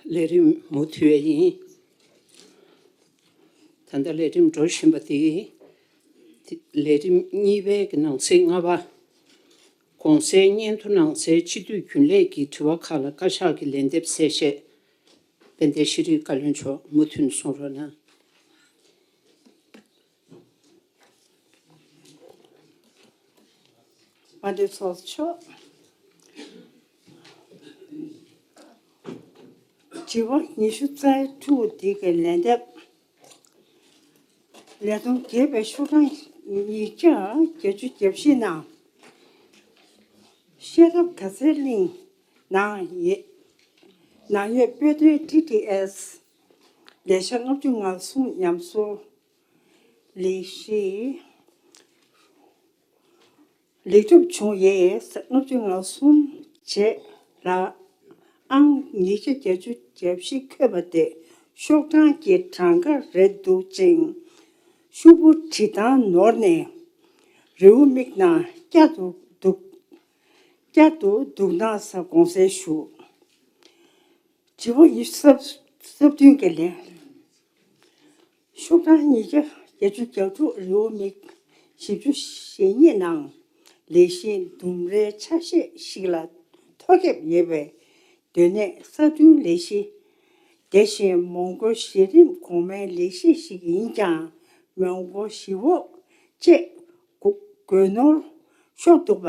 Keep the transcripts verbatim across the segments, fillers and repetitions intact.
ལས་རིམ་མུ་མཐུད་ཡིན། ད་ལྟ་ལས་རིམ་འགྲོ་བཞིན་པ་དེ། ལས་རིམ་གཉིས་པའི་གི་ནང་གསེས་ལྔ་པ། གོང་གསལ་སྙན་ཐོ་ནང་གསལ་སྤྱི་འཐུས་རྒྱུན་ལས་ཀྱི་དྲི་བ་ཁག་ལ་བཀའ་ཤག་གི་ལན་འདེབས་གསལ་བཤད། དཔལ་ལྡན་ཤེས་རིག་བཀའ་བློན་མཆོག་མུ་མཐུད་གསུང་རོགས་གནང་། དཔལ་ལྡན་ཚོགས་གཙོ་མཆོག་དྲི་བ་ཉི་ཤུ་རྩ་དྲུག་འདི་གའི་ལན་འདེབས། ལས་བསྡོམས་རྒྱས་པའི་ཤོག་གྲངས་ཉིས་བརྒྱ་བརྒྱད་ཅུ་གྱ་བཞི་ནང་། བཤད་ཐབས་དགའ་ཚལ་གླིང་ནང་ཡོད། ནང་ཡོད་དཔེ་སྟོན་ཊི་ཊི་ཨེས་ལས་བྱ་ལྔ་བཅུ་ང་གསུམ་ཉམས་གསོ་ལས་གཞི་ལེགས་གྲུབ་བྱུང་ཡས་ལྔ་བཅུ་ང་གསུམ་བྱས་ལ་ཨང་ཉིས་བརྒྱ་བརྒྱད་ཅུ་གྱ་བཞི་འཁོད་པ་དེ་ཤོག་གྲངས་ཀྱི་གྲངས་ཀ་རེད་འདུག་ཅིང་། ཤོག་བུ་བྲིས་སྟངས་ནོར་ནས་རེའུ་མིག་ནང་བསྐྱར་དུ་འདུག་བསྐྱར་དུ་འདུག་གནང་ས་དགོངས་སེལ་ཞུ། དྲི་བ་ཉི་ཤུ་རྩ་བདུན་གྱི་ལན། ཤོག་གྲངས་ཉིས་བརྒྱ་བརྒྱད་ཅུ་གྱ་དྲུག་རེའུ་མིག་བཞི་བཅུ་ཞེ་གཉིས་ནང་ལས་གཞི་ལྡུམ་རའི་ཆ་ཤས་ཤིག་ལ་ཐོ་བཀོད་ཡོད་པའི་སྡོད་གནས་གསར་སྐྲུན་ལས་གཞི། དེ་བཞིན་མོན་གྷོ་གཞི་རིམ་གོང་མའི་ལས་གཞི་ཞིག་ཡིན་ཀྱང་མོན་གྷོ་གཞིས་འོག་བཅས་དགོས་ནོར་ཤོར་འདུག་པ་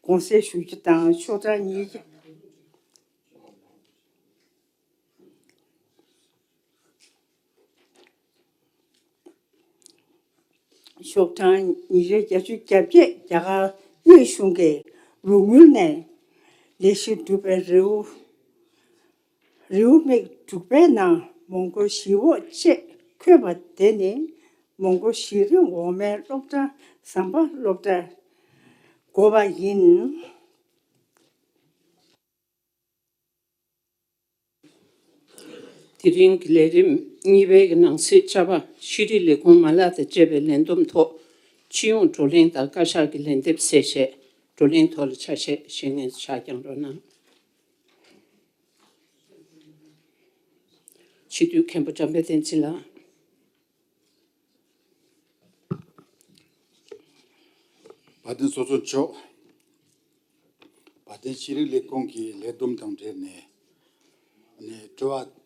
དགོངས་སེལ་ཞུ་རྒྱུ་དང་། ཤོག་གྲངས་ཉིས་བརྒྱ། ཤོག་གྲངས་ཉིས་བརྒྱ་བརྒྱད་ཅུ་གྱ་བརྒྱད། རྒྱ་གར་དབུས་གཞུང་གི་རོགས་དངུལ་ནས་ལས་གཞི་སྒྲུབ་པའི་རེའུ་རེའུ་མིག་དྲུག་པའི་ནང་མོན་གྷོ་གཞིས་འོག་ཅེས་འཁོད་པ་དེ་ནི་མོན་གྷོ་གཞི་རིམ་འོག་མའི་སློབ་གྲྭ་ཟམ་པ་སློབ་གྲྭར་དགོས་པ་ཡིན། དེ་རིང་གི་ལས་རིམ་གཉིས་པའི་ནང་གསེས་བཅའ་བ་ཤེས་རིག་ལས་ཁུངས་མ་ལག་དང་བཅས་པའི་ལས་བསྡོམས་ཐོག་སྤྱི་ཡོངས་བགྲོ་གླེང་དང་བཀའ་ཤག་གི་ལན་འདེབས་གསལ་བཤད། བགྲོ་གླེང་ཐོག་ལ་ཆ་ཤས་བཞེས་མཁན་ཕྱག་བརྐྱངས་རོགས་གནང་། སྤྱི་འཐུས་མཁན་པོ་འཇམ་དཔལ་བསྟན་འཛིན་ལགས། དཔལ་ལྡན་ཚོགས་གཙོ་མཆོག་དཔལ་ལྡན་ཤེས་རིག་ལས་ཁུངས་ཀྱི་ལས་བསྡོམས་དང་འབྲེལ་ནས་ནས་དྲི་བ་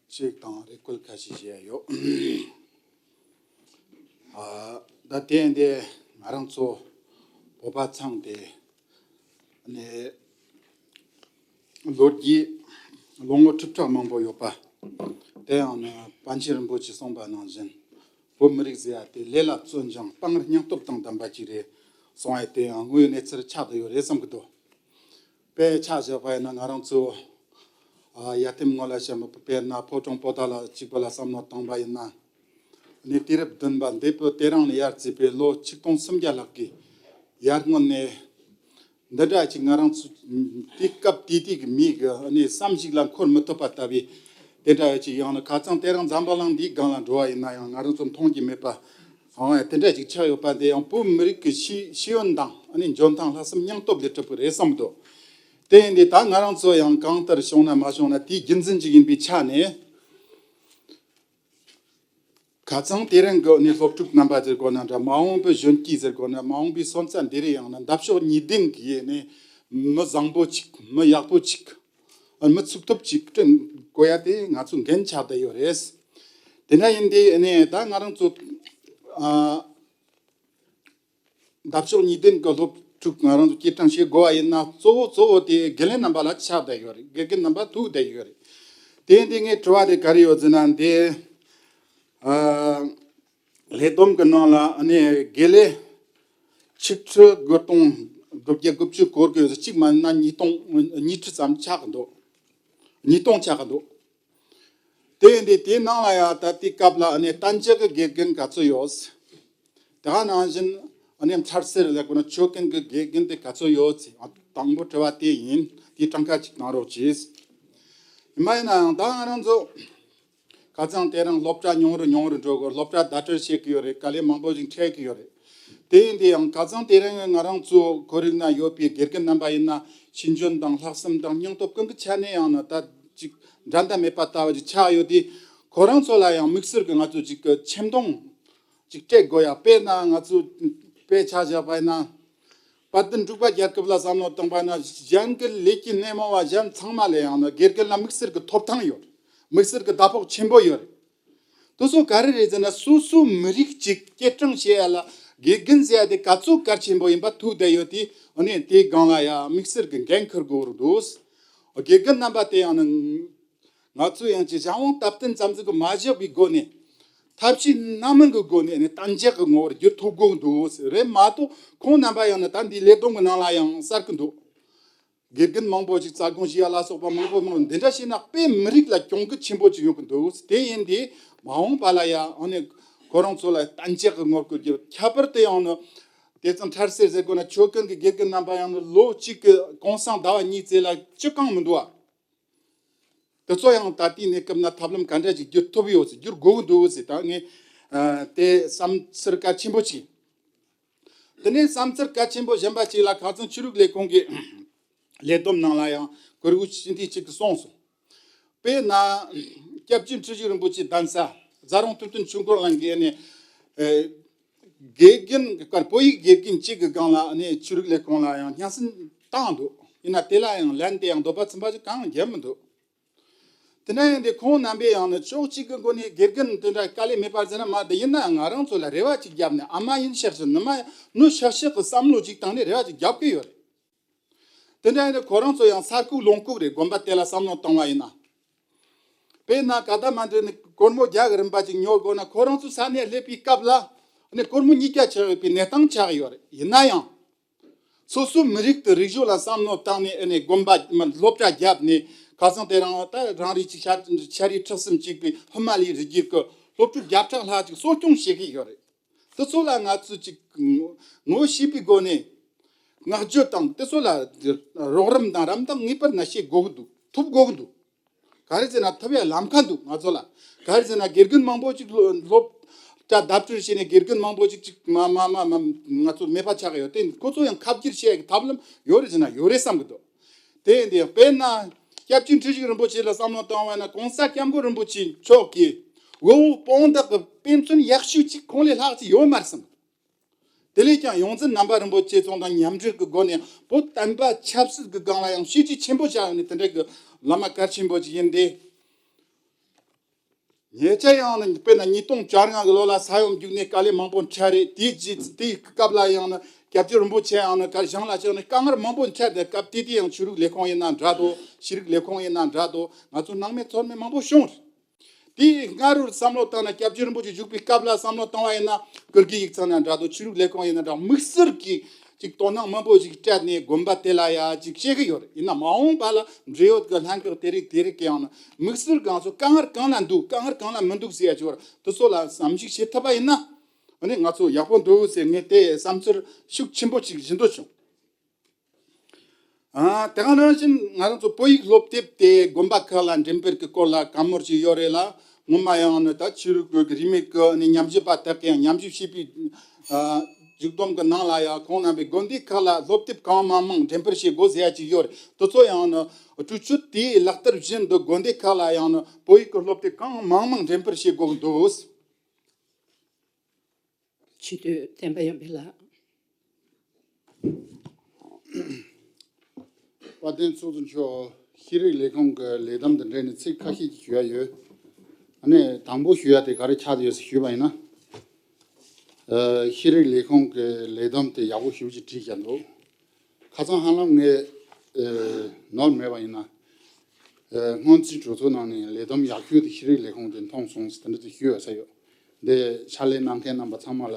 གཅིག་དང་རེ་སྐུལ་ཁ་ཤས་བྱས་ཡོད། ཨ། ད་ལྟའི་འདི་ང་རང་ཚོ་བོད་པ་ཚང་དེ་ནས་ལོ་རྒྱུས་ལོ་ངོ་ཁྲི་ཕྲག་མང་པོ་ཡོད་པ། དེ་ཡང་ན་པཎ་ཆེན་རིན་པོ་ཆེས་གསུངས་པ་ནང་བཞིན་བོད་མི་རིགས་ཟེར་ཡ་དེ་ལས་ལ་བརྩོན་ཅིང་དཔའ་ངར་སྙིང་སྟོབས་དང་ལྡན་པ་ཅིག་རེད་གསུངས་ཡ་དེ་ཡང་དངོས་ཡོད་གནས་ཚུལ་ཆགས་བསྡད་ཡོད་རེད་བསམ་གྱི་འདུག་དཔེ་ཆ་བཞག་པ་ཡིན་ན་ང་རང་ཚོ་ཨ་ཡ་དེམ་སྔོན་ལ་བཤད་མ་དཔེར་ན་ཕོ་བྲང་པོ་ཏ་ལ་གཅིག་པ་ལ་བསམ་བློ་བཏང་པ་ཡིན་ན། ནས་དུས་རབས་བདུན་པ་འདས་པའི་དེ་རིང་ནས་ཡར་བརྩིས་པའི་ལོ་ཆིག་སྟོང་སུམ་བརྒྱ་ལྷག་གི་ཡར་སྔོན་ནས་འདི་འདྲ་ཅིག་ང་རང་ཚོ་དུས་སྐབས་དེ་དུས་ཀྱི་མིའི་གི་ནས་བསམ་གཞིག་ལ་འཁོར་མི་ཐུབ་པ་ལྟ་བུའི་དེ་འདྲ་ཅིག་ཡང་ན་ཁ་སང་དེ་རིང་འཛམ་བུ་གླིང་འདིའི་སྒང་ལ་འགྲོ་བ་ཡིན་ན་ཡང་ང་རང་ཚོ་མཐོང་རྒྱུ་མེད་པ་ཨང་དེ་འདྲ་ཅིག་ཆགས་ཡོད་པ་འདི་ཡང་བོད་མི་རིགས་ཀྱི་ཤེས་ཤེས་ཡོན་དང་ནས་འཇོན་ཐང་ལྷག་བསམ་སྙིང་སྟོབས་ལས་གྲུབ་པ་རེད་བསམ་འདུག་དེ་ཡིན་དུས་ད་ང་རང་ཚོ་ཡང་གང་ལྟར་བྱུང་ན་མ་བྱུང་ན་དེའི་རྒྱུ་མཚན་ཅིག་ཡིན་པའི་ཆ་ནས། ཁ་སང་དེ་རིང་གི་ནས་སློབ་ཕྲུག་རྣམ་པ་ཟེར་དགོས་ན་འདྲ་མ་འོངས་པའི་གཞོན་སྐྱེས་ཟེར་དགོས་ན་མ་འོངས་པའི་སོན་རྩ་འདི་རེད་ཡང་ན་འདབ་གཤོག་གཉིས་ལྡན་གྱི་ནས་མི་བཟང་པོ་ཅིག་མི་ཡག་པོ་ཅིག་མི་ཚུགས་ཐུབ་ཅིག་བསྐྲུན་དགོས་ཡ་དེ་ང་ཚོ་འགན་ཆགས་བསྡད་ཡོད་རེད། དེ་འདྲ་ཡིན་དུས་ནས་ད་ང་རང་ཚོ་ཨ། འདབ་གཤོག་གཉིས་ལྡན་གྱི་སློབ་ཕྲུག་ང་རང་ཚོ་སྐྱེད་སྲིང་བྱེད་དགོས་པ་ཡིན་ན་གཙོ་བོ་གཙོ་བོ་དེ་དགེ་ལས་རྣམ་པ་ལ་ཆགས་བསྡད་ཡོད་རེད། དགེ་རྒན་རྣམ་པ་ཐུག་བསྡད་ཡོད་རེད། དེ་འདི་ངའི་དྲི་བ་དེ་ག་རེ་ཡོད་ཟེར་ན་འདི་ཨ་ལས་བསྡོམས་ཀྱི་ནང་ལ་ཨ་ནི་དགེ་ལས་ཆིག་ཁྲི་དགུ་སྟོང་དགུ་བརྒྱ་དགུ་བཅུ་སྐོར་གྱི་ཡོད་ཚེ་གཅིག་མ་ཡིན་ན་ཉིས་སྟོང་ཉིས་ཁྲི་ཙམ་ཆགས་ཀྱི་འདུག་ཉིས་སྟོང་ཆགས་ཀྱི་འདུག་དེ་ཡིན་དུས་དེའི་ནང་ལ་ཡང་ད་ལྟའི་སྐབས་ལ་ཨ་ནི་གཏན་འཇགས་ཀྱི་དགེ་རྒན་ག་ཚོད་ཡོད། དེ་ག་ནང་བཞིན་ཨ་ནི་འཚར་སེར་ལ་དགོས་ན་ཆོས་མཁན་གྱི་དགེ་རྒན་དེ་ག་ཚོད་ཡོད་ཟེར། ཨ་དང་པོ་དྲི་བ་དེ་ཡིན། དེའི་གྲངས་ཀ་ཅིག་གནང་རོགས་གྱིས། ཡིན་པ་ཡིན་ན་ཡང་ད་ང་རང་ཚོ་ཁ་སང་དེ་རིང་སློབ་གྲྭ་ཉུང་རུ་ཉུང་རུ་འགྲོ་དགོས། སློབ་གྲྭ་བརྡ་སྤྲོད་བྱེད་ཀྱི་ཡོད་རེད། དཀའ་ལས་མང་པོ་ཞིག་འཕྲད་ཀྱི་ཡོད་རེད། དེ་ཡིན་དུས་ཡང་ཁ་སང་དེ་རིང་ང་རང་ཚོ་ཁོར་ཡུག་ན་ཡོད་པའི་དགེ་རྒན་རྣམ་པ་ཡིན་ན་ཤེས་འཇོན་དང་ལྷག་བསམ་དང་སྙིང་སྟོབས་ཀུན་གྱི་ཆ་ནས་ཡང་ན་ད་ ཅིག་འགྲན་ཟླ་མེད་པ་ལྟ་བུ་ཅིག་ཆགས་ཡོད་དེ། ཁོ་རང་ཚོ་ལ་ཡང་དམིགས་བསལ་གྱི་ང་ཚོ་ཅིག་གི་ཆེ་མཐོང་ཅིག་སྤྲད་དགོས་ཡ། དཔེར་ན་ང་ཚོ་དཔེ་ཆ་བཞག་པ་ཡིན་ན། དཔལ་ལྡན་འབྲུག་པ་རྒྱལ་ཁབ་ལ་བསམ་བློ་བཏང་པ་ན། གཞན་གྱི་ལས་ཀྱི་སྣེ་མོ་བ་གཞན་ཚང་མ་ལ་ཡང་ན་དགེ་རྒན་ལ་དམིགས་བསལ་གྱི་ཐོབ་ཐང་ཡོད། དམིགས་བསལ་གྱི་ཟླ་ཕོགས་ཆེན་པོ་ཡོད། དེ་ཚོ་ག་རེ་རེད་ཟེར་ན། སོ་སོའི་མི་རིགས་ཅིག་སྐྱེད་སྲིང་བྱེད་ཡ་ལ་དགེ་རྒན་ཟེར་ཡ་དེ་ག་ཚོད་གལ་ཆེན་པོ་ཡིན་པ་ཐུག་བསྡད་ཡོད་དེ། ཨ་ནི་དེའི་སྒང་ལ་ཡ་དམིགས་བསལ་གྱི་འགན་འཁུར་དགོས་རེད་འདུག། དགེ་རྒན་རྣམ་པ་དེ་ཡང་ནི་ང་ཚོ་ཡང་ཅིག་གཞན་དབང་སྟབས་བསྟུན་ཙམ་ཟིག་གི་མ་བཞག་པའི་སྒོ་ནས། ཐབས་ཤེས་སྣ་མང་གི་སྒོ་ནས་ནི་གཏན་འཇགས་ཀྱི་ངོ་བོར་བསྒྱུར་ཐུབ་དགོས་འདུག་རེད་མ་གཏོགས། ཁོང་རྣམ་པ་ཡང་ནི་ད་འདི་ལས་བསྡོམས་ཀྱི་ནང་ལ་ཡང་གསལ་གི་འདུག། དགེ་རྒན་མང་པོ་ཞིག་རྩ་དགོངས་ཞུ་ཡ་ལ་སོགས་པ་མང་པོ་མང་པོ་འདི་འདྲ་བྱས་ན། དཔེ་མི་རིགས་ལ་གྱོང་གུད་ཆེན་པོ་ཅིག་ཡོང་གི་འདུག། དེ་ཡིན་དུས་མ་འོངས་པ་ལ་ཡ་ཨ་ནི་ཁོ་རང་ཚོ་ལ་གཏན་འཇགས་ཀྱི་ངོ་བོར་བསྒྱུར། ཁྱད་པར་དུ་ཡང་ནི་དེ་ཙམ་ཁྲལ་སེལ་ཟེར་དགོས་ན། ཆོལ་ཁན་གྱི་དགེ་རྒན་རྣམ་པ་ཡང་ནི་ལོ་གཅིག་གི་གུང་སེང་ཟླ་བ་གཉིས་ཙམ་ལ་སྤྱི་བསྐང་མི་འདུག་ཨ། དེ་ཚོ་ཡང་ད་ལྟའི་གནས་སྐབས་ན་ཐབས་ལམ་ག་འདྲ་ཅིག་བསྒྱུར་ཐུབ་ཡོད་ཟེར། བསྒྱུར་དགོས་ཀྱི་འདུག་ཟེར། ད་ངས་ཨ་དེ་བསམ་ཚུལ་གལ་ཆེན་པོ་ཅིག། དེ་ནས་བསམ་ཚུལ་གལ་ཆེན་པོ་གཞན་པ་ཅིག་ལ། ཁ་སང་ཆོས་རིག་ལས་ཁུངས་ཀྱི་ལས་བསྡོམས་ནང་ལ་ཡང་གུས་བཀུར་ཞུ་མཁན་ཅིག་གིས་གསུངས་སོང་། དཔེར་ན་སྐྱབས་རྗེ་འཁྲུལ་ཞིག་རིན་པོ་ཆེ་གདན་ས་རྫ་རོང་ཐུབ་བསྟན་ཆོས་འཁོར་གླིང་གི་ནས་ཨེ་དགེ་རྒན་གྱི་སྐོར། བོད་ཡིག་དགེ་རྒན་གཅིག་གི་སྒང་ལ་ནས་ཆོས་རིག་ལས་ཁུངས་ལ་ཡང་སྙན་སེང་བཏང་འདུག། ཡིན་ན་དེ་ལ་ཡང་ལན་དེ་ཡང་འདོད་པ་ཚིམ་པ་ཞིག་གང་ཡང་བརྒྱབ་མི་འདུག། དེ་འདྲ་ཡིན་དུས་ཁོང་རྣམ་པས་ཡང་ནི་ཕྱོགས་གཅིག་གི་སྒོ་ནས་དགེ་རྒན་དེ་འདྲ་དཀའ་ལས་མེད་པར་ཟེར་ན་མ་རེད། ཡིན་ན་ཡང་ང་རང་ཚོ་ལ་རེ་བ་ཅིག་བརྒྱབ་ནས། ཨ་མ་ཡིན་ཤག་ཤག་ནུ་མ་ནུ་ཤག་ཤག་གི་བསམ་བློ་ཅིག་བཏང་ནས་རེ་བ་ཅིག་བརྒྱབ་ཀྱི་ཡོད་རེད། དེ་འདྲ་ཡིན་དུས་ཁོ་རང་ཚོ་ཡང་ས་ཁུག་ལུང་ཁུག་རེད། དགོན་པ་དེ་ལ་བསམ་བློ་བཏང་བ་ཡིན་ན། དཔེར་ན་ཀ་ཐ་མན་ཌུ་ནས་སྒོར་མོ་བརྒྱ་གི་རིན་པ་ཅིག་ཉོ་དགོས་ན། ཁོ་རང་ཚོ་ས་གནས་སླེབས་པའི་སྐབས་ལ་ནི་སྒོར་མོ་ཉིས་བརྒྱ་ཆགས་ཡོད་པའི་གནས་སྟངས་ཆགས་ཡོད་རེད། ཡིན་ན་ཡང་། སོ་སོའི་མི་རིགས་ཀྱི་རིག་གཞུང་ལ་བསམ་བློ་བཏང་ནས། ཨ་ནི་དགོན་པ་མ་སློབ་གྲྭ་བརྒྱབ་ནས། ཁ་སང་དེ་རིང་ད་རང་རེ་ཅིག་ཤ་ཤ་རིགས་ཁྲི་གསུམ་ཅིག་གི་ཧི་མ་ལའི་རི་རྒྱུད་ཀྱི་སློབ་ཕྲུག་བརྒྱ་ཕྲག་ལྷག་ཅིག་གསོ་སྐྱོང་བྱེད་ཀྱི་ཡོད་རེད། དེ་ཚོ་ལ་ང་ཚོས་ཅིག་ངོ་ངོ་ཤེས་པའི་སྒོ་ནས་བསྔགས་བརྗོད་དང་། དེ་ཚོ་ལ་རོགས་རམ་དང་རམ་འདེགས་ངེས་པར་ན་བྱེད་དགོས་ཀྱི་འདུག། ཐུབ་དགོས་ཀྱི་འདུག། ག་རེ་ཟེར་ན་ཐུབ་ཡ་ལམ་ཁ་འདུག་ང་ཚོ་ལ། ག་རེ་ཟེར་ན་དགེ་རྒན་མང་པོ་ཅིག་སློ་སློབ་གྲྭ་བརྡབ་སྐྱོར་བྱས་ནས་དགེ་རྒན་མང་པོ་ཅིག་ཅིག་མ་མ་མ་མ་ང་ཚོ་མེད་པ་ཆགས་ཡོད་དེ། ཁོ་ཚོ་ཡང་ཁ་བསྒྱུར་བྱེད་ཡ་གི་ཐབས་ལམ་ཡོད་རེད་ཟེར་ན་ཡོད་རེད་བསམ་གི་འདུག། དེ་ཡིན་དུས་དཔེར་ན་སྐྱབས་རྗེ་འཁྲུལ་ཞིག་རིན་པོ་ཆེ་ལ་བསམ་བློ་བཏང་བ་ན། གོང་ས་སྐྱབས་མགོན་རིན་པོ་ཆེ་མཆོག་གིས་དབུལ་བོ་དཔུང་བདག་གི་དཔེ་མཚོན་ཡག་ཤོས་ཅིག་ཁོང་ལས་ལྷག་ཅིག་ཡོད་མ་རེད་བསམ། དེ་ལས་ཀྱང་ཡོངས་འཛིན་རྣམ་པ་རིན་པོ་ཆེ་ཚོ་དང་མཉམ་འབྲེལ་གྱི་སྒོ་ནས་བོད་བསྟན་པ་ཆབ་སྲིད་ཀྱི་སྒང་ལ་ཡང་བྱས་རྗེས་ཆེན་པོ་བཞག་ཡོད་ནི་དེ་འདྲ་གི་བླ་མ་གལ་ཆེན་པོ་ཅིག་ཡིན་ཏེ། ཉེ་ཆར་ཡང་ནི་དཔེར་ན་ཉིས་སྟོང་བཅོ་ལྔ་གི་ལོ་ལ་ས་ཡོམ་བརྒྱུད་ནས་དཀའ་ལས་མང་པོ་འཕྲད་རེད། དེའི་རྗེས་དེའི་སྐབས་ལ་ཡང་ནི་སྐྱབས་རྗེ་རིན་པོ་ཆེ་ཡང་ནི་ག་ཞིང་ལ་ཕྱིན་ནས་དཀའ་ངལ་མང་པོ་འཕྲད་དེ། སྐབས་དེ་དུས་ཡང་ཆོས་རིག་ལས་ཁུངས་ཡིན་ན་འདྲ་འདུག། ཤེས་རིག་ལས་ཁུངས་ཡིན་ན་འདྲ་འདུག། ང་ཚོ་སྣང་མེད་ཚོར་མེད་མང་པོ་བྱུང་རེད། དེའི་སྔ་རོལ་བསམ་བློ་བཏང་ན། སྐྱབས་རྗེ་རིན་པོ་ཆེ་བཞུགས་པའི་སྐབས་ལ་བསམ་བློ་བཏང་བ་ཡིན་ན། སྐུ་སྒེར་ཡིག་ཚང་ན་འདྲ་འདུག། ཆོས་རིག་ལས་ཁུངས་ཡིན་ན་འདྲ། དམིགས་བསལ་གྱིས་ཅིག་དོ་སྣང་མང་པོ་ཞིག་སྤྲད་ནས་དགོན་པ་དེ་ལ་ཡ་ཅིག་བྱེད་ཀྱི་ཡོད་རེད། ཡིན་ན་མ་འོངས་པ་ལ་འབྲེལ་ཡོད་ཀྱི་ལྷན་ཁག་དེ་རིགས་དེ་རིགས་ཀྱི་ཡང་ན་དམིགས་བསལ་གང་ཚོ་དཀའ་ངལ་གང་ལ་འདུག། དཀའ་ངལ་གང་ལ་མི་འདུག་ཟེར་ཡ་ཅིག་ཡོད་རེད། དེ་ཚོ་ལ་བསམ་གཞིག་བྱེད་ཐུབ་པ་ཡིན་ན། ཨ་ནི་ང་ཚོ་ཡག་པོ་འདུག་ཟེར། ངས་དེ་བསམ་ཚུལ་ཤུགས་ཆེན་པོ་ཅིག་བཞེས་འདོད་བྱུང་། ཨ། དེ་ག་ནང་བཞིན་ང་རང་ཚོ་བོད་ཡིག་སློབ་དེབ་དེ་དགོན་པ་ཁག་ལ་འགྲེམས་སྤེལ་གྱི་སྐོར་ལ་བཀའ་མོལ་ཞིག་ཡོད་རེད་ལ། ངོ་མ་ཡང་ནི་ད་ཆོས་རིག་གི་རིས་མེད་ཀྱི་ནི་ཉམས་ཞིབ་པ་དག་གིས་ཡང་ཉམས་ཞིབ་བྱས་པའི་ཨ་མཇུག་བསྡོམས་ཀྱི་ནང་ལ་ཡང་། ཁོང་རྣམ་པས་དགོན་སྡེ་ཁག་ལ་སློབ་དེབ་གང་མང་མང་འགྲེམས་སྤེལ་བྱེད་དགོས་ཟེར་ཡ་ཅིག་ཡོད་རེད། དེ་ཚོ་ཡང་ནི་གྲོས་ཆོད་དེའི་ལག་བསྟར་བཞིན་དུ་དགོན་སྡེ་ཁག་ལ་ཡང་ནི་བོད་ཡིག་གི་སློབ་དེབ་གང་མང་མང་འགྲེམས་སྤེལ་བྱེད་དགོས་ཀྱི་འདུག། ཆེས་མཐོའི་བསྟན་པ་ཡོན་ཕེ་ལགས། དཔལ་ལྡན་ཚོགས་གཙོ་མཆོག། ཤེས་རིག་ལས་ཁུངས་ཀྱི་ལས་བསྡོམས་དང་འབྲེལ་ནས་ཚིག་ཁ་ཤས་ཅིག་ཞུ་ཡ་ཡོད། ཨ་ནི་དང་པོ་ཞུ་ཡ་དེ་ག་རེ་ཆགས་ཡོད་ཟེར་ཞུས་པ་ཡིན་ན། ཨ། ཤེས་རིག་ལས་ཁུངས་ཀྱི་ལས་བསྡོམས་དེ་ཡག་པོ་ཞེ་པོ་ཅིག་བྲིས་བཞག་འདུག། ཁ་སང་ཧ་ལམ་ངས་ཨ་ནོར་མེད་པ་ཡིན་ན། ཨ། སྔོན་རྩིས་གྲོས་ཚོགས་ནང་ནས་ལས་བསྡོམས་ཡག་ཤོས་དེ་ཤེས་རིག་ལས་ཁུངས་ཀྱིས་མཐོང་སོང་ཟེར་དེ་འདྲ་ཅིག་ཞུས་ཡོད་ས་ཡོད། འདི་ཕྱག་ལས་གནང་མཁན་རྣམ་པ་ཚང་མ་ལ་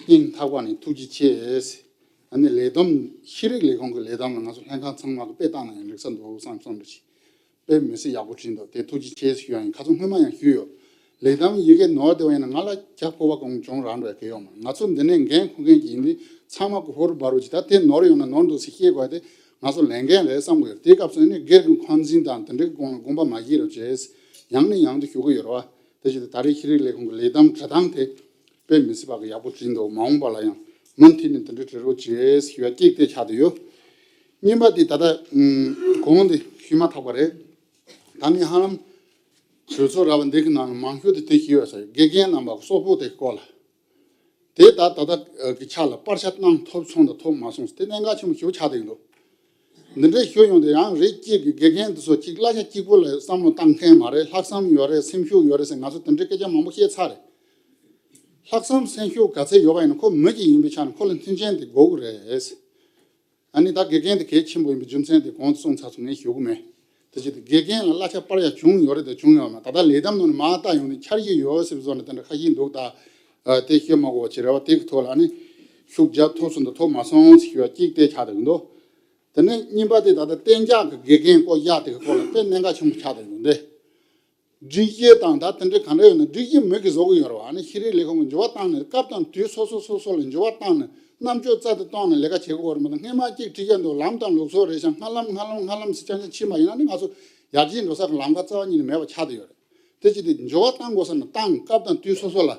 སྙིང་ཐག་པ་ནས་ཐུགས་རྗེ་ཆེ། ཨ་ནི་ལས་བསྡོམས་ཤེས་རིག་ལས་ཁུངས་ཀྱི་ལས་བསྡོམས་ལ་ང་ཚོ་ལྷན་ཁང་ཚང་མ་གིས་དཔེ་བཏང་ན་ཡང་ལེགས་ས་འདུག་བསམ་བསམ་འདྲ་ཅིག། དཔེ་མི་སྲིད་ཡག་པོ་བྲིས་འདུག། དེ་ཐུགས་རྗེ་ཆེ་ཞུ་ཡ་ཡིན། ཁ་སང་སྔོན་མ་ཡང་ཞུས་ཡོད། ལས་བསྡོམས་ཡི་གེ་ནོར་བསྡད་པ་ཡིན་ན་ང་ལ་རྒྱབ་ཕོག་པ་གང་བྱུང་རང་འགྲོ་ཡ་གི་ཡོད་མ་རེད། ང་ཚོ་འདི་ནས་འགན་འཁུར་མཁན་གྱི་ཡིན་དུས་ཚང་མ་གི་ཧོར་འབར་རོ་ཅིག། ད་དེ་ནོར་ཡོང་ན་ནོར་འདུག་ཟེར་ཤེས་དགོས་ཡ་དེ་ང་ཚོ་ལས་འགན་རེད་བསམ་གི་ཡོད། དེའི་སྐབས་སུ་ནི་སྒེར་གྱི་འཁོན་འཛིན་དང་དེ་འདྲའི་དགོངས་དགོངས་པ་མ་བཞེས་རོགས་བྱས། ཡང་ནས་ཡང་དུ་ཞུ་གི་ཡོད་རེད་བ། དེ་བཞིན་དུ་ད་རེས་ཤེས་རིག་ལས་ཁུངས་ཀྱི་ལས་བསྡོམས་འབྲི་སྟངས་དེ་དཔེ་མི་སྲིད་པ་གི་ཡག་པོ་བྲིས་འདུག། མ་འོངས་པ་ལ་ཡང་མུ་མཐུད་ནས་དེ་འདྲ་བྲི་རོགས་བྱས་ཞུ་ཡ་གཅིག་དེ་ཆགས་བསྡད་ཡོད། གཉིས་པ་དེ་ད་ལྟ་ཨུམ་གོང་དེ་ཞུས་མ་ཐག་པ་རེད། ད་ངས་ཧ་ལམ་གྲོས་ཚོགས་ར་བ་འདི་གི་ནང་ལ་མང་ཤོས་དེ་དེ་ཞུས་ཡོད་ས་རེད། དགེ་རྒན་རྣམ་པ་སོག་པོ་དེ་སྐོར་ལ། དེ་ད་ད་ལྟ་གི་ཆ་ལ་པར་ཆ་གནང་ཐོབ་སོང་དང་ཐོབ་མ་སོང་དེ་གནད་འགག་ཆེན་པོ་ཞིག་ཆགས་བསྡད་ཀྱི་འདུག་འདི་འདྲའི་ཞུ་ཡོང་དུས་ཡང་རིགས་གཅིག་གི་དགེ་རྒན་དེ་ཚོ་གཅིག་གླ་ཆ་གཅིག་པོ་ལ་བསམ་བློ་བཏང་མཁན་མ་རེད། ལྷག་བསམ་ཡོད་རེད། སེམས་ཤུགས་ཡོད་རེད་ཟེར་ང་ཚོ་དེ་འདྲའི་སྐད་ཆ་མང་པོ་བཤད་ཚར་རེད། ལྷག་བསམ་སེམས་ཤུགས་ག་ཚད་ཡོད་པ་ཡིན་ན་ཁོ་མི་གཅིག་ཡིན་པའི་ཆ་ནས་ཁོ་ལ་མཐུན་རྐྱེན་དེ་དགོས་ཀྱི་རེད། ཨ་ནི་ད་དགེ་རྒན་དེ་གལ་ཆེན་པོ་ཡིན་པའི་རྒྱུ་མཚན་དེ་གོང་དུ་གསུངས་ཚར་སོང་། ངས་ཞུ་གི་མེད། དེ་བྱས་ཏེ་དགེ་རྒན་ལ་གླ་ཆ་སྤར་ཡ་བྱུང་ཡོད་རེད་དང་བྱུང་ཡོད་མེད། ད་ལྟ་ལས་དམ་ནང་ནས་མར་བལྟ་ཡོང་དུས་འཆར་གཞི་ཡོད་ཟེར་བཟོ་ནས་དེ་འདྲ་ཁ་ཤས་འདུག་ད་དེ་ཤོད་མ་དགོས་པ་བྱས་རེད་བ། དེ་གི་ཐོག་ལ་ཨ་ནི་ཤུགས་རྒྱབ་ཐུབ་སོང་དང་ཐུབ་མ་སོང་ཞུ་བ་གཅིག་དེ་ཆགས་བསྡད་ཀྱི་འདུག་དེ་ནས་གཉིས་པ་དེ་ད་ལྟ་གཏན་འཇགས་ཀྱི་དགེ་རྒན་བསྐོ་བཞག་དེ་གི་སྐོར་ལ་དཔེ་གནད་འགག་ཆེན་པོ་ཆགས་བསྡད་ཀྱི་འདུག་འདི། སྒྲིག་གཞི་དང་ད་དེ་འདྲའི་ག་འདྲ་ཡོད་ན་སྒྲིག་གཞི་མི་གིས་བཟོ་གི་ཡོད་རེད་བ། ཨ་ནི་ཤེས་རིག་ལས་ཁུངས་ཀྱིས་འགྱུར་བ་བཏང་ནས་སྐབས་དང་དུས་སོ་སོ་སོ་སོ་ལ་འགྱུར་བ་བཏང་ནས་རྣམ་དཔྱོད་རྩལ་དུ་བཏང་ནས་ལས་ཀ་བྱེད་དགོས་རེད་མ་གཏོགས། སྔས་མ་གཅིག་ཁྲིད་ཀྱི་འདུག་ལམ་དང་ལུགས་སྲོལ་རེད་ཤག་སྔ་ལམ་སྔ་ལམ་སྔ་ལམ་ཟེར་རྐྱང་རྐྱང་ཕྱིན་པ་ཡིན་ན་ནི་ང་ཚོ་ཡར་རྒྱས་འགྲོ་ས་གི་ལམ་ཁ་རྩ་བ་ཉིད་ནས་མེད་པ་ཆགས་བསྡད་ཡོད་རེད། དེ་བྱས་ཏེ་འགྱུར་བ་བཏང་དགོས་ས་ན་བཏང་། སྐབས་དང་དུས་སོ་སོ་ལ་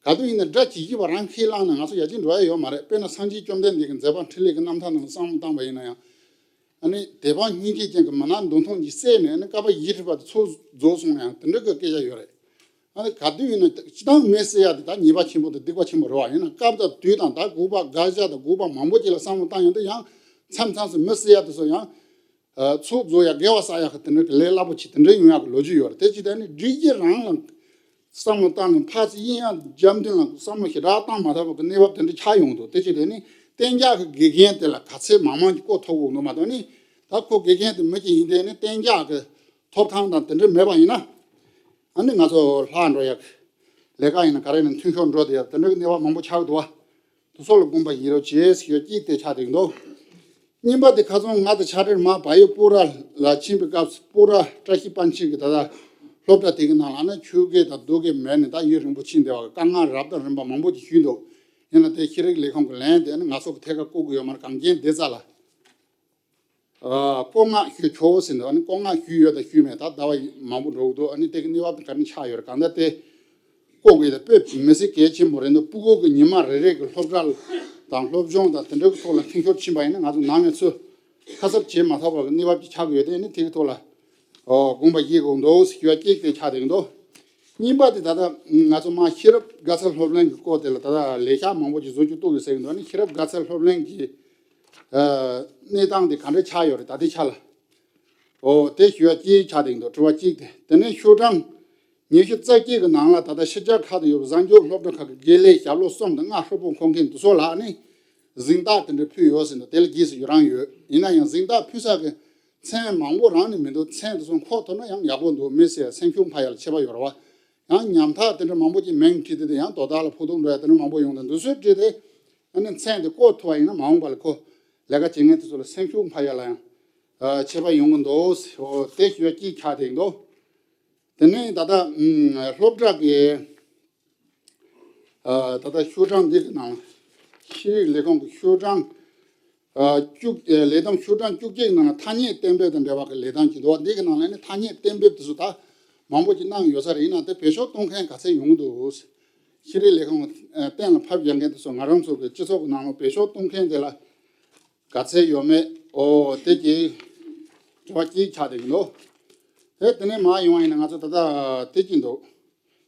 ག་དུས་ཡིན་ན་སྒྲ་ཇི་བཞིན་པ་རང་ཁས་བླངས་ན་ང་ཚོ་ཡར་རྒྱས་འགྲོ་ཡ་ཡོད་མ་རེད། དཔེར་ན་སངས་རྒྱས་བཅོམ་ལྡན་འདས་ཀྱི་མཛད་པ་འཕྲིན་ལས་ཀྱི་རྣམ་ཐར་ནང་བསམ་བློ་བཏང་པ་ཡིན་ན་ཡང་། ཨ་ནི་དད་པ་སྙིང་རྗེ་ཅན་གྱི་མི་ནག་འདུན་ཐུང་གིས་བསད་ནས་ཨ་ནི་བསྐལ་པ་བཞི་ཁྲི་བར་དུ་ཚོགས་རྫོགས་སོང་ཡང་དེ་འདྲ་གི་སྐད་ཆ་ཡོད་རེད། ཨ་ནི་ག་དུས་ཡིན་ན་སྤྱི་བཏང་མི་བསད་ཡ་དེ་ད་ཉེས་པ་ཆེན་པོ་དང་སྡིག་པ་ཆེན་པོ་རེད་བ། ཡིན་ན་སྐབས་དང་དུས་དང་ད་དགོས་པ་དགག་བཞག་དང་དགོས་པ་མང་པོ་ཅིག་ལ་བསམ་བློ་བཏང་ཡོང་དུས་ཡང་མཚམས་མཚམས་སུ་མི་བསད་ཡ་དེ་ཚོ་ཡང་ཚོགས་རྫོགས་ཡ་དགེ་བ་བསགས་ཡ་གི་དེ་འདྲ་གི་ལས་སླ་པོ་ཆེ་དེ་འདྲ་ཡོང་ཡ་གི་ལོ་རྒྱུས་ཡོད་རེད། དེ་ཅི་ད་ནི་སྒྲིག་གཞི་རང་ལ་བསམ་བློ་བཏང་ནས་ཕར་ཚུར་གཡེང་ཡ་རྒྱབ་མདུན་ལ་བསམ་བློ་ཞེ་དྲག་བཏང་མ་ཐུབ་པ་གི་གནས་བབ་དེ་འདྲ་ཆགས་ཡོང་འདུག་དེ་ཅི་དེ་ནི་གཏན་འཇགས་ཀྱི་དགེ་རྒན་དེ་ལ་ག་ཚད་མང་མང་ཅིག་བསྐོ་ཐུབ་ཀྱི་འདུག་མ་གཏོགས་ནི་ད་ཁོ་དགེ་རྒན་དེ་མི་གཅིག་ཡིན་དེ་ནི་གཏན་འཇགས་ཀྱི་ཐོབ་ཐང་དང་དེ་འདྲ་མེད་པ་ཡིན་ན། ཨ་ནི་ང་ཚོ་ལྷག་འགྲོ་ཡ་ལས་ཀ་ཡིན་ན་ག་རེ་ཡིན་ན་འཐུས་ཤོར་འགྲོ་དེ་ཡ་དེ་འདྲ་གི་གནས་བབ་མང་པོ་ཆགས་འདུག་བ། དེ་ཚོ་ལ་དགོངས་པ་བཞེས་རོགས་བྱེད་ཞེས་གཅིག་དེ་ཆགས་བསྡད་འདུག་གཉིས་པ་དེ་ཁ་སང་ང་དང་ཕྱག་སྦྲེལ་མ་བལ་ཡུལ་སྤུ་ར་ལ་ཕྱིན་པའི་སྐབས་སུ་སྤུ་ར་བཀྲ་ཤིས་པཎ་ཆེན་གྱི་ད་ལྟ་སློབ་གྲྭ་དེ་གི་ནང་ལ་ནི་ཆོས་དགེ་དང་རྡོ་དགེ་མེད་ནས་ད་ཡུན་རིང་པོ་ཕྱིན་བསྡད་པ་གི་དཀའ་ངལ་རབ་དང་རིམ་པ་མང་པོ་ཅིག་ཞུས་འདུག་ཡིན་ན་དེ་ཤེས་རིག་ལས་ཁུངས་ཀྱི་ལན་དེ་ནི་ང་ཚོ་གི་ཐད་ཀར་བསྐུར་གི་ཡོད་མ་རེད། གངས་ཅན་བདེ་རྩ་ལ། ཨ་བཀོད་མངགས་ཞུ་ཆོག་ཟེར་འདུག་ཨ་ནི་བཀོད་མངགས་ཞུས་ཡོད་དང་ཞུས་མེད་ད་ཟླ་བ་མང་པོ་འགྲོ་གི་འདུག་ཨ་ནི་དེ་གི་གནས་བབ་དེ་ག་འདྲ་ཆགས་ཡོད་རེད། གང་ལྟར་དེ་བཀོད་དགོས་ཡོད་ད། དཔེ་མི་སྲིད་གལ་ཆེན་པོ་རེད་འདུག་སྤུ་གུ་གི་ཉི་མ་རེ་རེ་གི་སློབ་གྲྭ་དང་སློབ་སྦྱོང་དང་དེ་འདྲ་གི་ཐོག་ལ་མཐུན་སྦྱོར་ཕྱིན་པ་ཡིན་ན་ང་ཚོ་ནང་ནས་ཚུར་ཁ་གསབ་བྱེད་མ་ཐུབ་པ་གི་གནས་བབ་ཅིག་ཆགས་ཀྱི་ཡོད་དེ། ཨ་ནི་དེ་གི་ཐོག་ལ་ཨོ་དགོངས་པ་བཞེས་དགོས་འདུག་ཞུ་བ་གཅིག་དེ་ཆགས་བསྡད་ཀྱི་འདུག་གཉིས་པ་དེ་ད་ལྟ་ང་ཚོ་མ་ཤེས་རབ་དགའ་ཚལ་སློབ་གླིང་གི་སྐོར་དེ་ལ་ད་ལྟ་ལས་ཤག་མང་པོ་ཅིག་བཟོ་རྒྱུ་གཏུག་ཡོད་ཟེར་གྱི་འདུག་ཨ་ནི་ཤེས་རབ་དགའ་ཚལ་སློབ་གླིང་གི་ཨ་གནས་སྟངས་དེ་ག་འདྲ་ཆགས་ཡོད་རེད་ད་ལྟའི་ཆ་ལ། ཨོ་དེ་ཞུ་བ་གཅིག་ཆགས་བསྡད་ཀྱི་འདུག་དྲི་བ་གཅིག་དེ། དེ་ནས་ཤོག་གྲངས་ཉི་ཤུ་རྩ་གཅིག་གི་ནང་ལ་ད་ལྟ་ཕྱི་རྒྱལ་ཁག་ཏུ་ཡོད་པའི་གཟའ་མཇུག་སློབ་གྲྭ་ཁག་གི་དགེ་ལས་ཞབས་ལོ་གསུམ་དང་ལྔ་ཧྲིལ་པོ་འཁོར་མཁན་དེ་ཚོ་ལ་ནི་གཟེངས་རྟགས་དེ་འདྲ་ཕུལ་ཡོད་ཟེར་འདུག་དེ་ལ་རྗེས་སུ་ཡི་རང་ཡོད། ཡིན་ན་ཡང་གཟེངས་རྟགས་ཕུལ་ས་གི་མཚན་མང་པོ་རང་ནས་མི་འདུག་མཚན་དེ་ཚོ་འཁོད་ཐུབ་ན་ཡང་ཡག་པོ་འདུག་མི་ཟེར་སེམས་ཤུགས་འཕར་ཡ་ལ་ཁྱད་པར་ཡོད་རེད་བ། ཡང་ཉམ་ཐག་དེ་འདྲ་མང་པོ་ཅིག་མིང་བྲིས་ཏེ་དེ་ཡང་དོ་བདག་ལ་ཕོག་ཐུག་འགྲོ་ཡ་དེ་འདྲ་མང་པོ་ཡོང་དུས་འདི་ཚོས་བྲིས་ཏེ་ཨ་ནི་མཚན་དེ་བཀོད་ཐུབ་པ་ཡིན་ན་མ་འོངས་པ་ལ་ཁོ་ལས་ཀ་བྱེད་མཁན་དེ་ཚོ་ལ་སེམས་ཤུགས་འཕར་ཡ་ལ་ཡང་ཨ་ཁྱད་པར་ཡོང་གི་འདུག་ཨོ་དེ་ཞུ་ཡ་གཅིག་ཆགས་བསྡད་ཀྱི་འདུག་དེ་ནས་ད་ལྟ་ཨམ་སློབ་གྲྭ་གི་ཨ་ད་ལྟ་ཤོག་གྲངས་འདི་གི་ནང་ཤེས་རིག་ལས་ཁུངས་ཀྱི་ཤོག་གྲངས་ཨ་བཅུ་ཨ་ལས་བསྡོམས་ཤོག་གྲངས་བཅུ་གཅིག་ནང་ཐ་སྙད་གཏན་འབེབས་དང་འབྲེལ་བ་གི་ལས་སྟངས་ཅིག་འདུག་འདི་གི་ནང་ལ་ནི་ཐ་སྙད་གཏན་འབེབས་དེ་ཚོ་ད་མང་པོ་ཅིག་གནང་ཡོད་ས་རེད། ཡིན་ན་དེ་བེད་སྤྱོད་གཏོང་མཁན་ག་ཚད་ཡོང་གི་འདུག་ཤེས་རིག་ལས་ཁུངས་གཏན་ལ་ཕབ་རྒྱག་མཁན་དེ་ཚོ་ང་རང་ཚོ་གི་སྤྱི་ཚོགས་ཀྱི་ནང་ལ་བེད་སྤྱོད་གཏོང་མཁན་དེ་ལ་ག་ཚད་ཡོད་མེད་ཨོ་དེ་གི་དྲི་བ་གཅིག་ཆགས་བསྡད་ཀྱི་འདུག་དེ་དེ་ནས་མར་ཡོང་བ་ཡིན་ན་ང་ཚོ་ད་ལྟ་དེ་གཅིག་འདུག་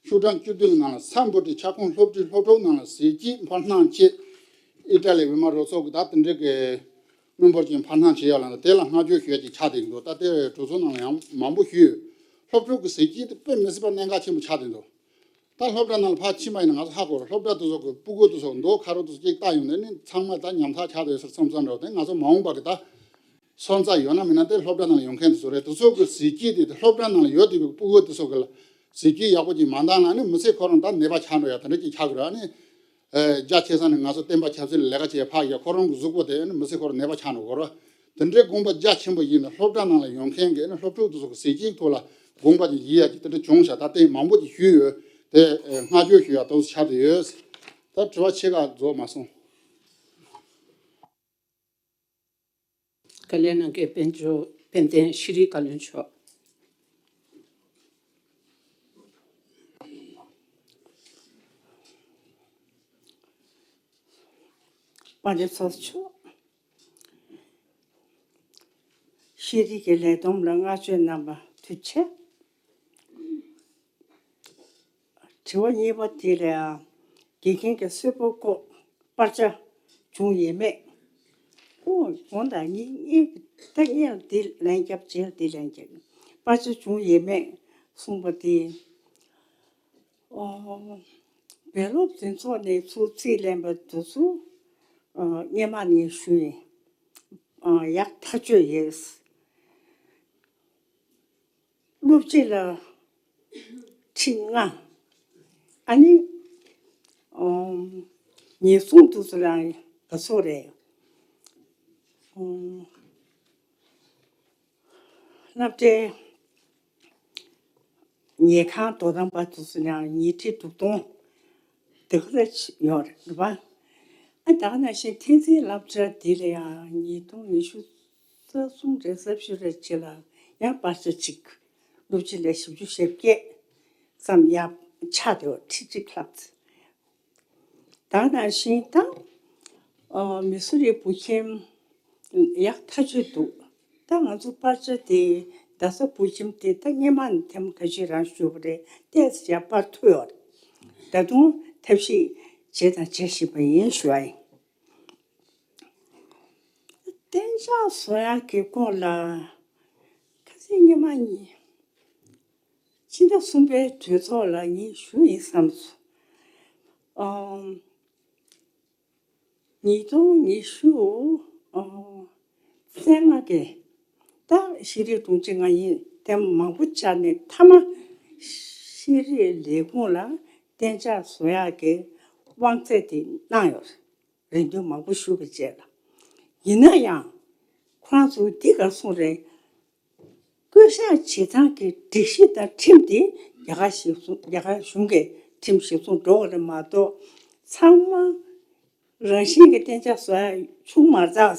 ཤོག་གྲངས་བཅུ་བདུན་ནང་ལ་ས་འབོར་གྱི་ཁྱབ་ཁོངས་སློབ་ཁྲིད་སློབ་ཕྲུག་ནང་ལ་གཟི་བརྗིད་འཕར་སྣོན་ཆེད་ཨི་ཊ་ལི་འོས་མ་རོགས་ཚོགས་ཀྱི་ད་དེ་འདྲའི་གི་དངུལ་འབོར་གྱི་འཕར་སྣོན་བྱེད་ཡག་ལ་དེ་ལ་བསྔགས་བརྗོད་ཞུ་ཡག་ཅིག་ཆགས་བསྡད་ཀྱི་འདུག་ད་ལྟའི་གྲོས་ཚོགས་ནང་ལ་ཡང་མང་པོ་ཞུས་ཡོད། སློབ་ཕྲུག་གི་གཟི་བརྗིད་དེ་དཔེ་མི་སྲིད་པ་གནད་འགག་ཆེན་པོ་ཆགས་བསྡད་འདུག་ད་སློབ་གྲྭ་ནང་ལ་ཕར་ཕྱིན་པ་ཡིན་ན་ང་ཚོ་ཧ་གོ་རེད། སློབ་གྲྭ་དེ་ཚོ་གི་སྤུ་གུ་དེ་ཚོ་མདོ་ཁ་རོག་དེ་ཚོ་གཅིག་བལྟ་ཡོང་དུས་ནི་ཚང་མ་ད་ཉམ་ཐག་ཆགས་བསྡད་ཡོད་ས་རེད་བསམ་བསམ་འདྲ་བ་དེ་ང་ཚོ་མ་འོངས་པ་གི་ད་སོན་རྩ་ཡོད་ན་མེད་ན་དེ་སློབ་གྲྭ་ནང་ལ་ཡོང་མཁན་དེ་ཚོ་རེད། དེ་ཚོ་གི་གཟི་བརྗིད་དེ་སློབ་གྲྭ་ནང་ལ་ཡོད་བསྡད་པའི་སྤུ་གུ་དེ་ཚོ་གི་ལ་གཟི་བརྗིད་ཡག་པོ་ཅིག་མ་འདང་ན་ནི་མི་ཚེ་ཁོ་རང་ད་ནད་པ་ཆགས་འགྲོ་ཡ་དེ་འདྲ་ཅིག་ཆགས་ཀྱི་རེད། ཨ་ནི་རྒྱ་ཆེ་ས་ནས་ང་ཚོ་བསྟན་པ་ཆབ་སྲིད་ལ་ལས་ཀ་བྱེད་ཕར་ཡ་ཁོ་རང་གི་གཟུགས་པོ་དེ་ནི་མི་ཚེ་ཁོ་རང་ནད་པ་ཆགས་འགྲོ་གི་རེད། དེ་འདྲའི་དགོངས་པ་རྒྱ་ཆེན་པོ་ཡིན་ན་སློབ་གྲྭ་ནང་ལ་ཡོང་མཁན་གྱི་ནི་སློབ་ཕྲུག་དེ་ཚོ་གི་གཟི་བརྗིད་ཐོག་ལ་དགོངས་པ་ཅིག་ཡིད་ཡ་ཅིག་དེ་འདྲ་བྱུང་ཤག་ད་ལྟའི་མང་པོ་ཅིག་ཞུས་ཡོད་དེ་བསྔགས་བརྗོད་ཞུ་ཡ་ཏོག་ཙམ་ཆགས་བསྡད་ཡོད། ད་དྲི་བ་ཕྱེད་ཀ་རྫོགས་མ་སོང་། བཀའ་ལན་གནང་མཁན་དཔལ་འབྱོར་དཔལ་ལྡན་ཤེས་རིག་བཀའ་བློན་མཆོག་པ་ལེ་ཚོགས་མཆོག་ཤེས་རིག་གི་ལས་བསྡོམས་ལ་བསྔགས་བརྗོད་གནང་བ་ ཐུགས་རྗེ་ཆེ། དྲི་བ་གཉིས་པ་དེ་ལ་དགེ་རྒན་གྱི་གསོལ་པོ་སྐོར་པར་ཆ་བྱུང་ཡས་མེད། ཨོ་དགོངས་དག་ངས་ངས་ད་ངས་ལ་དེ་ལན་རྒྱབ་རྗེས་ལ་དེ་ལན་རྒྱབ། པར་ཆ་བྱུང་ཡས་མེད་གསུངས་པ་དེ། ཨོ། བོད་སློབ་འཛིན་ཚོགས་ནས་ཚུར་རྩིས་ལེན་པ་དེ་ཚོ། ཨ། སྔོན་མ་ནས་ཞུས་ཡིན། ཨ། ཡག་ཐག་ཆོད་ཡིན། སློབ་སྤྱི་ལ་ཁྲི་ལྔ། ཨ་ནི། ཨོ། ཉེན་སྲུང་དེ་ཚོ་ལ་ག་ཚོད་རེད། ཨོ། སློབ་གྲྭའི་ཉལ་ཁང་དོ་དམ་པ་དེ་ཚོ་ཡང་ཉིས་ཁྲི་དྲུག་སྟོང་དེ་ག་ལ་ཡོད་རེད་པ། ཨ། ད་ག་ནང་བཞིན་འཐེན་འཛིན་སློབ་གྲྭ་འདི་ལ་ཡང་ཉིས་སྟོང་ཉི་ཤུ་རྩ་གསུམ་རེད་གསུམ་བཞི་རེད་ཅིག་ལ་ཡང་པར་ཆ་གཅིག་སློབ་སྤྱི་ལ་བཞི་བཅུ་ཞེ་བརྒྱད་ཙམ་ཡར་ཆག་འདུག་ཁྲི་གཅིག་ལྷག་ཙམ། ད་ག་ནང་བཞིན་ད། ཨ། མི་སུ་རི་བོད་ཁྱིམ་ཡག་ཐག་ཆོད་འདུག་ད་ང་ཚོ་པར་ཆ་དེ་རྡ་ས་བོད་ཁྱིམ་དེ་ད་སྔོན་མ་ནས་ཐེངས་མ་ཁ་ཤས་རང་ཞུས་པ་རེད། ཏོག་ཙམ་ཡར་སྤར་ཐུབ་ཡོད་རེད། ད་དུང་ཐབས་ཤེས་བྱས་དང་བྱེད་བཞིན་པ་ཡིན་ཞུ་བ་ཡིན། གཏན་འཇགས་བཟོ་ཡག་གི་སྐོར་ལ་ཁ་སང་སྔོན་མ་ཉིན་ཕྱི་ཟླ་གསུམ་པའི་གྲོས་ཚོགས་ལ་ངས་ཞུས་ཡིན་བསམ་སོང་། ཨམ། ཉིས་སྟོང་ཉི་ཤུ། ཨོ། བཙན་ལྔ་གི་ད་ཤེས་རིག་དྲུང་ཆེ་ང་ཡིན་དེ་མང་པོ་བཅར་ནས་མཐའ་མ་ཤེས་རིག་ལས་ཁུངས་ལ་གཏན་འཇགས་བཟོ་ཡག་གི་དབང་ཚད་དེ་གནང་ཡོད་རེད། རེ་འདུན་མང་པོ་ཞུས་པའི་རྗེས་ལ། ཡིན་ན་ཡང་ཁོ་རང་ཚོ་འདི་ག་གསུངས་རེད། བསྐོ་བཞག་བྱེད་སྟངས་ཀྱི་སྒྲིག་གཞི་དང་ཁྲིམས་དེ་རྒྱ་གར་གཞིས་སྲུང་རྒྱ་གར་གཞུང་གི་ཁྲིམས་གཞིར་བཟུང་འགྲོ་བ་རེད་མ་གཏོགས། ཚང་མ་རང་བཞིན་གྱི་གཏན་འཇགས་བཟོ་ཡ་བྱུང་མ་ཚར།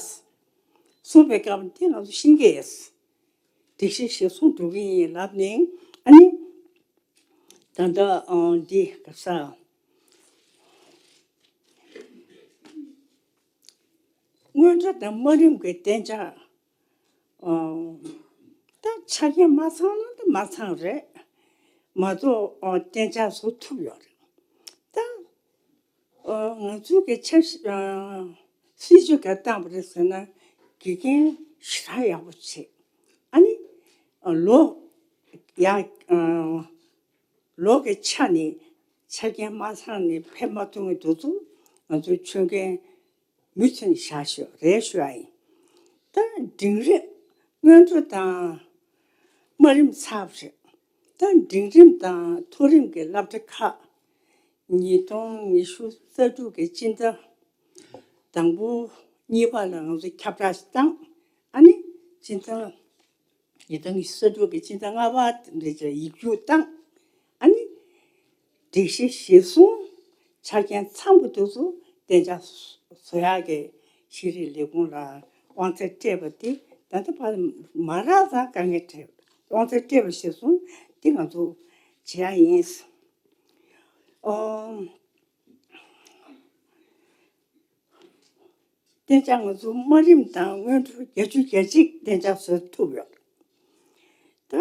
གསུངས་པའི་སྐབས་དེ་ང་ཚོ་ཤེས་ཀྱི་ཡོད། སྒྲིག་གཞི་གཞིར་བཟུང་འགྲོ་གི་ཡིན་ལབ་ནས་ཨ་ནི། ད་ལྟ་ཨང་འདི་ག་ས། སྔོན་འགྲོ་དང་དམའ་རིམ་གྱི་གཏན་འཇགས། ཨང་། ད་ཆ་རྐྱེན་མ་ཚང་ན་ད་མ་ཚང་རེད། མ་གཏོགས་ཨང་གཏན་འཇགས་བཟོ་ཐུབ་ཡོད་རེད། ད་ཨང་ང་ཚོའི་གི་ཆབ་སྲིད་ཨང་སྲིད་ཇུས་ག་བཏང་བ་རེད་ཟེར་ན། དགེ་རྒན་ཞེ་དྲག་ཡག་པོ་བྱེད། ཨ་ནི་ཨང་ལོ་ཡག་ཨང་ལོ་གི་ཆ་ནས་ཆ་རྐྱེན་མ་ཚང་ནས་ཕེབས་མ་ཐུབ་མཁན་དེ་ཚོ་ང་ཚོའི་ཆོད་མཁན་མི་ཚོ་ནས་བཞག་ཤོག་རེད་ཞུ་བ་ཡིན། ད་འབྲིང་རིམ་སྔོན་འགྲོ་དང་དམའ་རིམ་ཚར་བ་རེད། ད་འབྲིང་རིམ་དང་མཐོ་རིམ་གྱི་སློབ་གྲྭ་ཁག་ཉིས་སྟོང་ཉི་ཤུ་རྩ་དྲུག་གི་སྤྱི་ཟླ་དང་པོ་གཉིས་པ་ལ་ང་ཚོ་ཁྱབ་བསྒྲགས་བཏང་། ཨ་ནི་སྤྱི་ཟླ་ཉིས་སྟོང་ཉི་ཤུ་རྩ་དྲུག་གི་སྤྱི་ཟླ་ལྔ་པ་རེད་ཅེས་ཡིག་རྒྱུགས་བཏང་། ཨ་ནི་སྒྲིག་གཞི་གཞིར་བཟུང་ཆ་རྐྱེན་ཚང་པོ་དེ་ཚོ་གཏན་འཇགས་བཟོ་ཡག་གི་ཤེས་རིག་ལས་ཁུངས་ལ་དབང་ཚད་སྤྲད་པ་དེ་ད་ལྟ་བར་མ་རག་ཙང་དཀའ་ངལ་འཕྲད། དབང་ཚད་སྤྲད་པ་གཞིར་བཟུང་དེ་ང་ཚོ་བྱེད་ཡག་ཡིན། ཨོ། གཏན་འཇགས་ང་ཚོ་དམའ་རིམ་དང་སྔོན་འགྲོ་བརྒྱད་ཅུ་གྱ་གཅིག་གཏན་འཇགས་བཟོ་ཐུབ་ཡོད། ད་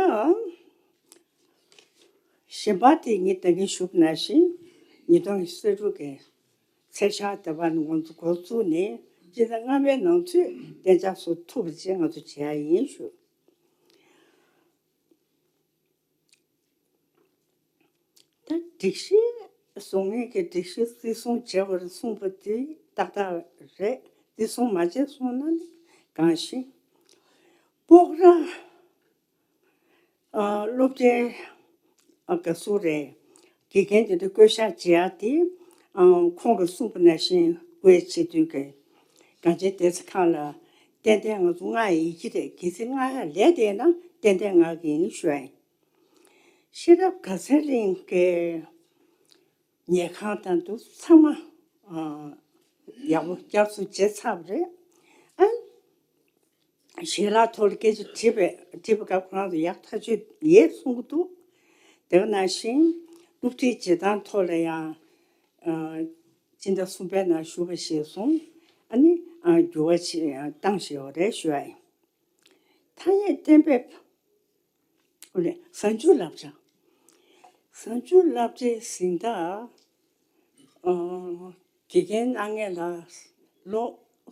གཞན་པ་དེ་ངས་ད་གིན་ཞུས་པ་ནང་བཞིན་ཉིས་སྟོང་ཉི་ཤུ་རྩ་དྲུག་གི་ཚེས་ཤར་དེ་བར་ནས་ང་ཚོ་འགོ་བཙུགས་ནས་སྤྱི་ཟླ་ལྔ་པའི་ནང་ཚུད་གཏན་འཇགས་བཟོ་ཐུབ་པ་བྱས་ང་ཚོ་བྱེད་ཡག་ཡིན་ཞུ། ད་སྒྲིག་གཞི་བཟོ་མཁན་གྱིས་སྒྲིག་གཞི་བརྩི་སྲུང་བྱས་པ་རེད་གསུངས་པ་དེ་ཏག་ཏག་རེད། བརྩི་སྲུང་མ་བྱས་སོང་ན་ནི་གང་ཞིག་སྤོག་ར། ཨ། སློབ་གྲྭའི་ཨ་ག་སུ་རེད། དགེ་རྒན་དེ་འདྲ་བསྐོ་བཞག་བྱེད་ཡག་དེ་ཨ་ཁོང་གིས་གསུངས་པ་ནང་བཞིན་བཀོད་བྱེད་དུས་ཀྱི་གངས་ཅན་བདེ་རྩ་ཁང་ལ་ཏན་ཏན་ང་ཚོ་མངགས་ཡག་ཡིན་གྱི་རེད། གལ་སྲིད་མངགས་ཡག་ལས་བསྡད་ན་ཏན་ཏན་མངགས་ཀྱི་ཡིན་ཞུ་ཡ་ཡིན། ཤེས་རབ་དགའ་ཚལ་གླིང་གི་ཉལ་ཁང་དང་དུ་ཚང་མ་ཨ་ཡག་པོ་བསྐྱར་གསོ་བྱས་ཚར་བ་རེད། ཨ། ཞལ་ལག་ཐོག་ལ་སྐད་ཆ་དྲིས་པས་དྲིས་པའི་སྐབས་ཁོ་རང་ཚོ་ཡག་ཐག་ཆོད་ཡོད་གསུང་གི་འདུག་དེ་ག་ནང་བཞིན་སློབ་ཁྲིད་བྱེད་སྟངས་ཐོག་ལ་ཡང་ཨ་སྤྱི་ཟླ་གསུམ་པའི་ནང་ཞུ་བ་ཞིག་སོང་། ཨ་ནི་ཨ་འགྱུར་བ་ཞིག་བཏང་བཞིན་ཡོད་རེད་ཞུ་བ་ཡིན། ཐ་སྙད་གཏན་འབེབས། ཨོ་ལེ། གཟའ་མཇུག་སློབ་གྲྭ། གཟའ་མཇུག་སློབ་གྲྭའི་གཟེངས་རྟགས། ཨ། དགེ་རྒན་གནང་མཁན་ལ་ལོ་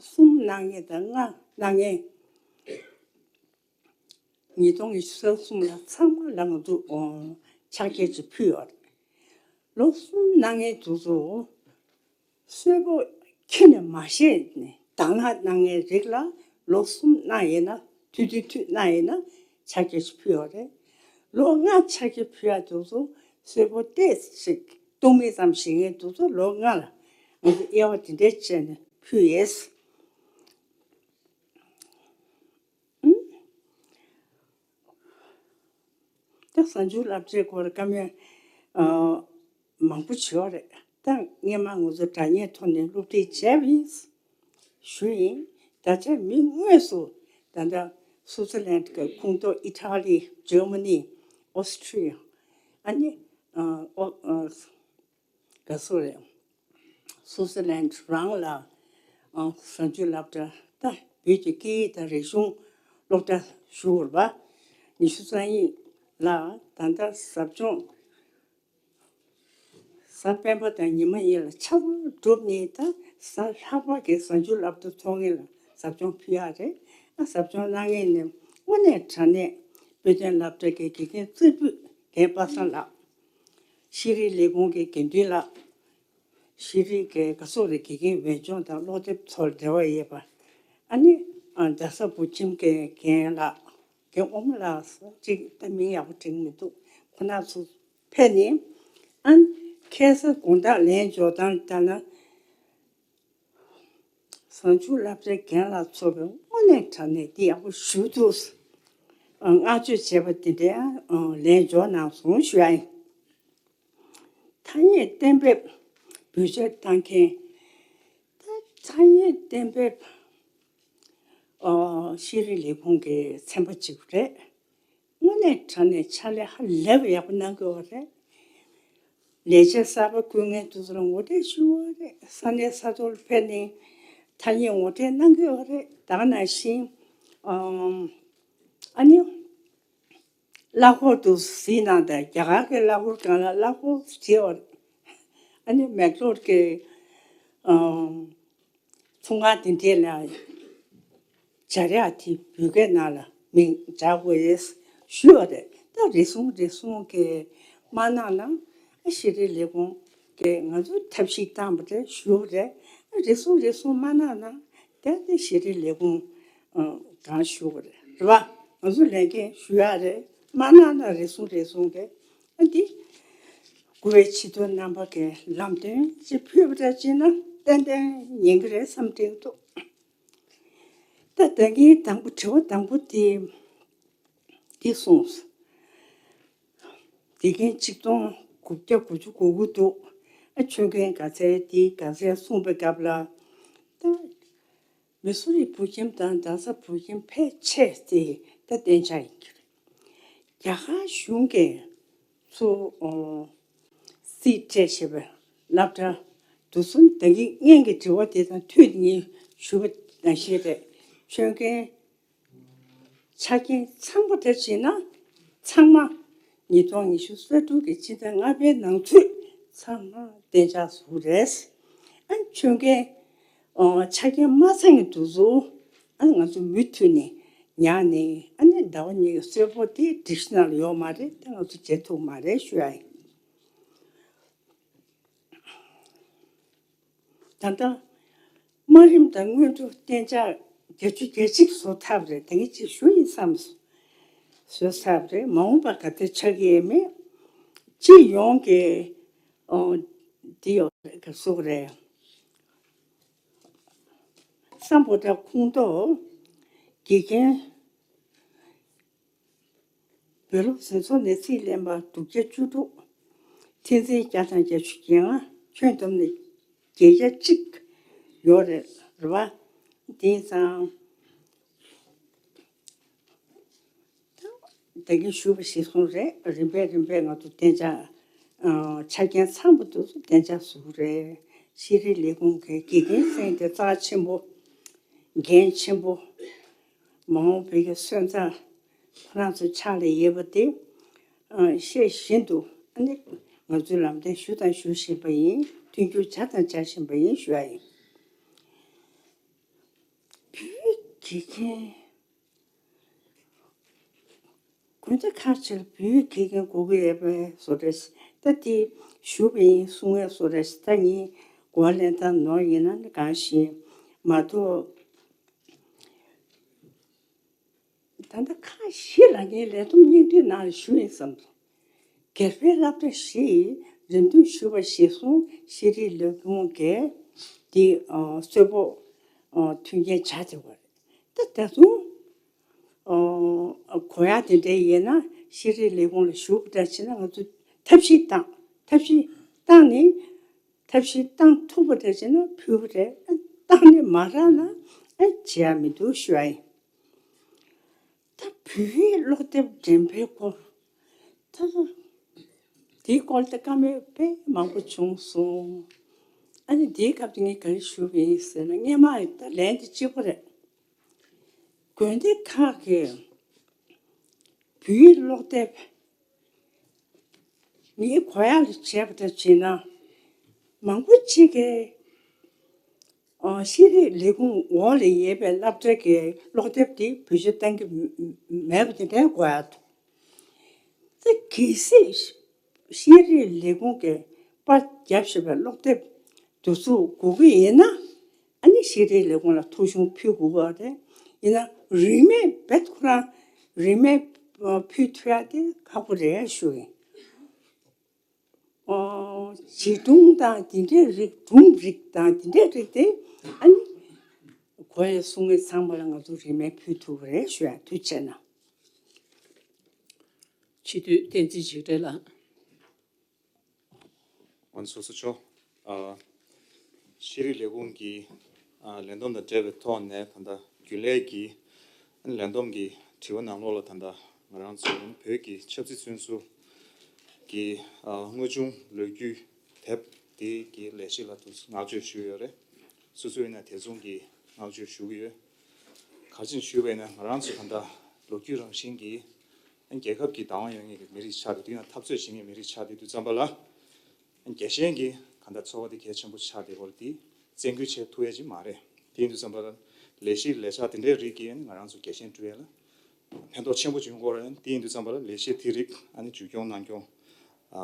གསུམ་གནང་མཁན་དང་ལྔ་གནང་མཁན། ཉིས་སྟོང་ཉི་ཤུ་རྩ་གསུམ་ལ་ཚང་མ་ལ་ང་ཚོ་ཕྱག་འཁྱེར་ཅིག་ཕུལ་ཡོད་རེད། ལོ་གསུམ་གནང་མཁན་དེ་ཚོ་གསོལ་པོ་ཁྱོན་ནས་མ་བཞེས་ནས་དང་བླངས་གནང་མཁན་རིགས་ལ་ལོ་གསུམ་གནང་ཡིན་ན། དུས་དུས་དུས་གནང་ཡིན་ན་ཕྱག་འཁྱེར་ཅིག་ཕུལ་ཡོད་རེད། ལོ་ལྔ་ཕྱག་འཁྱེར་ཕུལ་ཡག་དེ་ཚོ་གསོལ་པོ་ཏོག་ཙམ་ཞིག་གཏོང་མིན་ཙམ་བཞེས་མཁན་དེ་ཚོ་ལོ་ལྔ་ལ་ང་ཚོ་དབྱེ་བ་དེ་འདྲས་བྱས་ནས་ཕུལ་ཡོད། ད་གཟའ་མཇུག་སློབ་གྲྭའི་སྐོར་བཀའ་མོལ་ཨ་མང་པོ་བྱོས་རེད། ད་སྔས་མ་ང་ཚོ་དྲ་བརྙན་ཐོག་ནས་སློབ་ཁྲིད་བྱས་པ་ཡིན། ཞུ་ཡིན། ད་ཆ་མི་དངོས་སུ་ད་ལྟ་སུའུ་ཙི་ལན་གྱི་ཁོངས་གཏོགས་ཨི་ཊ་ལི། ཇར་མ་ནི། ཨོ་སི་ཊི་རི་ཡ། ཨ་ནི་ཨ་ཨོ་ཨ་ག་སོ་རེད། སུའུ་ཙི་ལན་རང་ལ་ཨ་གཟའ་མཇུག་སློབ་གྲྭ། ད་བོད་ཀྱི་སྐད་ཡིག་དང་རིག་གཞུང་སློབ་གྲྭ་ཞུ་དགོས་རེད་པ། ཉི་ཤུ་རྩ་གཉིས་ལ་ད་ལྟ་ཟབ་སྦྱོང་། གཟའ་སྤེན་པ་དང་ཉི་མ་གཉིས་ལ་ཕྱག་དཔར་གྲུབ་ནས། ད་གཟའ་ལྷག་པ་གི་གཟའ་མཇུག་སློབ་གྲྭ་ཚོགས་མཁན་ལ་ཟབ་སྦྱོང་ཕུལ་ཡག་རེད། ཨ་ཟབ་སྦྱོང་གནང་མཁན་ནི་དངོས་གནས་དྲང་གནས་དཔེ་སྟོན་སློབ་གྲྭ་གི་དགེ་རྒན་རྩེ་ཕུད་རྒན་པ་སངས་ལགས། ཤེས་རིག་ལས་ཁུངས་ཀྱི་དགེ་འདུན་ལགས། ཤེས་རིག་གི་ག་སོགས་རེད། དགེ་རྒན་འོས་སྦྱོང་དང་ཀློག་དེབ་ཚོར་འབྲེལ་བ་ཡོད་པ། ཨ་ནི་ཨ་རྡ་ས་བོད་ཁྱིམ་གྱི་རྒན་ལགས། རྒན་དབང་མོ་ལགས་སུ་གཅིག་ད་མིང་ཡག་པོ་དྲན་མི་འདུག་ཁོ་ན་ཚོ་ཕེབས་ནས། ཨ་ཁ་སང་དགོང་དག་ལན་འབྱོར་སྟངས་ལྟར་ན། གཟའ་མཇུག་སློབ་གྲྭའི་རྒན་ལགས་ཚོ་གིས་དངོས་གནས་དྲང་གནས་འདི་ཡག་པོ་ཞེ་པོ་འདུག་བསྔགས་བརྗོད་བྱས་པ་དེ་འདྲའི་ལན་འབྱོར་གནང་སོང་ཞུ་ཡ་ཡིན། ཐ་སྙད་གཏན་འབེབས་བེད་སྤྱོད་བཏང་མཁན། ད་ཐ་སྙད་གཏན་འབེབས་ཨོ་ཤེས་རིག་ལས་ཁུངས་ཀྱི་ཚན་པ་གཅིག་རེད། དངོས་གནས་དྲང་གནས་ཕྱག་ལས་ཧ་ལས་པ་ཡག་པོ་གནང་གི་ཡོད་རེད། ལས་བྱེད་གསར་པ་བསྐོ་མཁན་དེ་ཚོ་ལ་ངོ་སྤྲོད་ཞུ་གི་ཡོད་རེད། ས་གནས་ས་ཐོག་ལ་ཕེབས་ནས་ཐ་སྙད་ངོ་སྤྲོད་གནང་གི་ཡོད་རེད། ད་ག་ནང་བཞིན་ཨམ་ཨ་ནི། གླ་འཁོར་དུ་གཟིགས་གནང་དང་། རྒྱ་གར་གྱི་གླ་འཁོར་སྒང་ལ་གླ་འཁོར་བྱེད་པ། ཨ་ནི་མེག་ལོར་གྱི་ཨམ་ཚོང་ཁང་དེ་འདྲས་ལ་སྦྱར་ཡག་དེ་བོད་སྐད་ནང་ལ་མིང་སྦྱར་དགོས་ཡས་ཞུས་པ་རེད། ད་རེ་ཟུང་རེ་ཟུང་གིས་མ་གནང་ན། ཨ་ཤེས་རིག་ལས་ཁུངས་ཀྱིས་ང་ཚོ་ཐབས་ཤིག་བཏང་པ་རེད་ཞུས་པ་རེད། ཨ་རེ་ཟུང་རེ་ཟུང་མ་གནང་ན་དེ་ནི་ཤེས་རིག་ལས་ཁུངས་གང་ཞུ་དགོས་རེད། རེད་པ། ང་ཚོ་ལས་འགན་ཞུ་ཡག་རེད། མ་གནང་ན་རེ་ཟུང་རེ་ཟུང་གིས་ཨ་འདི་དགུ་པའི་ཕྱི་དྲོ་རྣམ་པ་གི་ལམ་སྟོན་ཅིག་ཕུལ་བ་འདྲ་བྱས་ན་ཏན་ཏན་ཉན་གི་རེད་བསམ་དྲན་འདུག་ད་ད་གིན་དང་པོ་དྲི་བ་དང་པོ་དེ་འདི་གསུངས། དགེ་རྒན་ཆིག་སྟོང་དགུ་བརྒྱ་དགུ་བཅུ་གོ་དགུ་འདུག་ཨ་ཆོས་རྒན་ག་ཚད་འདི་ག་ཚད་གསུངས་པའི་སྐབས་ལ། ད་མི་སུ་རི་བོད་ཁྱིམ་དང་རྡ་ས་བོད་ཁྱིམ་ཕལ་ཆེར་དེ་ད་གཏན་འཇགས་ཡིན་གྱི་རེད། རྒྱ་གར་གཞུང་གིས་ཚུར་ཨོ་རྩིས་སྤྲད་བྱས་པའི་སློབ་གྲྭ་དེ་ཚོ་ད་གིན་སྔོན་གྱི་དྲི་བ་དེ་དང་མཐུད་ནས་ཞུས་པ་ནང་བཞིན་རེད། ཆོས་རྒན་ཆ་རྐྱེན་ཚང་པ་དེ་བྱས་ན་ཚང་མ་ཉིས་སྟོང་ཉི་ཤུ་རྩ་དྲུག་གི་སྤྱི་ཟླ་ལྔ་པའི་ནང་ཚུད་ཚང་མ་གཏན་འཇགས་བཟོ་གི་རེད། ཨ་ཆོས་རྒན་ཨོ་ཆ་རྐྱེན་མ་ཚང་གི་དེ་ཚོ་ཨ་ང་ཚོ་མུ་མཐུད་ནས་ཉར་ནས། ཨ་ནི་ཟླ་བ་གཉིས་ཀྱི་གསོལ་ཕོགས་དེ་སྒྲིག་གཞི་ནང་ལ་ཡོད་མ་རེད། དེ་ང་ཚོ་བྱེད་ཐུབ་མ་རེད་ཞུ་ཡ་ཡིན། ད་ལྟ་དམའ་རིམ་དང་སྔོན་འགྲོ་གཏན་འཇགས་བརྒྱད་ཅུ་གྱ་གཅིག་བཟོ་ཐབས་རེད། ད་གིན་ཅིག་ཞུ་ཡིན་བསམ། བཟོ་ཐབས་རེད། མ་འོངས་པ་ག་དེ་ཆགས་ཀྱི་ཡོད་མེད་སྤྱི་ཡོངས་ཀྱི་ཨོ་འདི་ཡོད་རེད། ག་སོགས་རེད། སམ་བྷོ་ཊ་ཁོངས་གཏོགས་དགེ་རྒན་བོད་སློབ་འཛིན་ཚོགས་ནས་རྩིས་ལེན་པ་དྲུག་བརྒྱ་བཅུ་དྲུག་ཁྲི་འཛིན་བརྒྱ་དང་བརྒྱད་ཅུ་གྱ་ལྔ། ཁྱོན་བསྡོམས་ནས་བརྒྱད་བརྒྱ་གཅིག་ཡོད་རེད། རེད་པ། དེང་སང་ད་གིན་ཞུས་པ་གཞིར་བཟུང་རེད། རིམ་པས་རིམ་པས་ང་ཚོ་གཏན་འཇགས་ཨ་ཆ་རྐྱེན་ཚང་པོ་དེ་ཚོ་གཏན་འཇགས་བཟོ་གི་རེད། ཤེས་རིག་ལས་ཁུངས་ཀྱི་དགེ་རྒན་ཟེར་མཁན་དེ་རྩ་ཆེན་པོ། འགན་ཆེན་པོ། མ་འོངས་པའི་གི་སོན་རྩ་ ཁོ་རང་ཚོ་ཕྱག་ལ་ཡོད་པ་དེ་ཨ་ཤེས་བཞིན་དུ་ཨ་ནི་ང་ཚོའི་ལམ་སྟོན་ཞུ་དང་ཞུ་བཞིན་པ་ཡིན། མཐུན་འགྱུར་བྱ་དང་བྱ་བཞིན་པ་ཡིན་ཞུ་ཡ་ཡིན། བོད་དགེ་རྒན། དགོན་སྡེ་ཁག་ཅིག་ལ་བོད་དགེ་རྒན་དགོས་ཀྱི་ཡོད་པའི་བཟོ་འདྲ་ཞིག་ད་དེ་ཞུ་བ་ཡིན་གསུང་ཡས་བཟོ་འདྲ་ཞིག་ད་ངས་གོ་བ་ལེན་སྟངས་ནོར་ཡིན་ན་ནི་གང་ཞིག་མ་གཏོགས། ད་ལྟ་ཁག་བཞི་ལ་ངའི་ལས་བསྡོམས་སྙིང་བསྡུས་ནང་ལ་ཞུ་ཡིན་བསམ་སོང་། སྒེར་པའི་སློབ་གྲྭ་བཞི་ཡི་རེ་འདུན་ཞུས་པ་གཞིར་བཟུང་ཤེས་རིག་ལས་ཁུངས་ཀྱིས་འདི་ཨ་གསོལ་ཕོགས་ཨ་མཐུན་རྐྱེན་བྱ་བྱེད་པ་རེད། ད་ད་དུང་ཨ་གོ་ཡག་དེ་འདྲ་ཡིན་ན་ཤེས་རིག་ལས་ཁུངས་ལ་ཞུ་བ་འདྲ་བྱས་ན་ང་ཚོ་ཐབས་ཤེས་བཏང་ཐབས་ཤེས་བཏང་ནས་ཐབས་ཤེས་བཏང་ཐུབ་པ་འདྲ་བྱས་ན་ཕུལ་བ་རེད། བཏང་ནས་མ་རག་ན་ཨ་བྱེད་ཡག་མི་འདུག་ཞུ་ཡ་ཡིན། ད་བོད་ཡིག་ཀློག་དེབ་འགྲེམས་སྤེལ་སྐོར་ད་དེའི་སྐོར་ལ་ད་བཀའ་མོལ་དཔེ་མང་པོ་བྱུང་སོང་། ཨ་ནི་དེའི་སྐབས་དེ་ངས་ག་རེ་ཞུ་གི་ཡིན་ཟེར་ན་སྔས་མ་ཡི་ད་ལན་དེ་གཅིག་པ་རེད། དགོན་སྡེ་ཁག་གིས་བོད་ཡིག་ཀློག་དེབ་ངའི་གོ་ཡག་ལ་བྱས་པ་འདྲ་བྱས་ན་མང་པོ་གཅིག་གིས་ཨ་ཤེས་རིག་ལས་ཁུངས་འོག་ལ་ཡོད་པའི་སློབ་གྲྭ་གི་ཀློག་དེབ་དེ་བེད་སྤྱོད་གཏང་གི་མེད་པ་དེ་འདྲའི་གོ་ཡག་འདུག་ད་གལ་སྲིད་ཤེས་རིག་ལས་ཁུངས་ཀྱིས་པར་བརྒྱབ་བཞག་པའི་ཀློག་དེབ་དེ་ཚོ་དགོས་ཀྱི་ཡིན་ན་ཨ་ནི་ཤེས་རིག་ལས་ཁུངས་ལ་ཐོ་གཞུང་ཕུལ་དགོས་པ་རེད། ཡིན་ན་རིན་མེད་རྦད་ཁོ་རང་རིན་མེད་ཕུལ་ཐུབ་ཡག་དེ་ཁག་པོ་རེད་ཞུ་ཡིན། ཨོ། བྱིས་སྒྲུང་དང་དེ་འདྲའི་རིགས་སྒྲུང་རིགས་དང་དེ་འདྲའི་རིགས་དེ་ཨ་ནི་གོ་ཡག་གསུང་མཁན་ཚང་མ་ལ་ང་ཚོ་རིན་མེད་ཕུལ་ཐུབ་ཀྱི་རེད་ཞུ་ཡག་ཐུགས་རྗེ་གནང་། སྤྱི་འཐུས་བསྟན་འཛིན་འཇིགས་བྲལ་ལགས། ང་ཚོ་སོ་སོ་ཆོ། ཨ། ཤེས་རིག་ལས་ཁུངས་ཀྱི་ཨ་ལས་བསྡོམས་དང་འབྲེལ་བའི་ཐོག་ནས་ད་ལྟ་རྒྱུན་ལས་ཀྱི་ལས་བསྡོམས་ཀྱི་དྲི་བ་ནང་ལོགས་ལ་ད་ལྟ་ང་རང་ཚོ་བོད་ཀྱི་ཆབ་སྲིད་བཙོན་ཟུར་གྱི་ཨ་དངོས་བྱུང་ལོ་རྒྱུས་དེབ་དེ་གི་ལས་གཞི་ལ་ཐུགས་བསྔགས་བརྗོད་ཞུས་ཡོད་རེད། སོ་སོ་ཡིན་ན་དེ་མཚུངས་ཀྱི་བསྔགས་བརྗོད་ཞུ་གི་ཡོད། ག་རེ་བྱས་ནས་ཞུས་པ་ཡིན་ན་ང་རང་ཚོ་ད་ལྟ་ལོ་རྒྱུས་རང་བཞིན་གྱི་རྒྱལ་ཁབ་ཀྱི་བདག་དབང་ཡོད་མཁན་གྱི་མི་རིགས་ཆགས་ཏེ་དུས་ན་འཐབ་རྩོད་བྱེད་མཁན་མི་རིགས་ཆགས་ཏེ་དུས་ཙམ་པ་ལ། རྒྱལ་ཞེན་གྱི་གང་ལྟར་ཚོར་བ་དེ་གལ་ཆེན་པོ་ཆགས་བསྡད་པ་རེད། དེ་བཙན་སྐུལ་བྱེད་ཐུབ་ཡ་ཅིག་མ་རེད། དེ་ཡིན་དུས་ཙམ་པ་ལ་ལས་གཞི་ལས་འཆར་དེ་འདྲའི་རིགས་ཀྱིས་ང་རང་ཚོ་རྒྱལ་ཞེན་སྤྲོད་ཡ་ལ་ཕན་ཐོགས་ཆེན་པོ་ཅིག་ཡོང་གི་རེད། དེ་ཡིན་དུས་ཙམ་པ་ལ་ལས་གཞི་དེ་རིགས་ཨ་ནི་བཅོས་སྐྱོང་གནང་སྐྱོང་ཨ་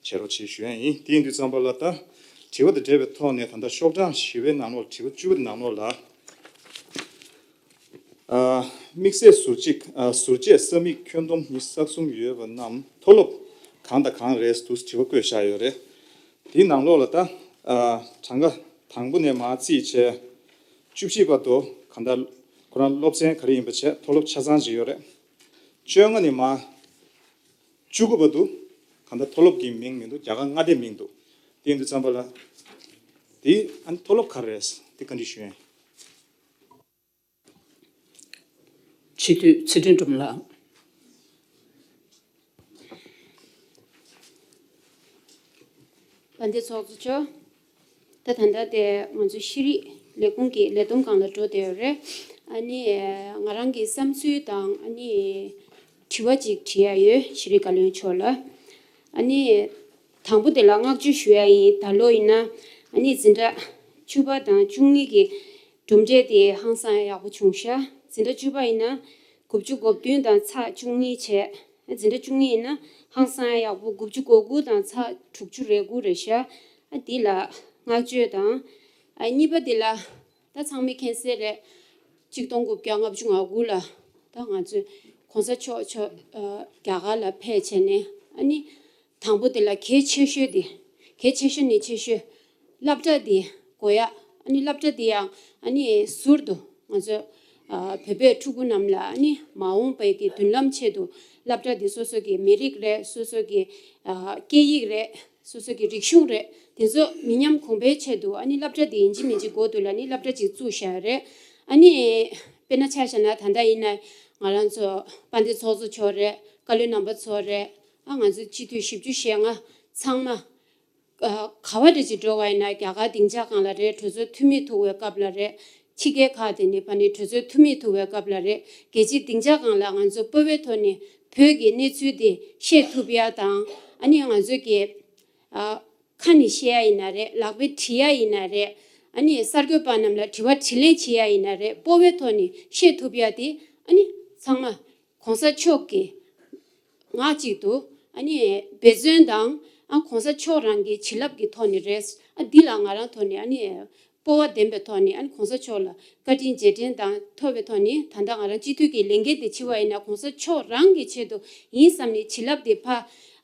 བྱེད་རོགས་བྱེད་ཞུ་ཡ་ཡིན། དེ་ཡིན་དུས་ཙམ་པ་ལ་ད་དྲི་བ་དང་འབྲེལ་བའི་ཐོག་ནས་ད་ལྟ་ཤོག་གྲངས་བཞི་པའི་ནང་ལོགས་དྲི་བ་བཅུ་པའི་ནང་ལོགས་ལ། ཨ། དམིགས་བསལ་ཟུར་གཅིག་ཨ། ཟུར་བཅད་ས་མིག་ཁྱོན་བསྡོམས་ཉི་ཤུ་རྩ་གསུམ་ཡོད་པ་རྣམས་མཐོ་སློབ་གང་དང་གང་རེད་འདུག་དྲི་བ་བཀོད་བཞག་ཡོད་རེད། དེའི་ནང་ལོགས་ལ་ད། ཨ། གྲངས་ཀ་དང་པོ་ནས་མར་རྩིས་བྱས། བཅུ་བཞི་བར་དུ་གང་ལྟར་ཁོ་རང་སློབ་ཚན་ག་རེ་ཡིན་པ་བྱས་མཐོ་སློབ་ཆ་ཚང་ཅིག་ཡོད་རེད། བཅོ་ལྔ་ནས་མར་བཅུ་དགུ་བར་དུ་གང་ལྟར་མཐོ་སློབ་ཀྱི་མིང་མི་འདུག་རྒྱ་གར་མངའ་སྡེའི་མིང་འདུག་དེ་ཡིན་དུས་ཙམ་པ་ལ། དེ་ཨ་ནི་མཐོ་སློབ་ག་རེ་རེད་དེ་བཀའ་འདྲི་ཞུ་ཡིན། སྤྱི་འཐུས་ཚེ་བརྟན་སྒྲོལ་མ་ལགས། དཔལ་ལྡན་ཚོགས་གཙོ་མཆོག་ད་ད་ལྟ་དེ་ང་ཚོ་ཤེས་རིག་ལས་ཁུངས་ཀྱི་ལས་བསྡོམས་སྒང་ལ་འགྲོ་བསྡད་ཡོད་རེད། ཨ་ནི་ང་རང་གི་བསམ་ཚུལ་དང་ཨ་ནི་དྲི་བ་ཅིག་དྲི་ཡ་ཡོད་ཤེས་རིག་བཀའ་བློན་མཆོག་ལ། ཨ་ནི་དང་པོ་དེ་ལ་བསྔགས་བརྗོད་ཞུ་ཡ་ཡིན། ད་ལོ་ཡིན་ན་ཨ་ནི་འཛིན་གྲྭ་བཅུ་པ་དང་བཅུ་གཉིས་ཀྱི་གྲུབ་འབྲས་དེ་ཧང་སང་ཡག་པོ་བྱུང་ཤག་འཛིན་གྲྭ་བཅུ་པ་ཡིན་ན་དགུ་བཅུ་གོ་བདུན་དང་ཚེག་བཅུ་གཉིས་བྱས། འཛིན་གྲྭ་བཅུ་གཉིས་ཡིན་ན་ཧང་སང་ཡག་པོ་དགུ་བཅུ་གོ་དགུ་དང་ཚེག་དྲུག་ཅུ་རེ་དགུ་རེད་ཤག་ཨ་འདི་ལ་བསྔགས་བརྗོད་དང་། ཨ་གཉིས་པ་འདི་ལ་ད་ཚང་མས་མཁྱེན་གསལ་རེད། གཅིག་སྟོང་དགུ་བརྒྱ་ལྔ་བཅུ་ང་དགུ་ལ་ད་ང་ཚོས་གོང་ས་མཆོག་མཆོག་ཨ་རྒྱ་གར་ལ་ཕེབས་བྱས་ནས་ཨ་ནི། དང་པོ་དེ་ལ་གལ་ཆེ་ཤོས་དེ། གལ་ཆེ་ཤོས་ནས་ཆེ་ཤོས། སློབ་གྲྭ་དེ་དགོས་ཡ། ཨ་ནི་སློབ་གྲྭ་དེ་ཡང་ཨ་ནི་ཟུར་དུ་ང་ཚོ་ཨ་བོད་པའི་ཕྲུ་གུ་རྣམས་ལ་ཨ་ནི་མ་འོངས་པའི་གི་མདུན་ལམ་ཆེད་དུ་སློབ་གྲྭ་དེ་སོ་སོ་གི་མི་རིགས་རེད། སོ་སོ་གི་ཨ་སྐད་ཡིག་རེད། སོ་སོ་གི་རིག་གཞུང་རེད། དེ་ཚོ་མི་ཉམས་གོང་འཕེལ་ཆེད་དུ་ཨ་ནི་སློབ་གྲྭ་དེ་ཡིན་གཅིག་མིན་གཅིག་དགོས་འདུག་ལ། ཨ་ནི་སློབ་གྲྭ་ཅིག་བཙུགས་བཞག་ཡོད་རེད། ཨ་ནི་དཔེར་ན་ཆ་བཞག་ན་ད་ལྟ་ཡིན་ན་ང་རང་ཚོ་དཔལ་ལྡན་ཚོགས་གཙོ་མཆོག་རེད། བཀའ་བློན་རྣམ་པ་ཚོ་རེད། ཨ་ང་ཚོ་སྤྱི་འཐུས་བཞི་བཅུ་ཞེ་ལྔ་ཚང་མ་ཨ་ག་བ་འདྲ་ཅིག་འགྲོ་བ་ཡིན་ན་རྒྱ་གར་སྡིངས་ཆ་སྒང་ལ་རེད། གྲོས་ཚོགས་འཐུས་མི་ཐུག་པའི་སྐབས་ལ་རེད། ཕྱི་རྒྱལ་ཁག་དེ་ནས་ཕ་ནི་གྲོས་ཚོགས་འཐུས་མི་ཐུག་པའི་སྐབས་ལ་རེད། རྒྱལ་སྤྱིའི་སྡིངས་ཆ་སྒང་ལ་ང་ཚོ་སྤོབས་པའི་ཐོག་ནས་བོད་ཀྱི་གནས་ཚུལ་དེ་བཤད་ཐུབ་ཡ་དང་། ཨ་ནི་ང་ཚོ་གི་ཨ་ཁ་ནས་བཤད་ཡ་ཡིན་ན་རེད། ལག་པས་བྲིས་ཡ་ཡིན་ན་རེད། ཨ་ནི་གསར་འགོད་པ་རྣམས་ལ་དྲི་བ་དྲིས་ལན་བྱེད་ཡ་ཡིན་ན་རེད། སྤོབས་པའི་ཐོག་ནས་བཤད་ཐུབ་ཡ་དེ་ཨ་ནི་ཚང་མ་གོང་ས་མཆོག་གི་ངག་གཅིག་ཏུ་ཨ་ནི་འབད་བརྩོན་དང་། ཨ་གོང་ས་མཆོག་རང་གི་བྱིན་རླབས་ཀྱི་ཐོག་ནས་རེད། ཨ་འདི་ལ་ང་རང་ཐོག་ནས་ཨ་ནི་སྤོབས་པ་ལྡན་པའི་ཐོག་ནས་ཨ་ནི་གོང་ས་མཆོག་ལ་བཀའ་དྲིན་རྗེས་དྲན་དང་ཐོབ་པའི་ཐོག་ནས། ད་ལྟ་ང་རང་སྤྱི་འཐུས་ཀྱི་ལས་འགན་དེ་བྱེད་པ་ཡིན་ན་གོང་ས་མཆོག་རང་གི་ཆེད་དུ་ཡིན་བསམ་ནས། བྱིན་རླབས་དེ་ཕ་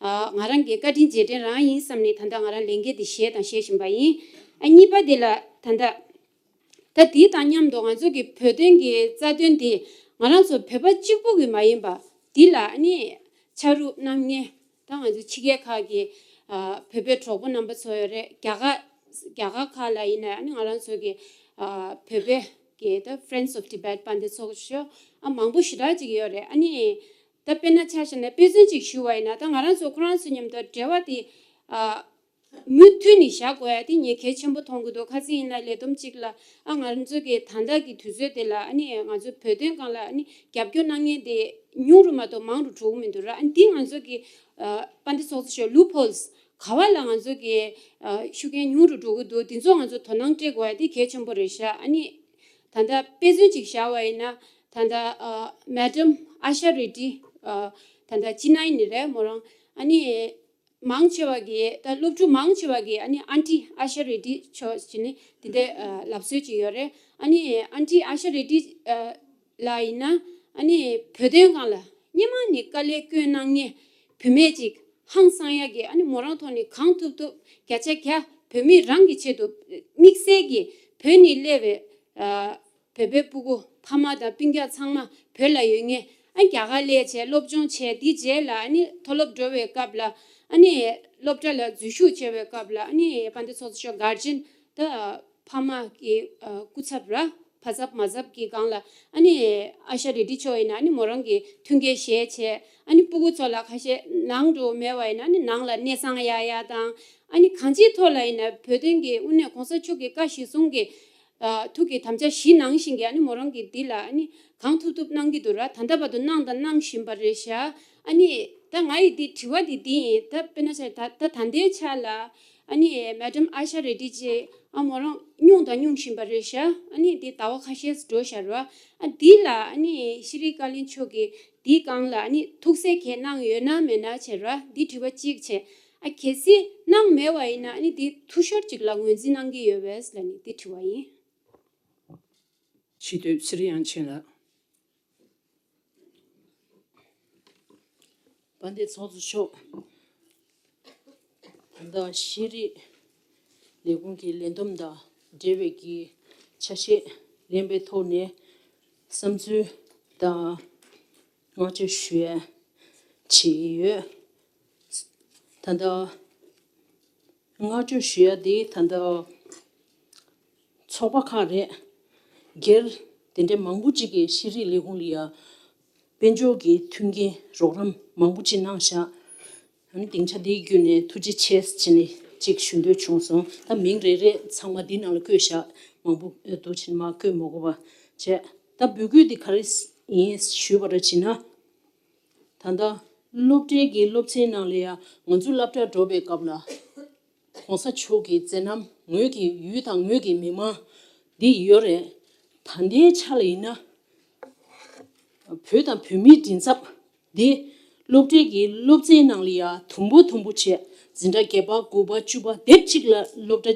ཨ་ང་རང་གི་བཀའ་དྲིན་རྗེས་དྲན་རང་ཡིན་བསམ་ནས་ད་ལྟ་ང་རང་ལས་འགན་དེ་བཞེས་དང་བཞེས་བཞིན་པ་ཡིན། ཨ་གཉིས་པ་དེ་ལ་ད་ལྟ་ད་དེ་དང་མཉམ་དུ་ང་ཚོ་གི་བོད་དོན་གྱི་རྩ་དོན་དེ་ང་རང་ཚོ་བོད་པ་གཅིག་པུ་གི་མ་ཡིན་པ། འདི་ལ་ཨ་ནི་ཆ་རོགས་གནང་མཁན་ད་ང་ཚོ་ཕྱི་རྒྱལ་ཁག་གི་ཨ་བོད་པའི་གྲོགས་པོ་རྣམ་པ་ཚོ་ཡོད་རེད། རྒྱ་གར་རྒྱ་གར་ཁག་ལ་ཡིན་ན་ཨ་ནི་ང་རང་ཚོ་གི་ཨ་བོད་པའི་གི་ད་Friends of Tibet དཔལ་ལྡན་ཚོགས་གཙོ་ཨ་མང་པོ་ཞེ་དྲག་ཅིག་ཡོད་རེད། ཨ་ནི་ད་དཔེར་ན་ཆ་བཞག་ན་དཔེ་མཚོན་ཅིག་ཞུ་བ་ཡིན་ན། ད་ང་རང་ཚོ་ཁོ་རང་ཚོ་མཉམ་དུ་འབྲེལ་བ་དེ་ཨ་མུ་མཐུད་ནས་བཞག་དགོས་ཡ་དེ་ངས་གལ་ཆེན་པོ་མཐོང་གི་འདུག་ཁ་སང་ཡིན་ན་ལས་བསྡོམས་གཅིག་ལ་ཨ་ང་ཚོ་གི་ད་ལྟ་གི་དུས་ཚོད་དེ་ལ་ཨ་ནི་ང་ཚོ་བོད་དོན་སྒང་ལ་ཨ་ནི་རྒྱབ་སྐྱོར་གནང་མཁན་དེ་ཉུང་རུ་མ་གཏོགས་མང་རུ་འགྲོ་གི་མི་འདུག་ར། ཨ་ནི་འདི་ང་ཚོ་གི་ཨ་དཔལ་ལྡན་ཚོགས་གཙོ་མཆོག་loopholes ག་བ་ལ་ང་ཚོ་གི་ཨ་ཤུགས་རྐྱེན་ཉུང་རུ་འགྲོ་གི་འདུག་འདི་ཚོ་ང་ཚོ་དོ་སྣང་སྤྲད་དགོས་ཡ་དེ་གལ་ཆེན་པོ་རེད་ཤག་ཨ་ནི་ད་ལྟ་དཔེ་མཚོན་ཅིག་བཞག་པ་ཡིན་ན། ད་ལྟ་ཨ་Madam Asha Reddy ཨ་ད་ལྟ་ཅི་ན་ཡིན་ནི་རེད་མོ་རང་། ཨ་ནི་མང་ཆེ་བ་གིས་ད་སློབ་ཕྲུག་མང་ཆེ་བ་གིས་ཨ་ནི་Aunty Asha Reddy མཆོག་ཅེས་ནི་དེ་འདྲའི་ཨ་ལབ་སྲོལ་ཅིག་ཡོད་རེད། ཨ་ནི་Aunty Asha Reddy ཨ་ལ་ཡིན་ན་ཨ་ནི་བོད་དོན་སྒང་ལ་སྔོན་མ་ནས་དཀའ་ལས་བསྐྱོན་གནང་མཁན་བུད་མེད་ཅིག་ཧང་སང་ཡ་གི། ཨ་ནི་མོ་རང་ཐོག་ནས་གང་ཐུབ་ཐུབ་བརྒྱ་ཆ་བརྒྱ་བོད་མི་རང་གི་ཆེད་དུ་དམིགས་བསལ་གྱི་བོད་ནས་སླེབས་པའི་ཨ་བོད་པའི་སྤུ་གུ་ཕ་མ་དང་སྤུན་ཀྱག་ཚང་མ་བོད་ལ་ཡོད་མཁན། ཨ་རྒྱ་གར་སླེབས་བྱས་སློབ་སྦྱོང་བྱས། དེའི་རྗེས་ལ་ཨ་ནི་མཐོ་སློབ་འགྲོ་བའི་སྐབས་ལ་ཨ་ནི་སློབ་གྲྭ་ལ་འཛུལ་ཞུགས་བྱས་པའི་སྐབས་ལ་ཨ་ནི་དཔལ་ལྡན་ཚོགས་གཙོ་མཆོག་guardian ད་ཕ་མ་གི་ཨ་སྐུ་ཚབ་ར་ཕ་ཚབ་མ་ཚབ་ཀྱི་སྒང་ལ་ཨ་ནི་Asha Reddy མཆོག་ཡིན་ན་ཨ་ནི་མོ་རང་གི་མཐུན་རྐྱེན་བཞེས་བྱས། ཨ་ནི་སྤུ་གུ་ཚོ་ལ་ཁ་ཤས་ནང་འགྲོ་མེད་པ་ཡིན་ན་ཨ་ནི་ནང་ལ་གནས་ཚང་གཡར་ཡ་དང་། ཨ་ནི་གང་ཅིའི་ཐོག་ལ་ཡིན་ན་བོད་དོན་གྱི་དངོས་གནས་གོང་ས་མཆོག་གི་བཀའ་གཞིར་བཟུང་གི་ཨ་ཐུགས་ཀྱི་དམ་བཅའ་གཞི་ནང་བཞིན་གྱི་ཨ་ནི་མོ་རང་གིས་འདི་ལ་ཨ་ནི་གང་ཐུབ་ཐུབ་གནང་གི་འདུག་ར། ད་ལྟ་བར་དུ་གནང་དང་གནང་བཞིན་པ་རེད་ཤག་ཨ་ནི་ད་ང་ཡི་འདི་དྲི་བ་འདི་འདི་ཡིན། ད་དཔེར་ན་ཆ་ད་ད་ད་ལྟའི་ཆ་ལ་ཨ་ནི་Madam Asha Reddy ཅེས་ཨ་མོ་རང་སྙུང་དང་སྙུང་བཞིན་པ་རེད་ཤག་ཨ་ནི་འདི་ཟླ་བ་ཁ་ཤས་འགྲོ་ཤག་ར། ཨ་འདི་ལ་ཨ་ནི་ཤེས་རིག་བཀའ་བློན་མཆོག་གིས་འདིའི་སྒང་ལ་ཨ་ནི་ཐུགས་སྣང་གང་གནང་ཡོད་ན་མེད་ན་བྱས་ར། འདི་དྲི་བ་གཅིག་བྱས། ཨ་གལ་སྲིད་གནང་མེད་པ་ཡིན་ན་ཨ་ནི་འདི་འཐུས་ཤོར་ཅིག་ལ་ངོས་འཛིན་གནང་གི་ཡོད་པས་ལ་ནི་འདི་དྲི་བ་ཡིན། སྤྱི་འཐུས་ཚེ་རིང་དབྱངས་ཅན་ལགས། དཔལ་ལྡན་ཚོགས་གཙོ་མཆོག་ད་ལྟ་ཤེས་རིག་ལས་ཁུངས་ཀྱི་ལས་བསྡོམས་དང་འབྲེལ་བའི་གི་ཆ་ཤས་ལེན་པའི་ཐོག་ནས་བསམ་ཚུལ་དང་བསྔགས་བརྗོད་ཞུ་ཡ་བྱས་ཡོད། ད་ལྟ་བསྔགས་བརྗོད་ཞུ་ཡ་དེ་ད་ལྟ་ཚོགས་པ་ཁག་རེད། སྒེར་དེ་འདྲའི་མང་པོ་ཅིག་གིས་ཤེས་རིག་ལས་ཁུངས་ལ་ཡ་དཔལ་འབྱོར་གྱི་མཐུན་རྐྱེན་རོགས་རམ་མང་པོ་ཅིག་གནང་བཞག་ཨ་ནི་སྡིངས་ཆ་འདི་བརྒྱུད་ནས་ཐུགས་རྗེ་ཆེ་ཟེར་ནས་ཅིག་ཞུ་འདོད་བྱུང་སོང་། ད་མིང་རེ་རེ་ཚང་མ་འདི་ནང་ལ་བཀོད་བཞག་མང་པོ་འདུག་ཕྱིན་མ་བཀོད་མ་དགོས་པ་བྱས། ད་འབོད་སྐུལ་འདི་ག་རེ་ཡིན་ཞུས་པ་ར་བྱིན་ན། ད་ལྟ་སློབ་གྲྭའི་གི་སློབ་ཚན་ནང་ལ་ཡང་ང་ཚོ་སློབ་གྲྭ་འགྲོ་བའི་སྐབས་ལ་གོང་ས་མཆོག་གི་མཛད་རྣམ་ངོས་ཀྱི་ཡུལ་དང་ངོས་ཀྱི་མི་མང་འདི་ཡོད་རེད། ད་ལྟའི་ཆ་ལ་ཡིན་ན་བོད་དང་བོད་མིའི་མགྲིན་ཚབ་འདི་སློབ་གྲྭའི་གི་སློབ་ཚན་ནང་ལ་ཡང་དུམ་བུ་དུམ་བུ་བྱས་འཛིན་གྲྭ་བརྒྱད་པ་དགུ་པ་བཅུ་པ་དེབ་གཅིག་ལ་སློབ་གྲྭ་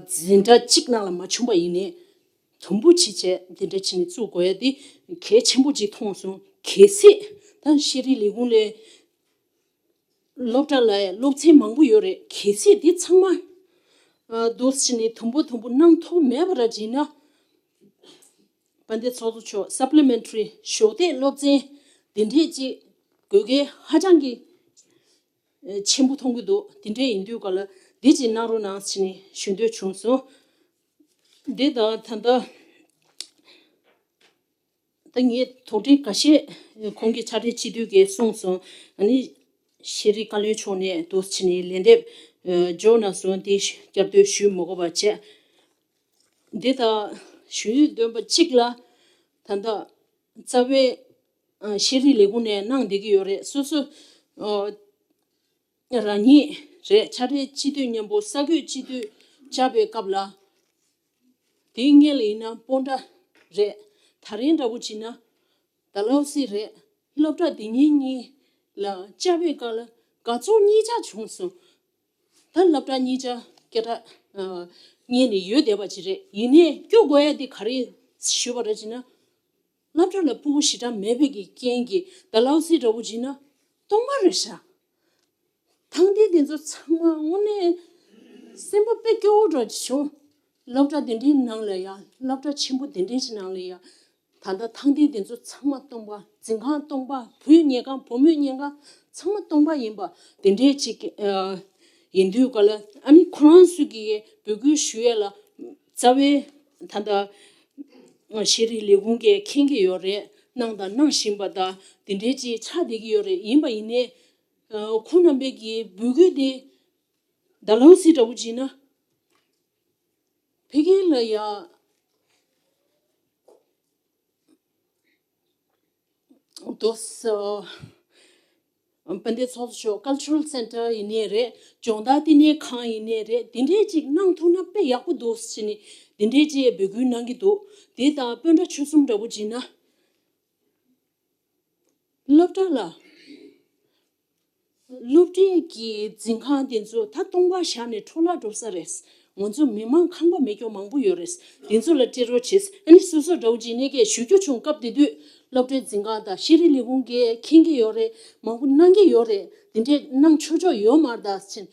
འཛིན་གྲྭ་གཅིག་ནང་ལ་མ་བྱུང་པ་ཡིན་ནའི། དུམ་བུ་ཅིག་བྱས་འདི་འདྲ་བྱས་ནས་བཙུགས་དགོས་ཡ་འདི་གལ་ཆེན་པོ་ཅིག་མཐོང་སོང་། གལ་སྲིད་ད་ཤེས་རིག་ལས་ཁུངས་ལས་སློབ་གྲྭ་ལ་ཡ་སློབ་ཚན་མང་པོ་ཡོད་རེད། གལ་སྲིད་འདི་ཚང་མ་ཨ་འདུག་སེ་བྱས་ནས་དུམ་བུ་དུམ་བུ་གནང་ཐུབ་མེད་པ་ར་བྱས་ན་དཔལ་ལྡན་ཚོགས་གཙོ་མཆོག་supplementary གཞོགས་འདེགས་སློབ་ཚན་འདི་འདྲས་ཅིག་དགོས་གལ་ཧ་ཅང་གི་ཆེན་པོ་མཐོང་གི་འདུག་དེ་འདྲའི་ཡིན་དུས་ག་ལ་འདི་ཅིག་གནང་རོགས་གནང་ཟེར་ནས་ཞུ་འདོད་བྱུང་སོང་། འདི་དང་ད་ལྟ་ད་ངས་དོགས་འདྲི་འགའ་ཤས་ཁོང་གི་ཕྱག་སྦྲེལ་སྤྱི་འཐུས་ཀྱིས་གསུངས་སོང་། ཨ་ནི་ཤེས་རིག་བཀའ་བློན་མཆོག་ནས་འདུག་སེ་བྱས་ནས་ལན་འདེབས་འབྱོར་གནང་སོང་། དེ་བསྐྱར་ཟློས་ཞུ་མ་དགོས་པ་བྱས། འདི་ལྟར་ ཞུ་ཡིག་འདོན་པ་གཅིག་ལ་ད་ལྟ་རྩ་བའི་ཨ་ཤེས་རིག་ལས་ཁུངས་ནས་གནང་བསྡད་ཀྱི་ཡོད་རེད། སོ་སོ་ཨ་རང་ཉིད་རེད། ཕྱག་སྦྲེལ་སྤྱི་འཐུས་མཉམ་པོ་ས་བགོས་སྤྱི་འཐུས་བཅར་བའི་སྐབས་ལ། དེའི་སྔོན་ལ་ཡིན་ན་སྤོན་ཊ་རེད། ད་རིང་འདྲ་པོ་བྱས་ན་ཌལ་ཧོ་སི་རེད། སློབ་གྲྭ་དེ་གཉིས་གཉིས་ལ་བཅར་བའི་སྐབས་ལ་དགའ་ཚོར་གཉིས་ཆ་བྱུང་སོང་། ད་སློབ་གྲྭ་གཉིས་ཆ་སྐད་གྲགས་ཨ་རྙེད་ནས་ཡོད་བསྡད་པ་ཅིག་རེད། ཡིན་ནའི་སྐྱོ་དགོས་ཡ་དེ་ག་རེ་ཞུས་པ་རེད་ཅེ་ན། སློབ་གྲྭ་ལ་ཕྲུ་གུ་ཞེ་དྲག་མེད་པའི་གི་རྐྱེན་གྱིས་ཌལ་ཧོ་སི་འདྲ་པོ་བྱས་ན་སྟོང་པ་རེད་ཤག་ཐང་སྟེང་དེ་ཚོ་ཚང་མ་དངོས་གནས་སེམས་པ་དཔེ་སྐྱོ་བོ་འདྲ་བྱུང་། སློབ་གྲྭ་དེ་འདྲའི་ནང་ལ་ཡ། སློབ་གྲྭ་ཆེན་པོ་དེ་འདྲའི་ཞིག་ནང་ལ་ཡ། ད་ལྟ་ཐང་སྟེང་དེ་ཚོ་ཚང་མ་སྟོང་པ། འཛིན་ཁང་སྟོང་པ། བུ་ཉལ་ཁང་བུ་མོའི་ཉལ་ཁང་ཚང་མ་སྟོང་པ་ཡིན་པ་དེ་འདྲའི་ཅིག་ཨ་ཡིན་དུས་ག་ལ། ཨ་ནི་ཁོ་རང་ཚོས་ཀྱི་འབོད་སྐུལ་ཞུ་ཡས་ལ་རྩ་བའི་ད་ལྟ་ཤེས་རིག་ལས་ཁུངས་ཀྱིས་མཁྱེན་གྱི་ཡོད་རེད། གནང་དང་གནང་བཞིན་པ་དང་དེ་འདྲའི་ཅིག་ཆགས་བསྡད་ཀྱི་ཡོད་རེད། ཡིན་པ་ཡིན་ནའི། ཨ་ཁོང་རྣམ་པས་ཀྱི་འབོད་སྐུལ་དེ་ཌལ་ཧོ་སི་འདྲ་པོ་བྱས་ན་ཕ་གི་ལ་ཡ་དོ་ས་དཔལ་ལྡན་ཚོགས་གཙོ་མཆོག་ཀལ་ཅར་རལ་སེན་ཊར་ཡིན་ནའི་རེད། སྦྱོང་བརྡར་བསྟི་གནས་ཁང་ཡིན་ནའི་རེད། དེ་འདྲའི་ཅིག་གནང་ཐུབ་ན་དཔེ་ཡག་པོ་འདུག་ཟེར་ནས་དེ་འདྲའི་ཅིག་འབོད་སྐུལ་གནང་གི་འདུག་དེ་དང་སྤོན་ཊ་ཆོལ་གསུམ་འདྲ་པོ་བྱས་ན། སློབ་གྲྭ་ལ། སློབ་གྲྭའི་གི་འཛིན་ཁང་དེ་ཚོ་ད་སྟོང་པ་བཞག་ནས་འཕྲོ་བརླག་འགྲོ་ས་རེད། ང་ཚོ་མི་མང་ཁང་པ་མེད་རྒྱུ་མང་པོ་ཡོད་རེད། དེ་ཚོ་ལ་སྤྲད་རོགས་བྱེད། ཨ་ནི་སོ་སོ་འདྲ་པོ་བྱས་ནས་ཀྱི་ཞུ་རྒྱུ་བྱུང་། སྐབས་དེ་དུས་སློབ་གྲྭའི་འཛིན་ཁང་དང་ཤེས་རིག་ལས་ཁུངས་ཀྱིས་མཁྱེན་གྱི་ཡོད་རེད། མང་པོ་གནང་གི་ཡོད་རེད། དེ་འདྲས་གནང་ཆོག་ཆོག་ཡོད་མ་རེད་ད་ཟེར།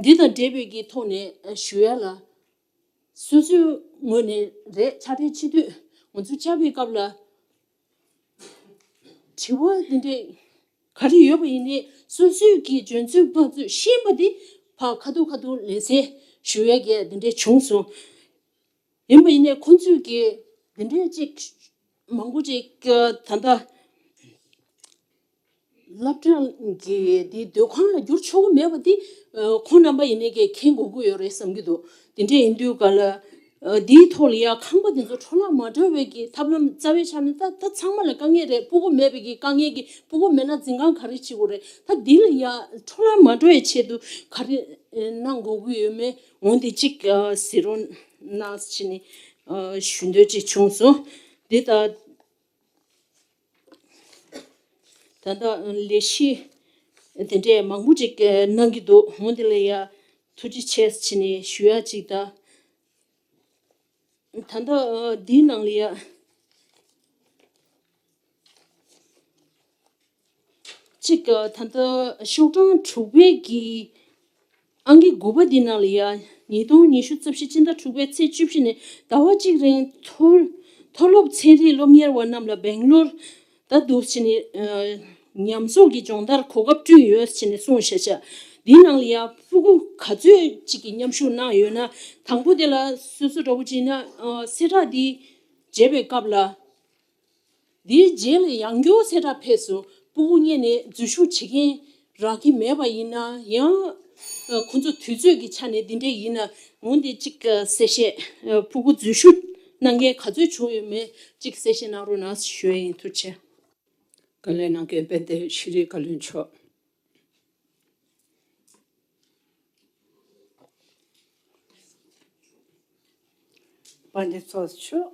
འདི་དང་འབྲེལ་བའི་གི་ཐོག་ནས་ཞུ་ཡ་ལ། སོ་སོའི་ངོས་ནས་རེད། ཕྱག་སྦྲེལ་སྤྱི་འཐུས་ང་ཚོ་བཅར་བའི་སྐབས་ལ། དྲི་བ་འདི་འདྲས་ག་རེ་ཡོད་པ་ཡིན་ནའི་སོ་སོའི་གི་འཇོན་ཚོད་དཔག་ཚོད་ཤེས་པ་དེ་ཕར་ཁ་ཐུག་ཁ་ཐུག་ལེ་ཚན་ཞུ་ཡ་གི་འདི་འདྲས་བྱུང་སོང་། ཡིན་པ་ཡིན་ནའི་ཁོང་ཚོས་གི་འདི་འདྲས་ཅིག་མང་པོ་ཅིག་ད་ལྟ། སློབ་གྲྭ་གི་དེའི་སྡོད་ཁང་ལ་བསྒྱུར་ཆོག་གི་མེད་པ་དེ་ཁོང་རྣམ་པ་ཡིན་ནའི་གི་མཁྱེན་དགོས་ཀྱི་ཡོད་རེད་བསམ་གྱི་འདུག་དེ་འདྲས་ཡིན་དུས་ག་ལ་དེའི་ཐོག་ལ་ཡ་ཁང་པ་དེ་ཚོ་འཕྲོ་བརླག་མ་འགྲོ་བའི་གི་ཐབས་ལམ། རྩ་བའི་ཆ་ནས་ད་ད་ཚང་མ་ལ་དཀའ་ངལ་རེད། སྤུ་གུ་མེད་པའི་གི་དཀའ་ངལ་གྱི། སྤུ་གུ་མེད་ན་འཛིན་ཁང་ག་རེ་བྱེད་དགོས་རེད། ད་འདི་ལ་ཡ་འཕྲོ་བརླག་མ་འགྲོ་བའི་ཆེད་དུ་ག་རེ་གནང་དགོས་ཀྱི་ཡོད་མེད་འོན་ཏེ་གཅིག་ཟེར་རོགས་གནང་ཟེར་ནས་ཞུ་འདོད་ཅིག་བྱུང་སོང་། འདི་ད། ད་ལྟ་ལས་གཞི་དེ་འདྲས་མང་པོ་ཅིག་གནང་གི་འདུག་འོན་ཏེ་ལ་ཡ་ཐུགས་རྗེ་ཆེ་ཟེར་ནས་ཞུ་ཡ་ཅིག་དང་། ད་ལྟ་འདིའི་ནང་ལ་ཡ་ཅིག་ད་ལྟ་ཤོག་གྲངས་དྲུག་པའི་གི་ཨང་ཀི་དགུ་པ་འདི་ནང་ལ་ཡ། ཉིས་སྟོང་ཉི་ཤུ་རྩ་བཞི་སྤྱི་ཟླ་དྲུག་པའི་ཚེས་བཅུ་བཞི་ནས་ཟླ་བ་གཅིག་རིང་མཐོ་མཐོ་སློབ་ཚན་རིག་སློབ་གཉེར་བ་རྣམས་ལ་སྦེང་ལོར་ད་འདུག་ཕྱིན་ནས་ཉམས་གསོག་གི་སྦྱོང་བརྡར་གོ་སྐབས་བསྐྲུན་ཡོད་ཕྱིན་ནས་གསུངས་བཞག་བྱ། འདིའི་ནང་ལ་ཡ་ཕྲུ་གུ་ག་ཚོད་ཅིག་གིས་མཉམ་ཞུགས་གནང་ཡོད་ན། དང་པོ་དེ་ལ་སོ་སོ་འདྲ་པོ་ཅིག་ན་གསལ་བསྒྲགས་འདི་བྱེད་པའི་སྐབས་ལ། དེའི་རྗེས་ལ་ཡང་བསྐྱར་གསལ་བསྒྲགས་ཕེབས་སོང་། ཕྲུ་གུ་གཉེར་ནས་འཛུལ་ཞུགས་བྱེད་མཁན་རག་གི་མེད་པ་ཡིན་ན་ཡང་། ཁོ་ཚོ་དུས་ཚོད་ཀྱི་ཆ་ནས་འདི་འདྲས་ཡིན་ན་འོན་ཏེ་གཅིག་གསལ་བཤད། ཕྲུ་གུ་འཛུལ་ཞུགས་གནང་མཁན་ག་ཚོད་བྱུང་ཡོད་མེད་གཅིག་གསལ་བཤད་གནང་རོགས་གནང་ཞུ་ཡ་ཡིན། ཐུགས་རྗེ་ཆེ། བཀའ་ལན་གནང་མཁན་དཔལ་ལྡན་ཤེས་རིག་བཀའ་བློན་མཆོག་དཔལ་ལྡན་ཚོགས་གཙོ་མཆོག་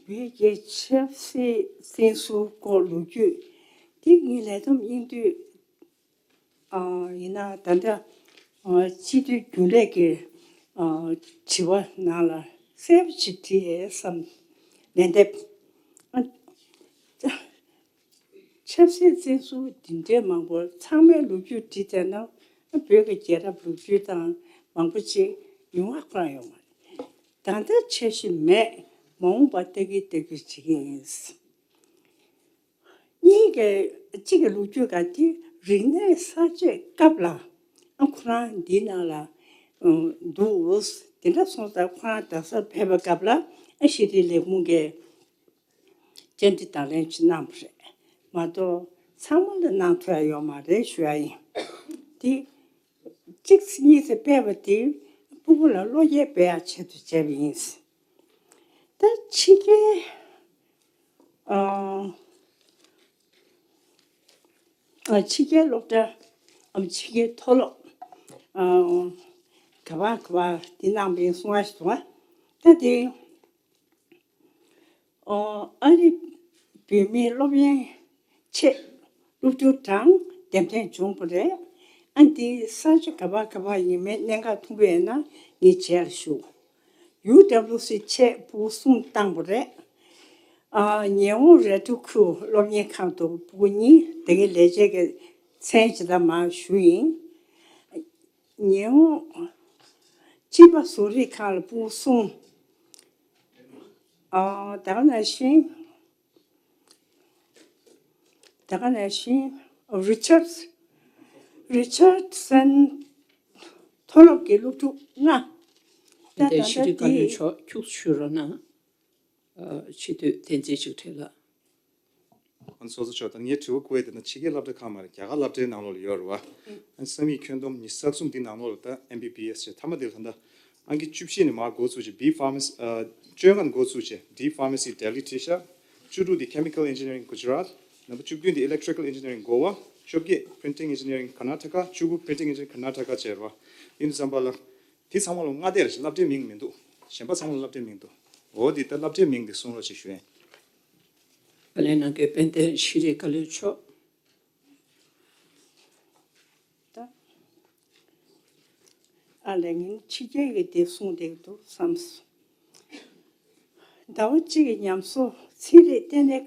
བོད་ཀྱི་ཆབ་སྲིད་བཙོན་ཟུར་སྐོར་ལོ་རྒྱུས་འདི་ངས་ལས་བསྡོམས་གཡེང་དུས། ཨ་ཡིན་ན་ད་ལྟ་ཨ་སྤྱི་འཐུས་རྒྱུན་ལས་ཀྱི་ཨ་དྲི་བ་ནང་ལ་གསལ་པོ་ཅིག་བྲིས་ཡས་བསམ། ལན་འདེབས། ཨ་ཆབ་སྲིད་བཙོན་ཟུར་འདི་འདྲའི་མང་པོ་ཚང་མའི་ལོ་རྒྱུས་བྲིས་བསྡད་ན་བོད་ཀྱི་རྒྱལ་རབས་ལོ་རྒྱུས་དང་མང་པོ་ཅིག་ཡོང་བ་ཁོ་རང་ཡོང་བ་རེད། ད་ལྟ་འཆར་གཞི་མེད། མ་འོངས་པ་ལྟ་གི་ལྟ་གི་བྱེད་ཀྱི་ཡིན། གཉིས་ཀའི་གཅིག་གི་ལོ་རྒྱུས་སྐབས་དེ་རིག་གནས་གསར་བརྗེའི་སྐབས་ལ་ཨ་ཁོ་རང་འདིའི་ནང་ལ་འདུག་དེ་འདྲ་སོང་ཙང་ཁོ་རང་རྡ་སར་ཕེབས་པའི་སྐབས་ལ་ཨ་ཤེས་རིག་ལས་ཁུངས་ཀྱིས་བཅར་འདྲི་དང་ལེན་ཅིག་གནང་བ་རེད་མ་གཏོགས་ཚང་མ་ལ་གནང་ཐུབ་ཡ་ཡོད་མ་རེད་ཞུ་ཡ་ཡིན། དེ་གཅིག་གཉིས་ཙམ་སྤེལ་བ་དེ་ སྤུ་གུ་ལ་བློ་སྐྱེད་སྤེལ་ཡག་ཆེད་དུ་བྱས་པ་ཡིན། ད་ཕྱི་རྒྱལ་ཨ་ཨ་ཕྱི་རྒྱལ་སློབ་གྲྭ་ཨམ་ཕྱི་རྒྱལ་མཐོ་སློབ་ཨ་ག་བ་ག་བ་འདི་གནང་བའི་གསུང་བ་ཞིག་འདུག་ད་དེ་ཨ་ཨ་རི་བོད་མིའི་སློབ་ཡོན་ཆེད་སློབ་ཕྲུག་གྲངས་འདེམས་ཐོན་བྱུང་བ་རེད། ཨ་འདི་ས་ཆ་ག་བ་ག་བ་ཡིན་མིན་གནད་འགག་མཐོང་གི་ཡོད་ན་ངས་རྗེས་ལ་ཞུ། ཡུ་དབ་ལུ་སི་ཆེད་སྤུ་གུ་གསུམ་བཏང་བ་རེད། ཨ་ཉི་ཧོང་རེ་ཊོ་ཁུ་སློབ་གཉེར་ཁང་དུ་སྤུ་གུ་གཉིས། དེ་གའི་ལས་བྱེད་ཀྱི་མཚན་ཇི་ལྟར་མར་ཞུ་ཡིན། ཉི་ཧོང་སྤྱི་པ་བཟོ་རིག་ཁང་ལ་སྤུ་གུ་གསུམ། ཨ་ད་ག་ནང་བཞིན། ད་ག་ནང་བཞིན་རི་ཆར་རི་ཆར་སན་མཐོ་སློབ་ཀྱི་སློབ་ཕྲུག་ལྔ། ད་དེ་ད་ཕྱི་ལྟ་དྲིལ་བཀའ་བློན་དེ་མཆོག་ཁྱུག་ཞུ་རོགས་གནང་། ཨ་ཕྱི་དུས་བསྟན་འཛིན་ཅིག་ཁྲིད་ལ། ཨ་ནི་ཚོགས་གཙོ་མཆོག་ད་ངའི་དྲི་བ་ཁོ་ཡི་དེ་ན་ཕྱི་རྒྱལ་སློབ་གྲྭ་ཁག་མ་རེད། རྒྱ་གར་སློབ་གྲྭའི་ནང་ལོགས་ལ་ཡོད་རེད་བ། ཨ་ནི་བསམ་ཡས་ཁྱོན་བསྡོམས་ཉི་ཤུ་རྩ་གསུམ་འདི་ནང་ལོགས་ལ་ད་ཨེམ་བི་བི་ཨེས་བྱས། མཐའ་མ་དེ་ལ་ད་ལྟ་ཨང་ཀི་བཅུ་བཞི་ནས་མར་འགོ་བཙུགས་བྱས་བི་ཕཱ་མ་སི་ཨ་བཅོ་ལྔ་ནས་འགོ་བཙུགས་བྱས་བི་ཕཱ་མ་སི་ལྡི་ལི་ཁྲིད་ཤག་བཅུ་དྲུག་འདི་ཁེ་མི་ཀལ་ཨིན་ཇི་ནི་ཡ་རིང་གུ་ཇི་རཱཏ། ནམ་བར་བཅུ་བདུན་འདི་ཨི་ལེག་ཊི་རི་ཀལ་ཨིན་ཇི་ནི་ཡ་རིང་གོ་བ། བཅོ་བརྒྱད་པི་རིན་ཊིང་ཨིན་ཇི་ནི་ཡ་རིང་ཀར་ནཱ་ཊ་ཀ། བཅུ་དགུ་པི་རིན་ཊིང་ཨིན་ཇི་ནི་ཡ་རིང་ཀར་ནཱ་ཊ་ཀ་བྱས་རེད་བ། ཡིན་དུས་ཙམ་པ་ལ་དེ་ཚང་མ་ལ་མངའ་སྡེ་རེད། སློབ་གྲྭའི་མིང་མི་འདུག་གཞན་པ་ཚང་མ་ལ་སློབ་གྲྭའི་མིང་འདུག་འོ་དེ་ལྟར་སློབ་གྲྭའི་མིང་དེ་གསུང་རོགས་ཞེས་ཞུ་ཡིན། བཀའ་བློན་ནང་གི་དཔལ་ལྡན་ཤེས་རིག་བཀའ་བློན་མཆོག་ད་ཨ་ལས་ངས་ཕྱི་རྒྱལ་གྱི་དེ་གསུང་བསྡད་ཀྱི་འདུག་བསམ་སོང་། ཟླ་བ་གཅིག་གི་ཉམས་གསོ་ཚན་རིག་ལྟེ་གནས་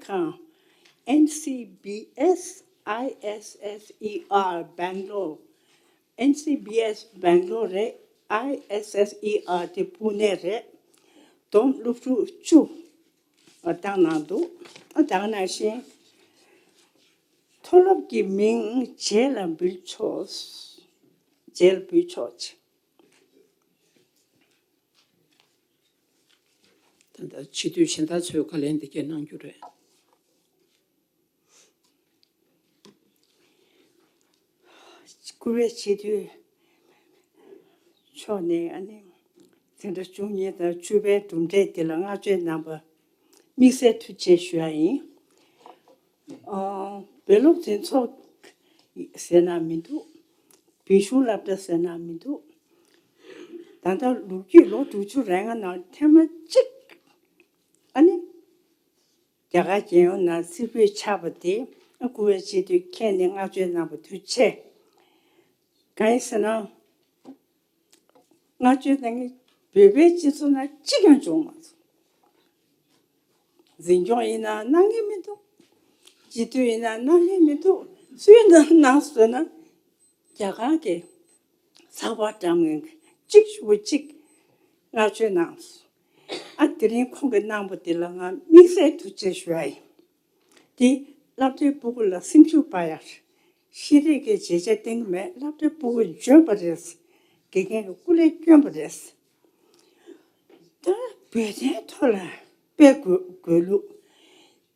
ཁང་NCBS ISSER Bangalore། NCBS Bangalore རེད། ISSER དེ་པུ་ནེ་རེད། བསྡོམས་སློབ་ཕྲུག་བཅུ་བཏང་གནང་འདུག་ཨ་ད་ག་ནང་བཞིན་མཐོ་སློབ་ཀྱི་མིང་རྗེས་ལ་འབུལ་ཆོག་རྗེས་ལ་འབུལ་ཆོག་ཅེས། ད་ལྟ་སྤྱི་འཐུས་གཞན་དག་ཚོས་བཀའ་ལན་འདི་གས་གནང་རྒྱུ་རེད། བཀུར་འོས་སྤྱི་འཐུས་མཆོག་ནས་ཨ་ནི་འཛིན་གྲྭ་བཅུ་གཉིས་དང་བཅུ་པའི་གྲུབ་འབྲས་འདི་ལ་བསྔགས་བརྗོད་གནང་བ་དམིགས་བསལ་ཐུགས་རྗེ་ཆེ་ཞུ་ཡ་ཡིན། ཨ་བོད་སློབ་འཛིན་ཚོགས་ཟེར་ན་མི་འདུག་བོད་གཞུང་སློབ་གྲྭ་ཟེར་ན་མི་འདུག་ད་ལྟ་ལོ་རྒྱུས་ལོ་དྲུག་ཅུ་རེ་ལྔ་ནང་ཐེངས་མ་གཅིག་ཨ་ནི་རྒྱ་གར་རྒྱལ་ཡོངས་ནང་རྩེ་ཕུད་ཆགས་པ་དེ་བཀུར་འོས་སྤྱི་འཐུས་ཁྱེད་ནས་བསྔགས་བརྗོད་གནང་བ་ཐུགས་རྗེ་ཆེ། གང་ཡིན་ཟེར་ན། བསྔགས་བརྗོད་གནང་མཁན་བོད་པའི་སྤྱི་ཚོགས་ནང་གཅིག་ཀྱང་བྱུང་མ་སོང་། འཛིན་སྐྱོང་ཡིན་ན་གནང་མཁན་མི་འདུག་སྤྱི་འཐུས་ཡིན་ན་གནང་མཁན་མི་འདུག་སུས་གནང་གནང་ཟེར་ན། རྒྱ་གར་གྱི་ཚགས་པར་བཀྲམ་མཁན་གཅིག་ཞུ་བ་གཅིག་བསྔགས་བརྗོད་གནང་སོང་། ཨ་དེ་རིང་ཁོང་གིས་གནང་པ་དེ་ལ་ང་དམིགས་བསལ་ཐུགས་རྗེ་ཆེ་ཞུ་ཡ་ཡིན། དེ་སློབ་གྲྭའི་སྤུ་གུ་ལ་སེམས་ཤུགས་སྤར་ཡ་རེད། ཤེས་རིག་གི་བྱས་རྗེས་གཏན་གྱི་མེད། སློབ་གྲྭའི་སྤུ་གུ་འཇོན་པ་རེད། དགེ་རྒན་གྱི་སྐུ་ལས་བསྐྱོན་པ་རེད། ད་བོད་དོན་ཐོག་ལ་དཔེ་དགོས་དགོས་ལུགས།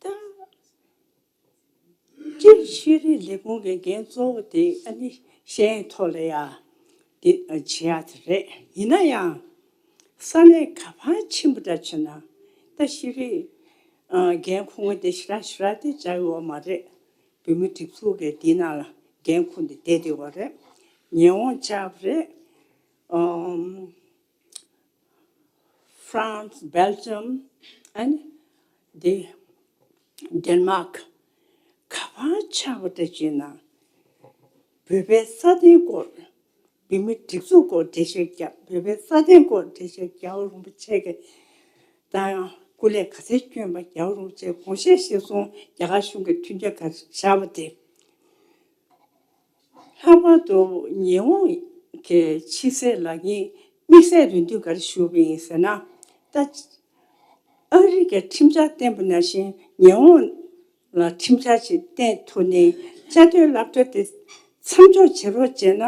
ད་སྤྱིར་ཤེས་རིག་ལས་ཁུངས་ཀྱི་འགན་གཙོ་བོ་དེ་ཨ་ནི་ཤེས་ཡོན་ཐོག་ལ་ཡ་དེ་བྱེད་ཡ་དེ་རེད། ཡིན་ན་ཡང་ས་གནས་ག་པར་ཕྱིན་པ་འདྲ་བྱས་ན་ད་ཤེས་རིག་འགན་ཁུར་མཁན་དེ་ཞེ་དྲག་ཞེ་དྲག་དེ་བྱ་ཡོད་མ་རེད། བོད་མི་སྒྲིག་འཛུགས་ཀྱི་འདི་ནང་ལ་འགན་ཁུར་ནས་བསྡད་བསྡད་པ་རེད། ཉི་ཧོང་ཆགས་པ་རེད། ཨམ། France, Belgium and the Denmark ག་པར་ཆགས་པ་འདྲ་བྱས་ན་བོད་པའི་སྲ་བརྟན་སྐོར། བོད་མི་སྒྲིག་འཛུགས་སྐོར་འགྲེལ་བཤད་བརྒྱབ། བོད་པའི་སྲ་བརྟན་སྐོར་འགྲེལ་བཤད་རྒྱལ་བ་རིན་པོ་ཆེ་གིས་ད་ཡང་སྐུ་ལས་ག་ཚད་བསྐྱོན་པ། རྒྱལ་བ་རིན་པོ་ཆེ་དགོངས་བཞེད་གཞིར་བཟུང་རྒྱ་གར་གཞུང་གིས་མཐུན་རྐྱེན་ག་རེ་བཞག་པ་དེ། ལྷག་པར་དུ་ཉི་ཧོང་གི་ཕྱི་སྲིད་ལ་ངས་དམིགས་བསལ་རེ་འདུན་ག་རེ་ཞུ་བ་ཡིན་ཟེར་ན། ད་ཨ་རི་གིས་ཁྲིམས་འཆར་བཏོན་པ་ནང་བཞིན་ཉི་ཧོང་ལ་ཁྲིམས་འཆར་ཞིག་བཏོན་ཐུབ་ནས་བཅའ་སྡོད་སློབ་གྲྭ་དེ་མཚམས་འཇོག་བྱེད་རོགས་བྱས་ན།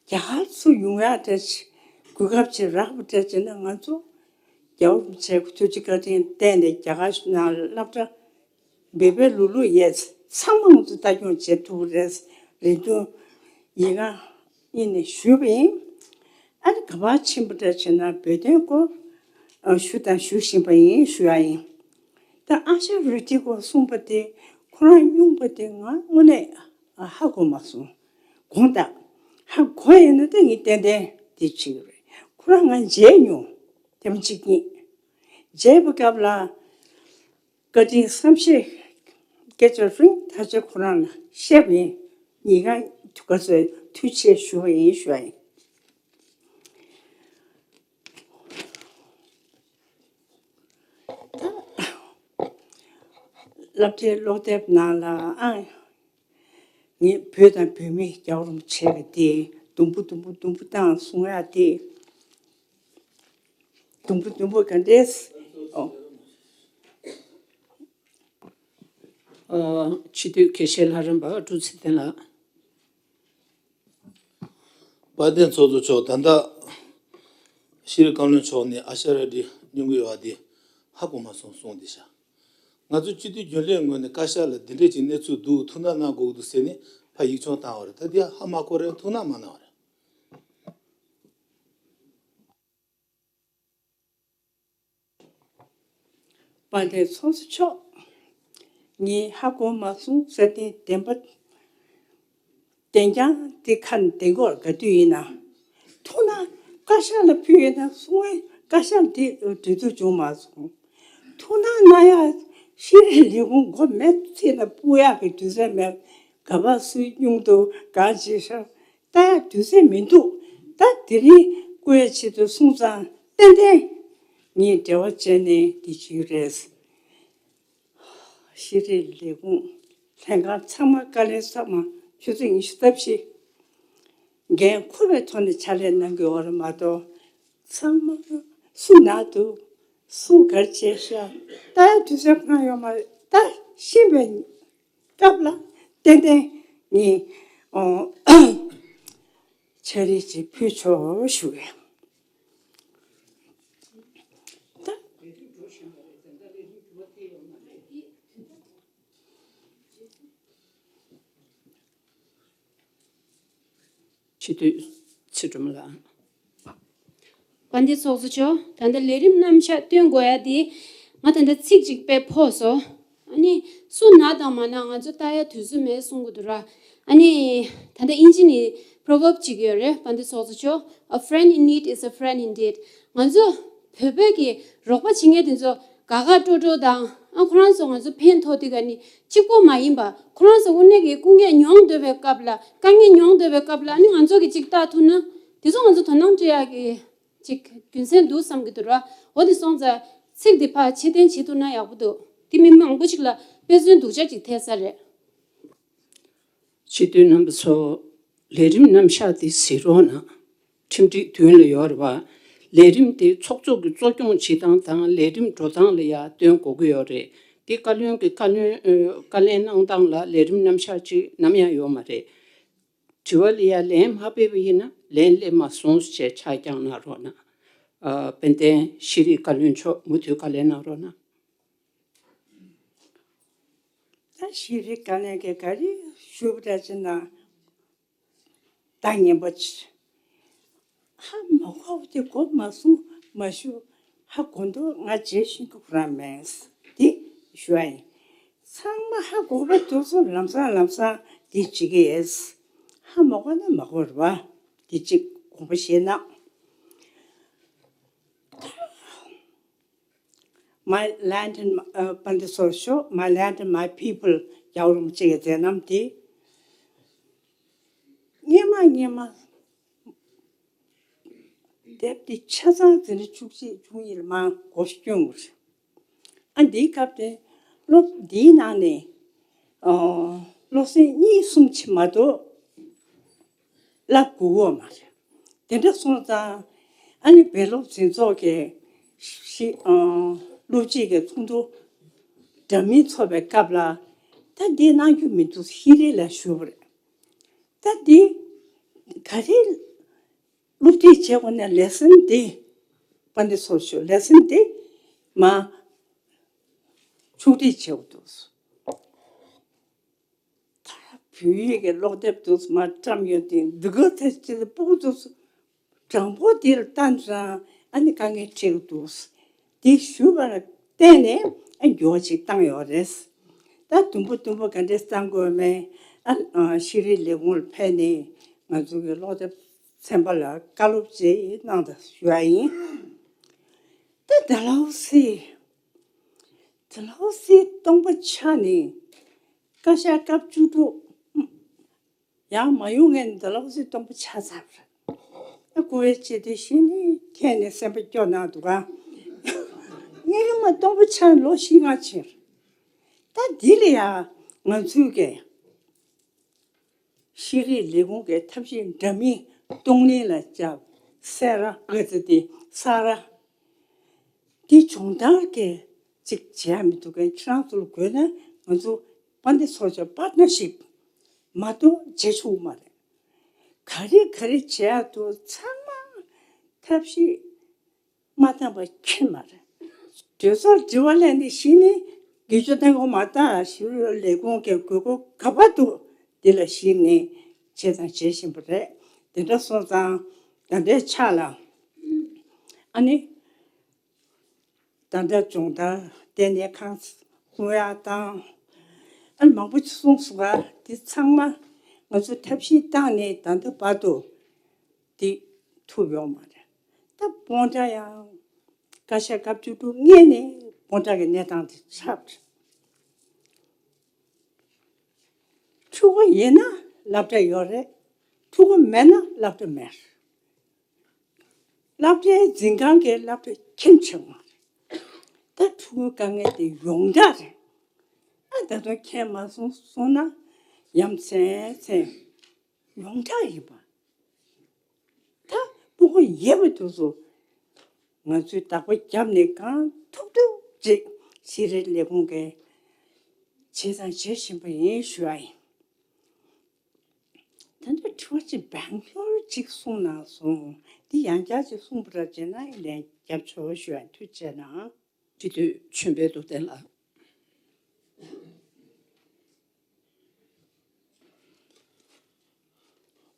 རྒྱ་གར་ཚུར་ཡོང་ཡག་འདྲ་ཞིག་གོ་སྐབས་ཅིག་རག་པ་འདྲ་བྱས་ན། ང་ཚོ་རྒྱལ་བ་རིན་པོ་ཆེ་གི་ཐུགས་རྗེ་བཀའ་དྲིན་བརྟེན་ནས་རྒྱ་གར་ནང་སློབ་གྲྭ་བོད་པའི་ལོ་ལོ་ཡས་ཚང་མ་ང་ཚོ་ལྟ་སྐྱོང་བྱེད་ཐུབ་པ་རེད། རེ་འདུན་ཡིན་ན་ཡིན་ནས་ཞུས་པ་ཡིན། ཨ་ནི་ག་པར་ཕྱིན་པ་འདྲ་བྱས་ན་བོད་དོན་སྐོར་ཨ་ཞུ་དང་ཞུ་བཞིན་པ་ཡིན་ཞུ་ཡ་ཡིན། ད་ཨ་ཞ་རུ་ཏི་སྐོར་གསུངས་པ་དེ་ཁོ་རང་སྙུང་པ་དེ་ང་དངོས་གནས་ཨ་ཧ་གོ་མ་སོང་། དགོངས་དག་ཧ་གོ་ཡིན་ན་ད་ངས་ཏན་ཏན་དེ་བྱེད་ཀྱི་རེད། ཁོ་རང་ང་མཇལ་མྱོང་། དེ་མ་གཅིག་གཉིས། མཇལ་བའི་སྐབས་ལ་བཀའ་དྲིན་བསམ་ཤེས་སྐད་ཆ་རིང་ཐག་ཆོད་ཁོ་རང་ལ་བཤད་པ་ཡིན། ཉིན་གང་དུས་སྐབས་སུ་ཐུགས་རྗེ་ཆེ་ཞུ་བ་ཡིན་ཞུ་བ་ཡིན། ད་སློབ་གྲྭའི་ཀློག་དེབ་ནང་ལ་ཨ་ངས་བོད་དང་བོད་མི་རྒྱལ་བ་རིན་པོ་ཆེ་ལ་དེ་དུམ་བུ་དུམ་བུ་དུམ་བུ་བཏང་གསུང་ཡ་དེ། དུམ་བུ་དུམ་བུ་ག་འདྲས། ཨོ། ཨ། སྤྱི་འཐུས་དགེ་བཤེས་ལྷ་རམས་པ་འབྲུག་ཚེ་བརྟན་ལགས། དཔལ་ལྡན་ཚོགས་གཙོ་མཆོག་ད་ལྟ་ཤེས་རིག་བཀའ་བློན་མཆོག་ནས་ཨ་ཤ་ར་ཏི་སྙུང་གི་ཡོད་པ་དེ་ཧ་གོ་མ་སོང་གསུངས་བསྡད་ཤག་ང་ཚོ་སྤྱི་འཐུས་རྒྱུན་ལས་ངོས་ནས་བཀའ་ཤག་ལ་འདི་འདྲས་ཀྱི་གནས་ཚུལ་འདུག་ཐུགས་སྣང་གནང་དགོས་ཀྱི་འདུག་ཟེར་ནས་ཕར་ཡིག་ཆུང་བཏང་བ་རེད། ད་འདི་ཧ་མ་གོ་རེད། ཐུགས་སྣང་མ་གནང་བ་རེད། དཔལ་ལྡན་ཚོགས་གཙོ་མཆོག་ངས་ཧ་གོ་མ་སོང་ཟེར་ཏེ་བདེན་པ་བདེན་རྐྱང་དེ་ཁ་ནས་བདེན་སྐོར་ག་དུས་ཡིན་ན། ཐུགས་སྣང་བཀའ་ཤག་ལ་ཕུལ་ཡོད་ན་གསུང་བའི་བཀའ་ཤག་འདི་གྲོས་བསྡུར་བྱུང་མ་སོང་། ཐུགས་སྣང་གནང་ཡག་ཤེས་རིག་ལས་ཁུངས་མགོ་མེད་ཚིག་ལ་སྤུ་ཡག་གི་དུས་ཚོད་མེད། ག་པར་སུས་སྙུང་འདུག་གང་བྱེད་ཤག་ལྟ་ཡག་དུས་ཚོད་མི་འདུག་ད་དེ་རིང་བསྐུར་ཡག་ཆེད་དུ་གསུངས་ཙང་ཏན་ཏན་ངས་འབྲེལ་བ་བྱས་ནས་འདི་བྱེད་ཀྱི་རེད། ཤེས་རིག་ལས་ཁུངས་ལྷན་ཁང་ཚང་མ་བཀའ་བློན་ཚང་མ་ཆུ་ཚོད་ཉི་ཤུ་རྩ་བཞི་འགན་འཁུར་བའི་ཐོག་ནས་ཕྱག་ལས་གནང་གི་ཡོད་རེད་མ་གཏོགས་ཚང་མ་སུ་ན་འདུག་སུ་ག་རེ་བྱས་ཤག་ལྟ་ཡག་དུས་ཚོད་གང་ཡོད་མ་རེད། ད་ཤེས་པའི་སྐབས་ལ་ཏན་ཏན་ངས་ཨོ་ཕྱག་བྲིས་ཅིག་ཕུལ་ཆོག་ཞུ་གི། ད་སྤྱི་འཐུས་ཚེ་སྒྲོལ་མ་ལགས། དཔལ་ལྡན་ཚོགས་གཙོ་མཆོག་ད་ལྟ་ལས་རིམ་རྣམ་གཞག་སྟོན་དགོས་ཡ་དེ་ང་ད་ལྟ་ཚིག་གཅིག་དཔེ་ཕོག་སོང་། ཨ་ནི་སུ་ན་དང་མ་ན་ང་ཚོ་ལྟ་ཡ་དུས་ཚོད་མེད་གསུང་གི་འདུག་ར། ཨ་ནི་ད་ལྟ་དབྱིན་ཇི་ནས་proverb ཅིག་ཡོད་རེད། དཔལ་ལྡན་ཚོགས་གཙོ་མཆོག A friend in need is a friend indeed. ང་ཚོ་བོད་པའི་གི་རོགས་པ་བྱེད་མཁན་དེ་ཚོ་དགའ་དགའ་སྤྲོ་སྤྲོ་དང་ཨ་ཁོ་རང་ཚོ་ང་ཚོ་ཕན་ཐོགས་དེ་ག་ནི་གཅིག་པོ་མ་ཡིན་པ། ཁོ་རང་ཚོ་དངོས་གནས་ཀྱི་སྐུ་ངལ་མྱོང་འདོད་པའི་སྐབས་ལ་དཀའ་ངལ་མྱོང་འདོད་པའི་སྐབས་ལ་ཨ་ནི་ང་ཚོ་གི་གཅིག་ལྟ་ཐུབ་ན་དེ་ཚོ་ང་ཚོ་དོ་སྣང་སྤྲད་ཡག་གི་ཅིག་རྒྱུ་མཚན་འདུག་བསམ་གྱི་འདུག་ར། འོ་དེ་སོང་ཙང་ཚིག་འདི་ཕར་ཕྱིར་འཐེན་བྱེད་ཐུབ་ན་ཡག་པོ་འདུག་དེ་མི་མང་པོ་ཞིག་ལ་དཔེ་མཚོན་སྡུག་ཅག་ཅིག་ཐེབས་ས་རེད། སྤྱི་འཐུས་རྣམ་པ་ཚོ། ལས་རིམ་རྣམ་གཞག་དེ་གཟིགས་རོགས་གནང་། ཁྲིམས་སྒྲིག་མདུན་ལ་ཡོད་རེད་པ། ལས་རིམ་དེ་ཚོགས་གཙོ་གི་གཙོ་སྐྱོང་བྱེད་སྟངས་དང་ལས་རིམ་འགྲོ་སྟངས་ལ་ཡང་སྟོན་དགོས་ཀྱི་ཡོད་རེད། དེ་བཀའ་བློན་གྱི་བཀའ་བློན་ཨ་བཀའ་ལན་གནང་སྟངས་ལ་ལས་རིམ་རྣམ་གཞག་ཅིག་ནམ་ཡང་ཡོད་མ་རེད། དྲི་བ་ལ་ཡང་ལན་མ་ཕེབས་པ་ཡིན་ན་ལན་སླེབས་མ་སོང་ཞེས་ཆ་རྐྱང་གནང་རོགས་གནང་། ཨ་དཔལ་ལྡན་ཤེས་རིག་བཀའ་བློན་མཆོག་མུ་མཐུད་བཀའ་ལན་གནང་རོགས་གནང་། ད་ཤེས་རིག་བཀའ་བློན་གྱིས་ག་རེ་ཞུས་པ་འདྲ་བྱས་ན་ད་ངན་པ་ཅིག་ཧ་མ་གོ་བ་དེ་གོ་མ་སོང་མ་ཞུ། ཧ་གོ་མདོག་ང་བརྗེད་ཤེས་ཀྱི་ཁོ་རང་མེད་དེ་ཞུ་བ་ཡིན། ཚང་མ་ཧ་གོ་བ་དུས་སུ་ལམ་སང་ལམ་སང་དེ་བྱེད་ཀྱི་ཡིན། ཧ་མ་གོ་ན་མ་གོ་རེད་པ། དེ་གཅིག་དགོངས་པ་བཞེས་གནང་། My land and my- ཨ་དཔལ་ལྡན་ཚོགས་གཙོ། My land and my people. རྒྱལ་བ་རིན་པོ་ཆེ་གི་མཛད་རྣམ་དེ་སྔོན་མ་སྔོན་མ་དེབ་དེ་ཆ་ཚང་འཛིན་གྲྭ་བཅུ་གཅིག་བཅུ་གཉིས་ལ་མར་འགོ་བསྐྱོན་དགོས་རེད། ཨ་འདིའི་སྐབས་དེ་སློབ་འདིའི་ནང་ནས་ཨ་སློབ་ཚན་གཉིས་གསུམ་ཅིག་མ་གཏོགས་བསླབ་དགོས་ཀྱི་ཡོད་མ་རེད། དེ་འདྲ་སོང་ཙང་ཨ་ནི་བོད་སློབ་འཛིན་ཚོགས་ཀྱི་ཤི- ཨ་སློབ་སྤྱི་གི་ཚོགས་འདུ་འདྲ་མིན་ཚོགས་པའི་སྐབས་ལ་ད་འདི་གནང་རྒྱུ་མི་འདུག་ཤེས་རིག་ལ་ཞུས་པ་རེད། ད་འདི་ག་རེ་སློབ་ཁྲིད་བྱེད་དགོས་ན་ལེ་སན་འདི་དཔལ་ལྡན་ཚོགས་གཙོ་ལེ་སན་འདི་མ་ཕྱོགས་སྒྲིག་བྱེད་དགོས་འདུག་ད་བོད་ཡིག་གི་ཀློག་དེབ་དུ་མ་བཀྲམ་ཡོད་དེ་འདི་ག་ཐད་ཀྱི་སྤུ་གུ་དུ་ དང་པོ་དེ་ལ་བལྟས་ཙང་ཨ་ནི་དཀའ་ངལ་འཕྲད་ཀྱི་འདུག་དེ་ཞུས་པ་ལ་བརྟེན་ནས་ཨ་འགྱུར་བ་ཅིག་བཏང་ཡོད་རེད། ད་དུམ་བུ་དུམ་བུ་ག་འདྲས་བཏང་དགོས་མེད་ཨ་ཤེས་རིག་ལས་ཁུངས་ལ་ཕེབས་ནས་ང་ཚོ་གི་སློབ་གྲྭ་ཚན་པ་ལ་བཀའ་སློབ་ཅིག་གནང་དང་ཞུ་བ་ཡིན། ད་ཌལ་ཧོ་སི། ཌལ་ཧོ་སི་སྟོང་པ་ཆགས་ནས་བཀའ་ཤག་སྐབས་བཅུ་དྲུག་ཡང་མ་ཡོང་ངས་ཌལ་ཧོ་སི་སྟོང་པ་ཆགས་ཚར་རེད། ཨ་ཀུ་བའི་ཆེ་དེ་ཤི་ནས་ཁྱེད་ནས་སེམས་པ་སྐྱོ་གནང་འདུག་ག་ངས་མ་སྟོང་པ་ཆགས་ལོ་བཞི་ལྔ་ཕྱིན། ད་འདི་ལ་ཡང་ང་ཚོའི་གི་ཤེས་རིག་ལས་ཁུངས་ཀྱི་ཐབས་ཤེས་འདྲ་མིན་གཏོང་ལེན་ལ་བཅར། སེ་ར་ཨ་ཙི་དེ་ས་ར་དེ་སྦྱོང་བརྡར་གྱི་ཅིག་བྱས་མི་འདུག་གས། ཁྱེད་རང་ཚོ་ལ་དགོས་ན་ང་ཚོ་དཔལ་ལྡན་ཚོགས་པ་པར་ཊ་ནར་ཤིབ་མ་གཏོགས་བྱེད་ཆོག་མ་རེད། ག་རེ་ག་རེ་བྱས་འདུག་ཚང་མ་ཐབས་ཤེས་མ་བཏང་པ་ཁྱོན་མ་རེད། གྲོས་ཚོགས་དྲི་བ་ལན་འདི་ཤེས་ནི་དགེ་བཅུ་ལྡན་གོ་མ་ལྟ་ཞུ་ལས་ཁུངས་ཀྱི་དགོས་མཁོ་ག་པར་འདུག་འདི་ལ་གཞིགས་ནས་བྱས་དང་བྱེད་བཞིན་པ་རེད། དེ་འདྲ་སོང་ཙང་ད་ལྟའི་ཆ་ལ་ཨ་ནི་ད་ལྟ་སྦྱོང་བརྡར་ལྟེ་གནས་ཁང་སྲུང་ཡག་དང་ཨ་ནི་མང་པོ་གསུངས་སོང་ག་དེ་ཚང་མ་ང་ཚོ་ཐབས་ཤེས་བཏང་ནས་ད་ལྟ་བར་དུ་དེ་ཐུབ་ཡོད་མ་རེད། ད་སྤོན་ཊ་ཡང་བཀའ་ཤག་སྐབས་བཅུ་དྲུག་སྔས་ནས་སྤོན་ཊ་གི་གནས་སྟངས་དེ་ཆགས་རེད། ཕྲུ་གུ་ཡིན་ན་སློབ་གྲྭ་ཡོད་རེད། ཕྲུ་གུ་མེད་ན་སློབ་གྲྭ་མེད་རེད། སློབ་གྲྭའི་འཛིན་ཁང་གི་སློབ་གྲྭ་ཁྱིམ་ཆགས་མ་རེད། ད་ཕྲུ་གུའི་དཀའ་ངལ་དེ་ཡོངས་གྲགས་རེད། ཨ་ད་དུང་ཁྱེད་མ་སོང་སོང་ན་ཡ་མཚན་མཚན་ཡོངས་གྲགས་ཡིན་པ། ད་སྤུ་གུ་ཡོད་པ་དེ་ཚོ་ང་ཚོས་བདག་པོ་བརྒྱབ་ནས་གང་ཐུབ་ཐུབ་ཅིག་ཤེས་རིག་ལས་ཁུངས་ཀྱིས་བྱས་དང་བྱེད་བཞིན་པ་ཡིན་ཞུ་བ་ཡིན། ད་ལྟ་དྲི་བ་གཅིག་བེང་ལོར་གཅིག་གསུངས་གནང་སོང་། འདི་ཡང་བསྐྱར་གཅིག་གསུངས་པ་ར་བྱས་ན་ལན་རྒྱབ་ཆོག་ཞུ་ཡང་ཐུགས་རྗེ་གནང་། སྤྱི་འཐུས་ཆོས་འཕེལ་རྡོར་བསྟན་ལགས།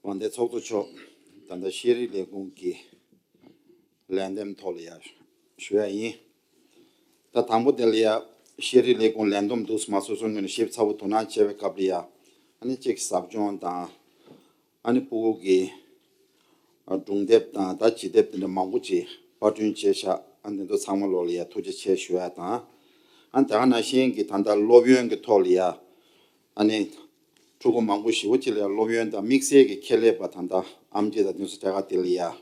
དབང་ལྡན་ཚོགས་གཙོ་མཆོག་ད་ལྟ་ཤེས་རིག་ལས་ཁུངས་ཀྱི་ལན་འདེབས་ཐོག་ལ་ཡང་ཞུ་ཡ་ཡིན། ད་དང་པོ་དེ་ལ་ཡ་ཤེས་རིག་ལས་ཁུངས་ལས་བསྡོམས་འདུག་སེ་མ་སོ་སོའི་ངོས་ནས་ཞིབ་ཚགས་པོ་དོ་སྣང་བྱས་པའི་སྐབས་ལ་ཡ་ཨ་ནི་གཅིག་ཟབ་སྦྱོང་དང་ཨ་ནི་སྤུ་གུ་གི་སྒྲུང་དེབ་དང་ད་བྱིས་དེབ་དེ་འདྲ་མང་པོ་ཅིག་པར་སྐྲུན་བྱས་ཤག་ཨ་འདི་ཚོ་ཚང་མ་ལོག་ལ་ཡ་ཐུགས་རྗེ་ཆེ་ཞུ་ཡ་དང་། ཨ་ནི་དེ་ག་ནང་བཞིན་གྱི་ད་ལྟ་སློབ་ཡོན་གྱི་ཐོག་ལ་ཡ་ཨ་ནི། ཕྲུ་གུ་མང་པོ་ཞེ་པོ་ཅིག་ལ་ཡང་སློབ་ཡོན་དང་དམིགས་བསལ་གྱི་ཁྱད་ལས་པ་ད་ལྟ་ཨེམ་ཆི་དང་དེ་ཚོ་གྲས་ཀ་དེ་ལ་ཡང་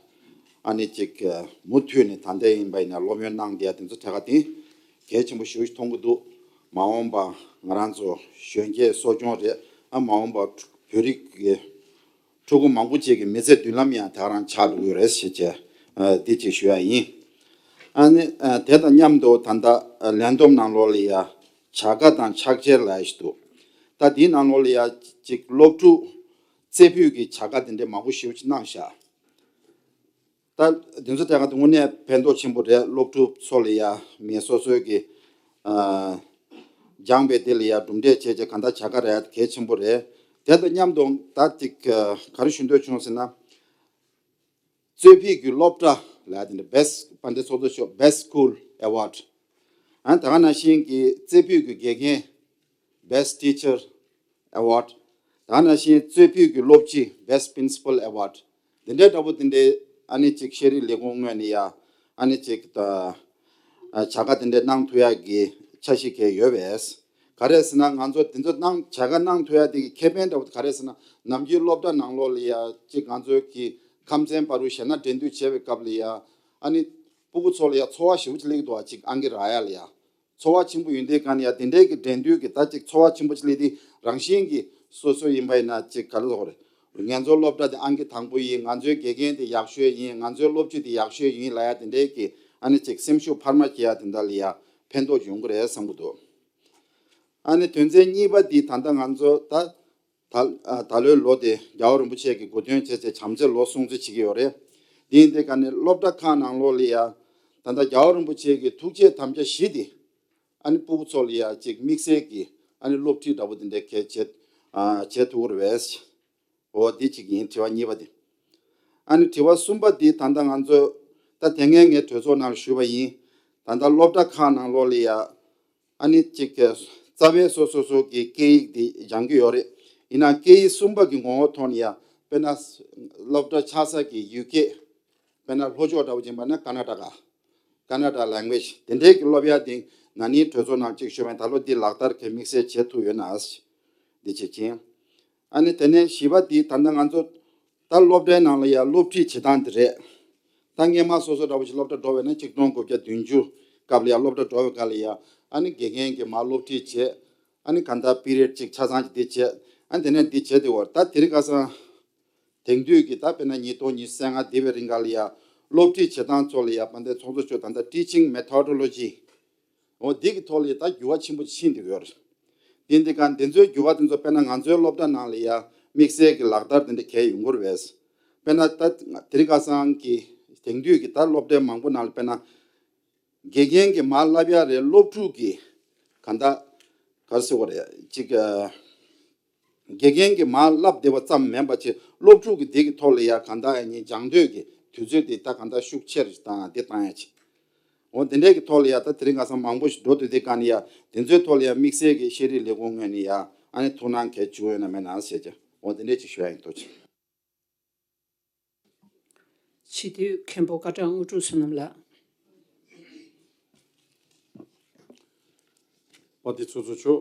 ཨ་ནི་ཅིག་མུ་མཐུད་ནས་ད་ལྟ་ཡིན་པ་ཡིན་ན་སློབ་ཡོན་གནང་བསྡད་ཡ་དེ་ཚོ་གྲས་ཀ་དེ་གལ་ཆེན་པོ་ཞེ་པོ་ཞིག་མཐོང་གི་འདུག་མ་འོངས་པ་ང་རང་ཚོ་གཞོན་སྐྱེས་གསོ་སྐྱོང་རེད། ཨ་མ་འོངས་པ་བོད་རིགས་ཀྱི་ཕྲུ་གུ་མང་པོ་ཅིག་གི་མི་ཚེ་མདུན་ལམ་ཡང་དེ་ག་རང་ཆགས་འགྲོ་གི་ཡོད་རེད་ཞེས་བྱས་འདི་ཅིག་ཞུ་ཡ་ཡིན། ཨ་ནི་དེ་དང་མཉམ་དུ་ད་ལྟ་ལས་བསྡོམས་ནང་ལོགས་ལ་ཡ། བྱ་དགའ་དང་ཕྱག་འཁྱེར་ལབ་ཡ་ཞིག་འདུག་ད་དེའི་ནང་ལོགས་ལ་ཡ་ཅིག་སློབ་ཕྲུག་རྩེ་ཕུད་ཀྱི་བྱ་དགའ་དེ་འདྲའི་མང་པོ་ཞེ་པོ་ཅིག་གནང་ཤག་ད་དེ་ཚོ་ཐད་ཀར་དུ་དངོས་གནས་ཕན་ཐོགས་ཆེན་པོ་རེད། སློབ་ཕྲུག་ཚོ་ལ་ཡ་མི་སོ་སོའི་གི་ཨ་སྦྱངས་པའི་དེ་ལ་ཡ་གྲུབ་འབྲས་བྱས་རྗེས་གང་ལྟར་བྱ་དགའ་རག་ཡ་གལ་ཆེན་པོ་རེད། དེ་དང་མཉམ་དུ་ད་ཅིག་ག་རེ་ཞུ་འདོད་བྱུང་ཟེར་ན། གཙོས་ཕུད་ཀྱི་སློབ་གྲྭ་ལ་དེ་འདྲ་Best དཔལ་ལྡན་ཚོགས་གཙོ་མཆོག Best School Award། ཨ་ནི་ད་ག་ནང་བཞིན་གྱི་གཙོས་ཕུད་ཀྱི་དགེ་རྒན་Best Teacher Award། ད་ག་ནང་བཞིན་གཙོས་ཕུད་ཀྱི་སློབ་སྤྱི་Best Principal Award། འདི་འདྲའི་འདྲ་པོ་འདི་འདྲའི་ཨ་ནི་ཅིག་ཤེས་རིག་ལས་ཁུངས་ངོས་ནས་ཡ་ཨ་ནི་ཅིག་ད་བྱ་དགའ་འདི་འདྲའི་གནང་ཐུབ་ཡ་གི་འཆར་གཞི་གལ་ཡོད་པས། ག་རེ་ཟེར་ན་ང་ཚོ་འདི་ཚོ་གནང་བྱ་དགའ་གནང་ཐུབ་ཡ་དེ་གི་ཁེ་ཕན་འདྲ་པོ་ག་རེ་ཟེར་ན་ནམ་རྒྱུན་སློབ་གྲྭ་ནང་ལོགས་ལ་ཡ་ཅིག་ང་ཚོའི་གི་ཁམས་ཚན་བར་དུ་གཞས་སྣ་འགྲན་བསྡུར་བྱས་པའི་སྐབས་ལ་ཡ་ཨ་ནི་སྤུ་གུ་ཚོ་ལ་ཡ་ཚོར་བ་ཞེ་པོ་ཅིག་སླེབས་འདུག་ཨ་ཅིག་ཨང་ཀི་རག་ཡ་ལ་ཡ་ཚོར་བ་ཆེན་པོ་ཡོད་དུས་ག་ནས་ཡ་དེ་འདྲའི་གི་འགྲན་བསྡུར་གི་ད་ཅིག་ཚོར་བ་ཆེན་པོ་ཅིག་སླེབས་དུས་རང་བཞིན་གི་སོ་སོ་ཡིན་པ་ཡིན་ན་ཅིག་ག་རེ་ཟེར་དགོས་རེད། ང་ཚོའི་སློབ་གྲྭ་དེ་ཨང་ཀི་དང་པོ་ཡིན། ང་ཚོའི་དགེ་རྒན་དེ་ཡག་ཤོས་ཡིན། ང་ཚོའི་སློབ་སྤྱི་དེ་ཡག་ཤོས་ཡིན་ལབ་ཡ་དེ་འདྲའི་གི་ཨ་ནི་ཅིག་སེམས་ཤུགས་འཕར་མ་སྐྱེ་ཡ་དེ་འདྲ་ལ་ཡ་ཕན་ཐོགས་ཡོང་གི་རེད་བསམ་གི་འདུག་ཨ་ནི་དོན་ཚན་གཉིས་པ་འདི་ད་ལྟ་ང་ཚོ་ད་ད་ཨ་ད་ལོའི་ལོ་དེ་རྒྱལ་བ་རིན་པོ་ཆེ་གི་གོ་སྟོན་བྱས་ཚེ་བྱམས་བརྩེའི་ལོ་སྲུང་བརྩི་བྱེད་ཀྱི་ཡོད་རེད། འདི་ཡིན་དུས་ག་ནས་སློབ་གྲྭ་ཁག་ནང་ལོགས་ལ་ཡ་ད་ལྟ་རྒྱལ་བ་རིན་པོ་ཆེ་གི་ཐུགས་བསྐྱེད་དམ་བཅའ་བཞི་དེ་ཨ་ནི་སྤུ་གུ་ཚོ་ལ་ཡ་ཅིག་དམིགས་བསལ་གྱི་ཨ་ནི་སློབ་ཁྲིད་འདྲ་པོ་དེ་འདྲ་གལ་བྱེད་ཨ་བྱེད་ཐུབ་ཀྱི་རེད་པས། འོ་འདི་གཅིག་ཡིན། དྲི་བ་གཉིས་པ་དེ། ཨ་ནི་དྲི་བ་གསུམ་པ་འདི་ད་ལྟ་ང་ཚོ་ད་དེ་སྔའི་ངས་གྲོས་ཚོགས་ནང་ལ་ཞུས་པ་ཡིན། ད་ལྟ་སློབ་གྲྭ་ཁག་ནང་ལོགས་ལ་ཡ། ཨ་ནི་གཅིག་གི་རྩ་བའི་སོ་སོ་སོ་གི་སྐད་ཡིག་འདི་སྦྱང་གི་ཡོད་རེད། ཡིན་ནའང་སྐད་ཡིག་གསུམ་པ་གི་ངོ་བོ་ཐོག་ནས་ཡ། དཔེར་ན་སློབ་གྲྭ་ཆགས་ས་གི་ཡུལ་སྐད། དཔེར་ན་ལྷོ་ཕྱོགས་འདྲ་བོ་ཅིག་ཡིན་པ་ན་ཀ་ན་ཊ་ཀ། ཀ་ན་ཊ་ལེང་གུ་ཨེ་ཇི་དེ་འདྲའི་གི་སློབ་ཡ་དེ་ན་ནིང་གྲོས་ཚོགས་ནང་གཅིག་ཞུས་པ་ཡིན། ད་ལོ་འདི་ལག་བསྟར་གི་དམིགས་བསལ་བྱེད་ཐུབ་ཡོད་ན། འདི་བྱེད་ཀྱིན། ཨ་ནི་དེ་ནས་བཞི་པ་འདི་ད་ལྟ་ང་ཚོ་ད་སློབ་གྲྭའི་ནང་ལ་ཡ་སློབ་ཁྲིད་བྱེད་སྟངས་འདི་རེད། ད་སྔས་མ་སོ་སོ་འདྲ་བོ་ཞིག་སློབ་གྲྭ་འགྲོ་བས་ན་ཆིག་སྟོང་དགུ་བརྒྱ་བདུན་ཅུ་སྐབས་ལ་ཡ་སློབ་གྲྭ་འགྲོ་བའི་སྐབས་ལ་ཡ། ཨ་ནི་དགེ་རྒན་གྱིས་མར་སློབ་ཁྲིད་བྱེད། ཨ་ནི་གང་ལྟར་པི་རེཌ་ཅིག་ཆ་ཚང་ཅིག་འདི་བྱེད། ཨ་ནི་དེ་ནས་འདི་བྱེད་དེ་བར་ད་དེ་རིང་ཁ་སང་དེང་དུས་ཀྱི་ད་དཔེར་ན་ཉིས་སྟོང་ཉི་ཤུ་རྩ་ལྔ་འདི་བའི་རིང་ག་ལ་ཡ་སློབ་ཁྲིད་བྱེད་སྟངས་ཚོ་ལ་ཡ་དཔལ་ལྡན་ཚོགས་གཙོ་མཆོག་ད་ལྟ་teaching methodology འོ་འདི་གི་ཐོག་ལ་ཡ་ད་འགྱུར་བ་ཆེན་པོ་ཕྱིན་འདུག་ཡོད་རེད། དེ་འདི་ག་འདི་ཚོའི་འགྱུར་བ་དེ་ཚོ་དཔེར་ན་ང་ཚོའི་སློབ་གྲྭ་ནང་ལ་ཡ་དམིགས་བསལ་གྱི་ལག་བསྟར་དེ་འདྲ་གལ་ཡོང་གི་རེད་པས། དཔེར་ན་ད་དེ་རིང་ཁ་སང་གི་དེང་དུས་ཀྱི་ད་སློབ་གྲྭ་མང་པོ་ནང་ལ་དཔེར་ན་དགེ་རྒན་གྱིས་མར་བསླབ་ཡ་རེད། སློབ་ཕྲུག་གིས་ག་འདྲ་ག་རེ་ཟེར་དགོས་རེད། ཅིག་དགེ་རྒན་གྱིས་མར་བསླབ་བསྡད་པ་ཙམ་མིན་པ་བྱས་སློབ་ཕྲུག་གིས་དེ་གི་ཐོག་ལ་ཡ་གང་ལྟར་ཡ་ནི་སྦྱང་འདོད་ཀྱི་དུས་ཚོད་དེ་ད་གང་ལྟར་ཤུགས་ཆེར་བཏང་དེ་བཏང་ཡ་ཆེ། འོ་དེ་འདྲའི་གི་ཐོག་ལ་ཡ་ད་དེ་རིང་ཁ་སང་མང་པོ་ཞིག་འགྲོ་དུས་དེ་ག་ནི་ཡ་དེ་ཚོའི་ཐོག་ལ་ཡ་དམིགས་བསལ་གྱི་ཤེས་རིག་ལས་ཁུངས་ངོས་ནས་ཡ་ཨ་ནི་ཐུགས་སྣང་གལ་བྱུང་ཡོད་ན་མེད་ན་ཟེར་གྱི་འོ་དེ་འདྲའི་ཅིག་ཞུ་ཡ་ཡིན། ཐུགས་རྗེ་ཆེ། སྤྱི་འཐུས་མཁན་པོ་སྐར་གྲངས་དངོས་གྲུབ་བསོད་ནམས་ལགས། དཔལ་ལྡན་ཚོགས་གཙོ་མཆོག་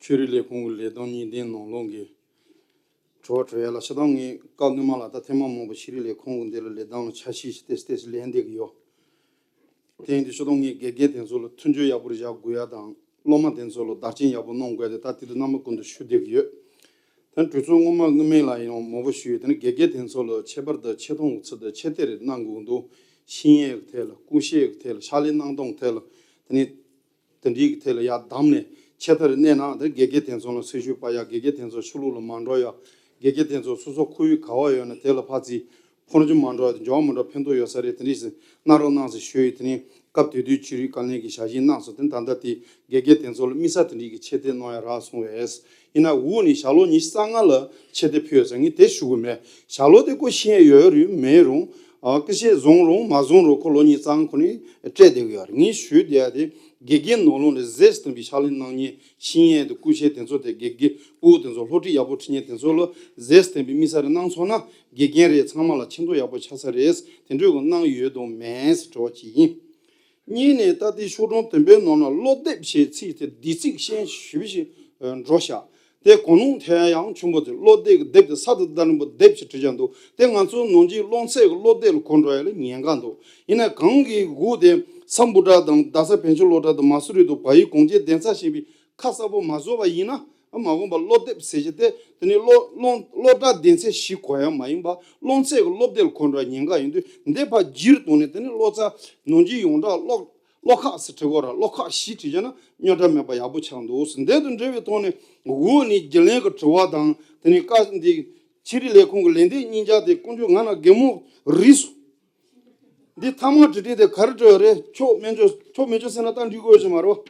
ཆོས་རིག་ལས་ཁུངས་ཀྱི་ལས་དོན་གཉིས་ལྡན་ནང་ལོགས་ཀྱི་དྲི་བ་དྲི་ཡ་ལ་ཆ་ཚང་ངས་སྐབས་སྔོན་མ་ལ་ད་ཐེངས་མ་མང་པོ་ཆོས་རིག་ལས་ཁུངས་ཀྱི་འདི་ལ་ལས་དོན་ལ་ཆ་ཤས་ཤིག་ཏེས་ཏེས་ལན་འདེབས་ཀྱི་ཡོད། དེ་ཡིན་དུས་ཆོག་དང་ངས་དགེ་རྒན་དེ་ཚོ་ལ་མཐུན་འགྱུར་ཡག་པོ་རེ་བཞག་དགོས་ཡ་དང་སློབ་མ་དེ་ཚོ་ལ་བདག་གཅེས་ཡག་པོ་གནང་དགོས་ཡ་དེ་ད་དེ་དུས་རྣམ་པ་ཀུན་ཏུ་ཞུ་བསྡད་ཀྱི་ཡོད། ད་གྲོས་ཚོགས་སྔོན་མ་སྔོན་མའི་ལ་ཡང་མང་པོ་ཞུས་ཡོད། དེ་ནི་དགེ་རྒན་དེ་ཚོ་ལ་ཁྱད་པར་དུ་ཆེ་མཐོང་གི་ཚུལ་དུ་ཆེ་མཐོང་རེ་གནང་དགོས་འདུག་ཤེས་ཡོན་གྱི་ཐད་ལ་སྐུ་བཤད་ཀྱི་ཐད་ལ་ཕྱག་ལས་གནང་སྟངས་ཐད་ལ་དེ་ནི་དེ་འདྲའི་གི་ཐད་ལ་ཡར་བདམས་ནས་ཆེ་མཐོང་རེ་གནང་ན་དེ་དགེ་རྒན་དེ་ཚོ་ལ་སེམས་ཤུགས་སྤར་ཡག་དགེ་རྒན་དེ་ཚོ་ཕྱི་ལོགས་ལ་མ་འགྲོ་ཡག་དགེ་རྒན་དེ་ཚོ་སོ་སོ་ཁོར་ཡུག་ག་བ་ཡོད་ན་དེ་ལ་ཕར་ཚུར་འཕོ་འགྱུར་མ་འགྲོ་ཡག་དེ་འགྱུར་བ་མ་འགྲོ་ཕན་ཐོགས་ཡོད་ས་རེད། དེ་འདྲ་ཞིག་གནང་རོགས་གནང་ཟེར་ཞུས་ཡོད། དེ་ནི་སྐབས་དེ་དུས་ཆོས་རིག་བཀའ་བློན་གྱིས་ཞལ་བཞེས་གནང་སོང་། དེ་ད་ལྟ་དེ་དགེ་རྒན་དེ་ཚོ་ལ་དམིགས་བསལ་དེ་འདྲའི་གི་ཆེ་མཐོང་གནང་ཡག་རག་སོང་བས། ཡིན་ན་འུ་ནི་ཞག་ལོ་ཉི་ཤུ་རྩ་ལྔ་ལ་ཆེ་མཐོང་ཕུལ་ཡོད་ཟེར་ངས་དེ་ཞུ་གི་མེད། ཞག་ལོ་དེ་ཁོ་ཤེས་ཡོད་རུང་མེད་རུང་ཨ་སྐུ་བཤད་བཟུང་རུང་མ་བཟུང་རུང་ཁོ་ལོ་ཉི་ཤུ་རྩ་ལྔ་ཁོ་ནི་སྤྲད་བསྡད་གི་ཡོད་རེད། ངས་ཞུས་བསྡད་ཡ་དེ་དགེ་རྒན་ནང་ལོགས་ནས་གཟེངས་སུ་ཐོན་པའི་ཕྱག་ལས་གནང་མཁན་ཤེས་ཡོན་དང་སྐུ་བཤད་དེ་ཚོ་དེ་དགེ་རྒན་ཕྲུ་གུ་དེ་ཚོ་སློབ་ཁྲིད་ཡག་པོ་ཁྲིད་མཁན་དེ་ཚོ་ལ་གཟེངས་སུ་ཐོན་པའི་དམིགས་བསལ་རེ་གནང་སོང་ན་དགེ་རྒན་རེད་ཚང་མ་ལ་ཆེ་མཐོང་ཡག་པོ་ཆགས་ས་རེད། དེ་འདྲ་གི་གནང་ཡོད་དང་མེད་ཟེར་དྲི་བ་ཅིག་ཡིན། གཉིས་ནས་ད་ལྟའི་ཤོག་གྲངས་དེ་འབའི་ནང་ན་བློ་གཏད་ཞེས་ཚིག་དེ་འདི་ཚིག་ཤན་ཞུ་བ་ཞིག་འགྲོ་ཤག་དེ་གོ་ནོར་ཐེབས་ཡ་ཡང་ཆེན་པོ་དེ་བློ་གཏད་ཀྱི་དེབ་དེ་ས་དང་རྡ་རིང་པོ་དེབ་ཞིག་བྲིས་ཀྱང་འདུག་དེ་ང་ཚོ་ནང་ཆོས་སློབ་ཚན་གྱི་བློ་གཏད་ལ་གོ་འགྲོ་ཡ་ལ་ཉེན་ཁ་འདུག་ཡིན་ན་གང་གི་འགུག་དེ་ས་འབུ་ཏྲ་དང་རྡ་ས་བོད་ཆུ་སློབ་གྲྭ་དང་མ་སུ་རི་དང་བལ་ཡུལ་གངས་ཅན་གདན་ས་ཞེས་པའི་ཁ་གསལ་པོ་མ་བཟོ་བ་ཡིན་ན། མ་འོངས་པ་སློབ་དེབ་ཟེར་གྱི་དེ་དེ་ནི་སློབ་སློབ་སློབ་གྲྭ་སྡེ་ཚན་ཞིག་གོ་ཡ་མ་ཡིན་པ་སློབ་ཚན་གྱི་སློབ་དེབ་ལ་གོ་འགྲོ་ཉེན་ཁ་ཡོད་དུས་འདི་ཕར་བསྒྱུར་བཏང་ནས་དེ་ནི་སློབ་ཚན་ནང་ཆོས་ཡོངས་གྲགས་སློབ་སློབ་ཁག་ཟེར་བྲི་དགོས་ར་སློབ་ཁག་བཞི་བྲིས་བྱས་ན་རྙོག་དྲ་མེད་པ་ཡག་པོ་ཆགས་འདུག་འདི་དང་འབྲེལ་བའི་ཐོག་ནས་འོག་ནས་རྒྱུན་ལས་ཀྱི་དྲི་བ་དང་དེ་ནི་བཀའ་འདི་ཆོས་རིག་ལས་ཁུངས་ཀྱི་ལན་འདེབས་གཉིས་ཀ་དེ་དཀོན་མཆོག་ང་ལ་གད་མོ་རིལ་སོང་། འདི་ཐ་མག་དྲི་དྲི་དེ་ག་རེ་དྲི་བ་རེད། ཆོག་མེད་ཆོག་ཆོག་མེད་ཆོག་ཟེར་ན་ད་འགྲིག་གི་ཡོད་ཅིག་མ་རེད།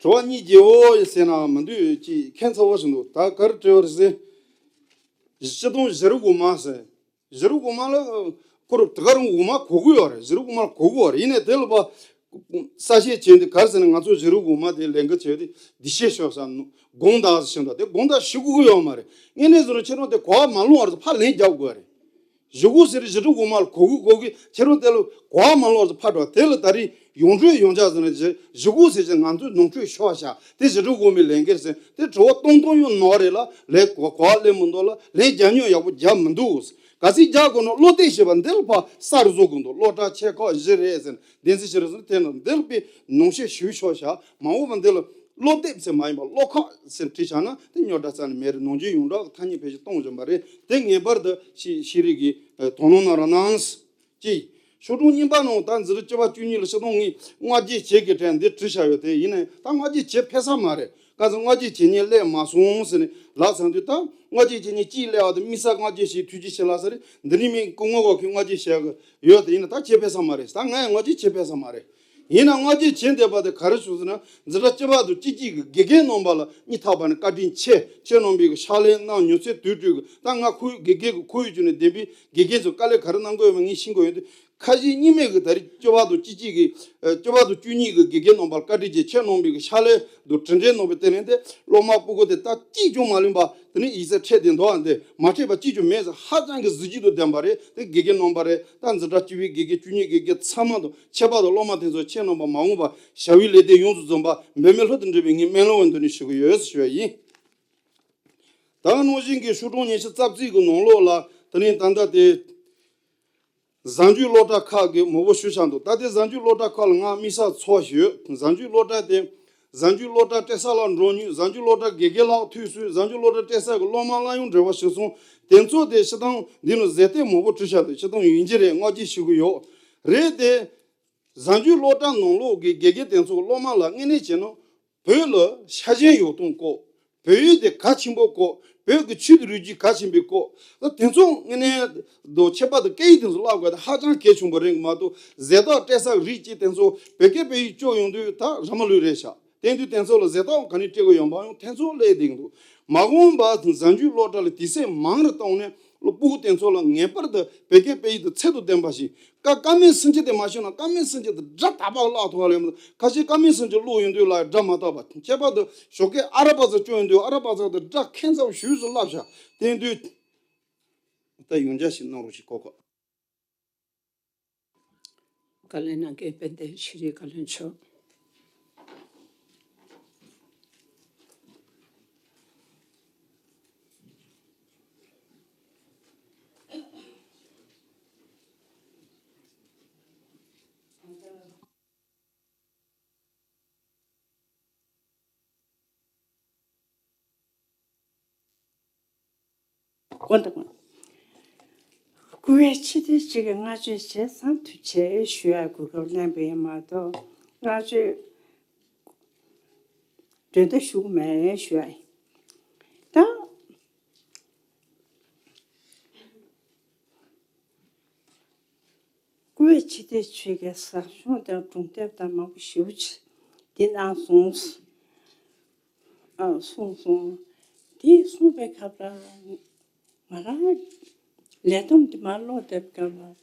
དྲི་བ་གཉིས་བརྗེ་བོ་ཡི་ཟེར་ན་མི་འདུག་ཅིག་ཁྱད་མཚར་བོ་ཞིག་འདུག་ད་ག་རེ་དྲི་བ་རེད་ཟེར། སྤྱི་དོན་བཞི་རུ་འགོ་མ་ཟེར། བཞི་རུ་འགོ་མ་ལ་ཁོ་རུ་དེ་ག་རུ་འགོ་མ་གོ་གི་ཡོད་རེད། བཞི་རུ་འགོ་མ་ལ་གོ་གི་ཡོད་རེད། ཡིན་ནའི་དེ་ལ་བ་གསལ་བཤད་བྱས་འདི་ག་རེ་ཟེར་ན་ང་ཚོ་བཞི་རུ་འགོ་མ་དེ་ལས་འགུལ་བྱས་ཏེ་འདི་ཤེས་ཤོག་ཟེར་དགོངས་དག་ཟེར་ཞིག་འདུག་དེ་དགོངས་དག་ཞུ་དགོས་ཀྱི་ཡོད་མ་རེད། དངོས་གནས་བཟོ་ན་ཁྱེད་རང་དེ་གོ་བ་མ་ལོངས་བར་དུ་ཕར་ལན་རྒྱག་དགོས་རེད། བཞི་དགུ་ཟེར་བཞི་དྲུག་དགུ་མ་ལ་གོ་གི་གོ་གི་ཁྱེད་རང་དེ་ལ་གོ་བ་མ་ལོག་ཟེར་ཕར་འགྲོ་དེ་ལ་ད་རེས་ཡོངས་གྲོས་ཡོང་ཆ་ཟེར་ན་བཞི་བཞི་དགུ་ཟེར་ཅིག་ང་ཚོས་ནོར་འཁྲུལ་ཤོར་བཞག་དེ་བཞི་དྲུག་དགུ་མའི་ལས་འགུལ་ཟེར་དེ་དྲི་བ་སྟོང་སྟོང་ཡོད་ནོར་རེད་ལ་ལས་གོ་གོ་བ་ལེན་མི་འདུག་ལ་ལས་རྒྱ་ཉོ་ཡག་པོ་རྒྱབ་མི་འདུག་ག་ཚིག་རྒྱག་དགོས་ན་བློ་གཏད་ཞེས་པ་འདི་ལ་ཕར་གསར་བཟོ་དགོས་འདུག་བློ་གྲགས་ཆེ་ཁག་བཞི་རེད་ཟེར་ན་གདན་ས་བཞི་རེད་ཟེར་ན་དེ་ན་འདི་ལ་པའི་ནོར་འཁྲུལ་ཞིག་ཤོར་བཞག་མ་འོངས་པ་འདི་ལ། བློ་གཏད་ཟེར་མ་ཡིན་པ་བློ་ཁོག་ཟེར་བྲིས་བཞག་ན་དེ་རྙོག་དྲ་རྩ་ནས་མེད་རེད། ནང་ཆོས་ཡོངས་གྲགས་ཀྱི་ཐ་སྙད་བེད་སྤྱོད་གཏོང་བཞིན་པ་རེད། དེ་ངེས་པར་དུ་ཤེས་ཤེས་རིག་གིས་དོ་སྣང་གནང་རོགས་གནང་། གཅིག་ཤོག་གྲངས་གཉིས་པ་ནང་ད་འཛིན་གྲྭ་བཅུ་པ་བཅུ་གཉིས་ལ་ཆིག་སྟོང་ལྔ་བརྒྱད་བྱེད་ཀྱི་གྲས་འདི་བྲིས་བཞག་ཡོད་དེ་ཡིན་ནའི་ད་ལྔ་བརྒྱད་བྱེད་ཕེབས་ས་མ་རེད། ག་ཚོད་ལྔ་བརྒྱད་བྱེད་མཁན་སླེབས་མ་སོང་ཟེར་ནས་ལབ་ཚར་དུས་ད་ལྔ་བརྒྱད་བྱེད་མཁན་གཅིག་སླེབས་པ་དེ་དམིགས་བསལ་ལྔ་བརྒྱད་ཞིག་ཐུགས་རྗེ་ཆེ་ལབ་ས་རེད། འདི་ནི་མི་སྐུ་ངོ་གོ་ཁྱོད་ལྔ་བརྒྱད་བྱེད་ཀྱི་ཡོད་དེ་ཡིན་ན་ད་བྱེད་ཕེབས་ས་མ་རེད། ད་ང་ཡང་ལྔ་བརྒྱད་བྱེད་ཕེབས་ས་མ་རེད། ཡིན་ན་སྔ་རྗེས་བྱས་བསྡད་པ་དེ་ག་རེ་བྱུང་ཟེར་ན། འཛིན་གྲྭ་བཅུ་པ་དང་བཅུ་གཅིག་གི་དགེ་རྒན་རྣམ་པ་ལ་སྙིང་ཐག་པ་ནས་བཀའ་དྲིན་ཆེ། ཁྱེད་རྣམ་པས་ཕྱག་ལས་གནང་མྱོང་ཚད་དུས་དུས་ཀྱི། ད་ང་ཁོའི་དགེ་རྒན་གྱི་ཁོར་ཡུག་ཅིག་ནས་བདེན་པའི་དགེ་རྒན་ཚོས་དཀའ་ལས་ག་རེ་གནང་དགོས་ཡོད་མེད་ངས་ཤེས་ཀྱི་ཡོད་དུས། ཁ་ཞེ་གཉིས་མེད་ཀྱི་ད་རེས་བཅུ་པ་དང་བཅུ་གཅིག་གི་ཨ་བཅུ་པ་དང་བཅུ་གཉིས་ཀྱི་དགེ་རྒན་རྣམ་པར་བཀའ་དྲིན་ཆེ། ཁྱེད་རྣམ་པའི་གི་ཕྱག་ལས་དང་གྲུབ་འབྲས་རྣམ་པའི་དེ་ལས་ཏེ། སློབ་མ་སྤུ་གུ་དེ་ད་གཅིག་ཀྱང་མ་ལུས་པ་དེ་ནི་ཡིག་ཚད་འཕྲད་བསྡད་འདུག་ཨ། འདི་མ་འཕྲད་པ་གཅིག་ཀྱང་མེད་ཟེར། ཧ་ཅང་གི་གཟི་བརྗིད་དང་ལྡན་པ་རེད། དེ་དགེ་རྒན་རྣམ་པ་རེད། ད་འཛིན་གྲྭ་བཅུ་པའི་དགེ་རྒན་བཅུ་གཉིས་དགེ་རྒན་ཚང་མ་དང་ཁྱད་པར་དུ་སློབ་མ་དེ་ཚོ་ཁྱེད་རྣམ་པ་མ་འོངས་པ་བྱ་བའི་ལས་དོན་ཡོངས་སུ་རྫོགས་པ་འབད་མེད་ལྷུན་དུ་འགྲུབ་པའི་ངས་སྨོན་ལམ་འདི་ནས་ཞུ་གི་ཡོད་ཞུ་བ་ཡིན། ད་ག་ནང་བཞིན་གྱི་ཤོག་གྲངས་ཉི་ཤུ་རྩ་གཅིག་གི་ནང་ལོགས་ལ་དེ་ནི་ད་ལྟ་དེ། གཟའ་མཇུག་སློབ་གྲྭ་ཁག་གི་མང་པོ་ཞུ་བཞག་འདུག་ད་ལྟའི་གཟའ་མཇུག་སློབ་གྲྭ་ཁག་ལ་ང་དམིགས་བསལ་ཚོར་བ་ཞིག་ཡོད། གཟའ་མཇུག་སློབ་གྲྭ་དེ། གཟའ་མཇུག་སློབ་གྲྭ་སྤྲད་ས་ལ་འགྲོ་མྱོང་། གཟའ་མཇུག་སློབ་གྲྭ་དགེ་རྒན་ལག་མཐུད་སོང་། གཟའ་མཇུག་སློབ་གྲྭ་སྤྲད་ས་གི་སློབ་མ་ལ་ཡང་འབྲེལ་བ་བྱས་སོང་། དེ་ཚོ་དེ་སྤྱིར་བཏང་འདི་ནི་ཟེར་ལྟས་མང་པོ་བྲིས་བཞག་འདུག་སྤྱིར་བཏང་ཡིན་གྱི་རེད། བསྔགས་བརྗོད་ཞུ་གི་ཡོད་རེད་དེ། གཟའ་མཇུག་སློབ་གྲྭ་ནང་ལོགས་ཀྱི་དགེ་རྒན་དེ་ཚོ་སློབ་མ་ལ་དངོས་གནས་བྱས་ན། བོད་ལ་ཤ་ཞེན་ཡོད་སྟངས་སྐོར། བོད་ཡིག་དེ་གལ་ཆེན་པོ་སྐོར། བོད་ཀྱི་ཆོས་དང་རིག་གཞུང་གལ་ཆེན་པོའི་སྐོར། ད་དེ་ཚོ་དངོས་གནས་དང་ཁྱད་པར་དུ་སྐད་ཡིག་དེ་ཚོ་བསླབ་དགོས་དེ་ཧ་ཅང་གལ་ཆེན་པོ་རེད་མ་གཏོགས། ཟས་རྟགས་སྤྲད་ས་རིགས་གཅིག་དེ་ཚོ་བོད་སྐད་བོད་ཡིག་སྐྱོར་ཡོང་དུས་ད་ར་མ་ལུས་རེད་ཤག་དེ་དུས་དེ་ཚོ་ལ་ཟས་རྟགས་ག་ནས་སྤྲད་དགོས་ཡོད་པ་ཡང་དེ་ཚོ་སླེབས་བསྡད་ཀྱི་འདུག་མ་འོངས་པ་གཟའ་མཇུག་སློབ་གྲྭ་ལ་དུས་ཚོད་མང་རུ་བཏང་ནས་སློབ་ཕྲུག་དེ་ཚོ་ལ་ངེས་པར་དུ་བོད་སྐད་བོད་ཡིག་དང་ཚད་དང་ལྡན་པ་ཞིག་ཀ་ཀ་མེད་སུན་ཆད་དེ་མ་ཤོད་ན། ཀ་མེད་སུན་ཆད་དེ་སྒྲ་དག་པ་བརླག་ཐུབ་པ་ལས་མ་གཏོགས། ཁ་ཤས་ཀ་མེད་སུན་ཆད་བླུགས་ཡོང་དུས་ལ་སྒྲ་མ་དག་པ། ཁྱད་པར་དུ་ཞོགས་ཀས་ཨ་ར་པ་ཙ་སྐྱོན་ཡོང་དུས་ཨ་ར་པ་ཙ་དེ་སྒྲ་ཁྱད་མཚར་ཞེ་པོ་ཅིག་བརླག་བཞག་དེ་དུས་ད་ཡོངས་ཆག་ཞིག་གནང་རོགས་ཞེས་གོ་གོ། བཀའ་ལན་གནང་མཁན་དཔལ་ལྡན་ཤེས་རིག་བཀའ་བློན་མཆོག་དགོངས་དག་སྐུ་བས་ཕྱི་དོན་གཅིག་གི་བསྔགས་བརྗོད་བྱས་ཙང་ཐུགས་རྗེ་ཆེ་ཞུ་ཡ་གོ་སྐབས་གནང་བ་ཡིན་མ་གཏོགས། བསྔགས་བརྗོད་འགྲན་ཟླ་ཞུ་གི་མེད་ཞུ་ཡ་ཡིན། ད་སྐུ་བས་ཕྱི་དོན་གཅིག་གི་ཟབ་སྦྱོང་དང་སྒྲུང་དེབ་དང་མང་པོ་ཞེ་པོ་ཅིག་འདི་གནང་སོང་། ཨ་གསུངས་སོང་། དེ་གསུངས་པའི་སྐབས་ལ་ང་རང་ལས་བསྡོམས་དེ་མར་ཀློག་བསྡད་པའི་སྐབས་ལ།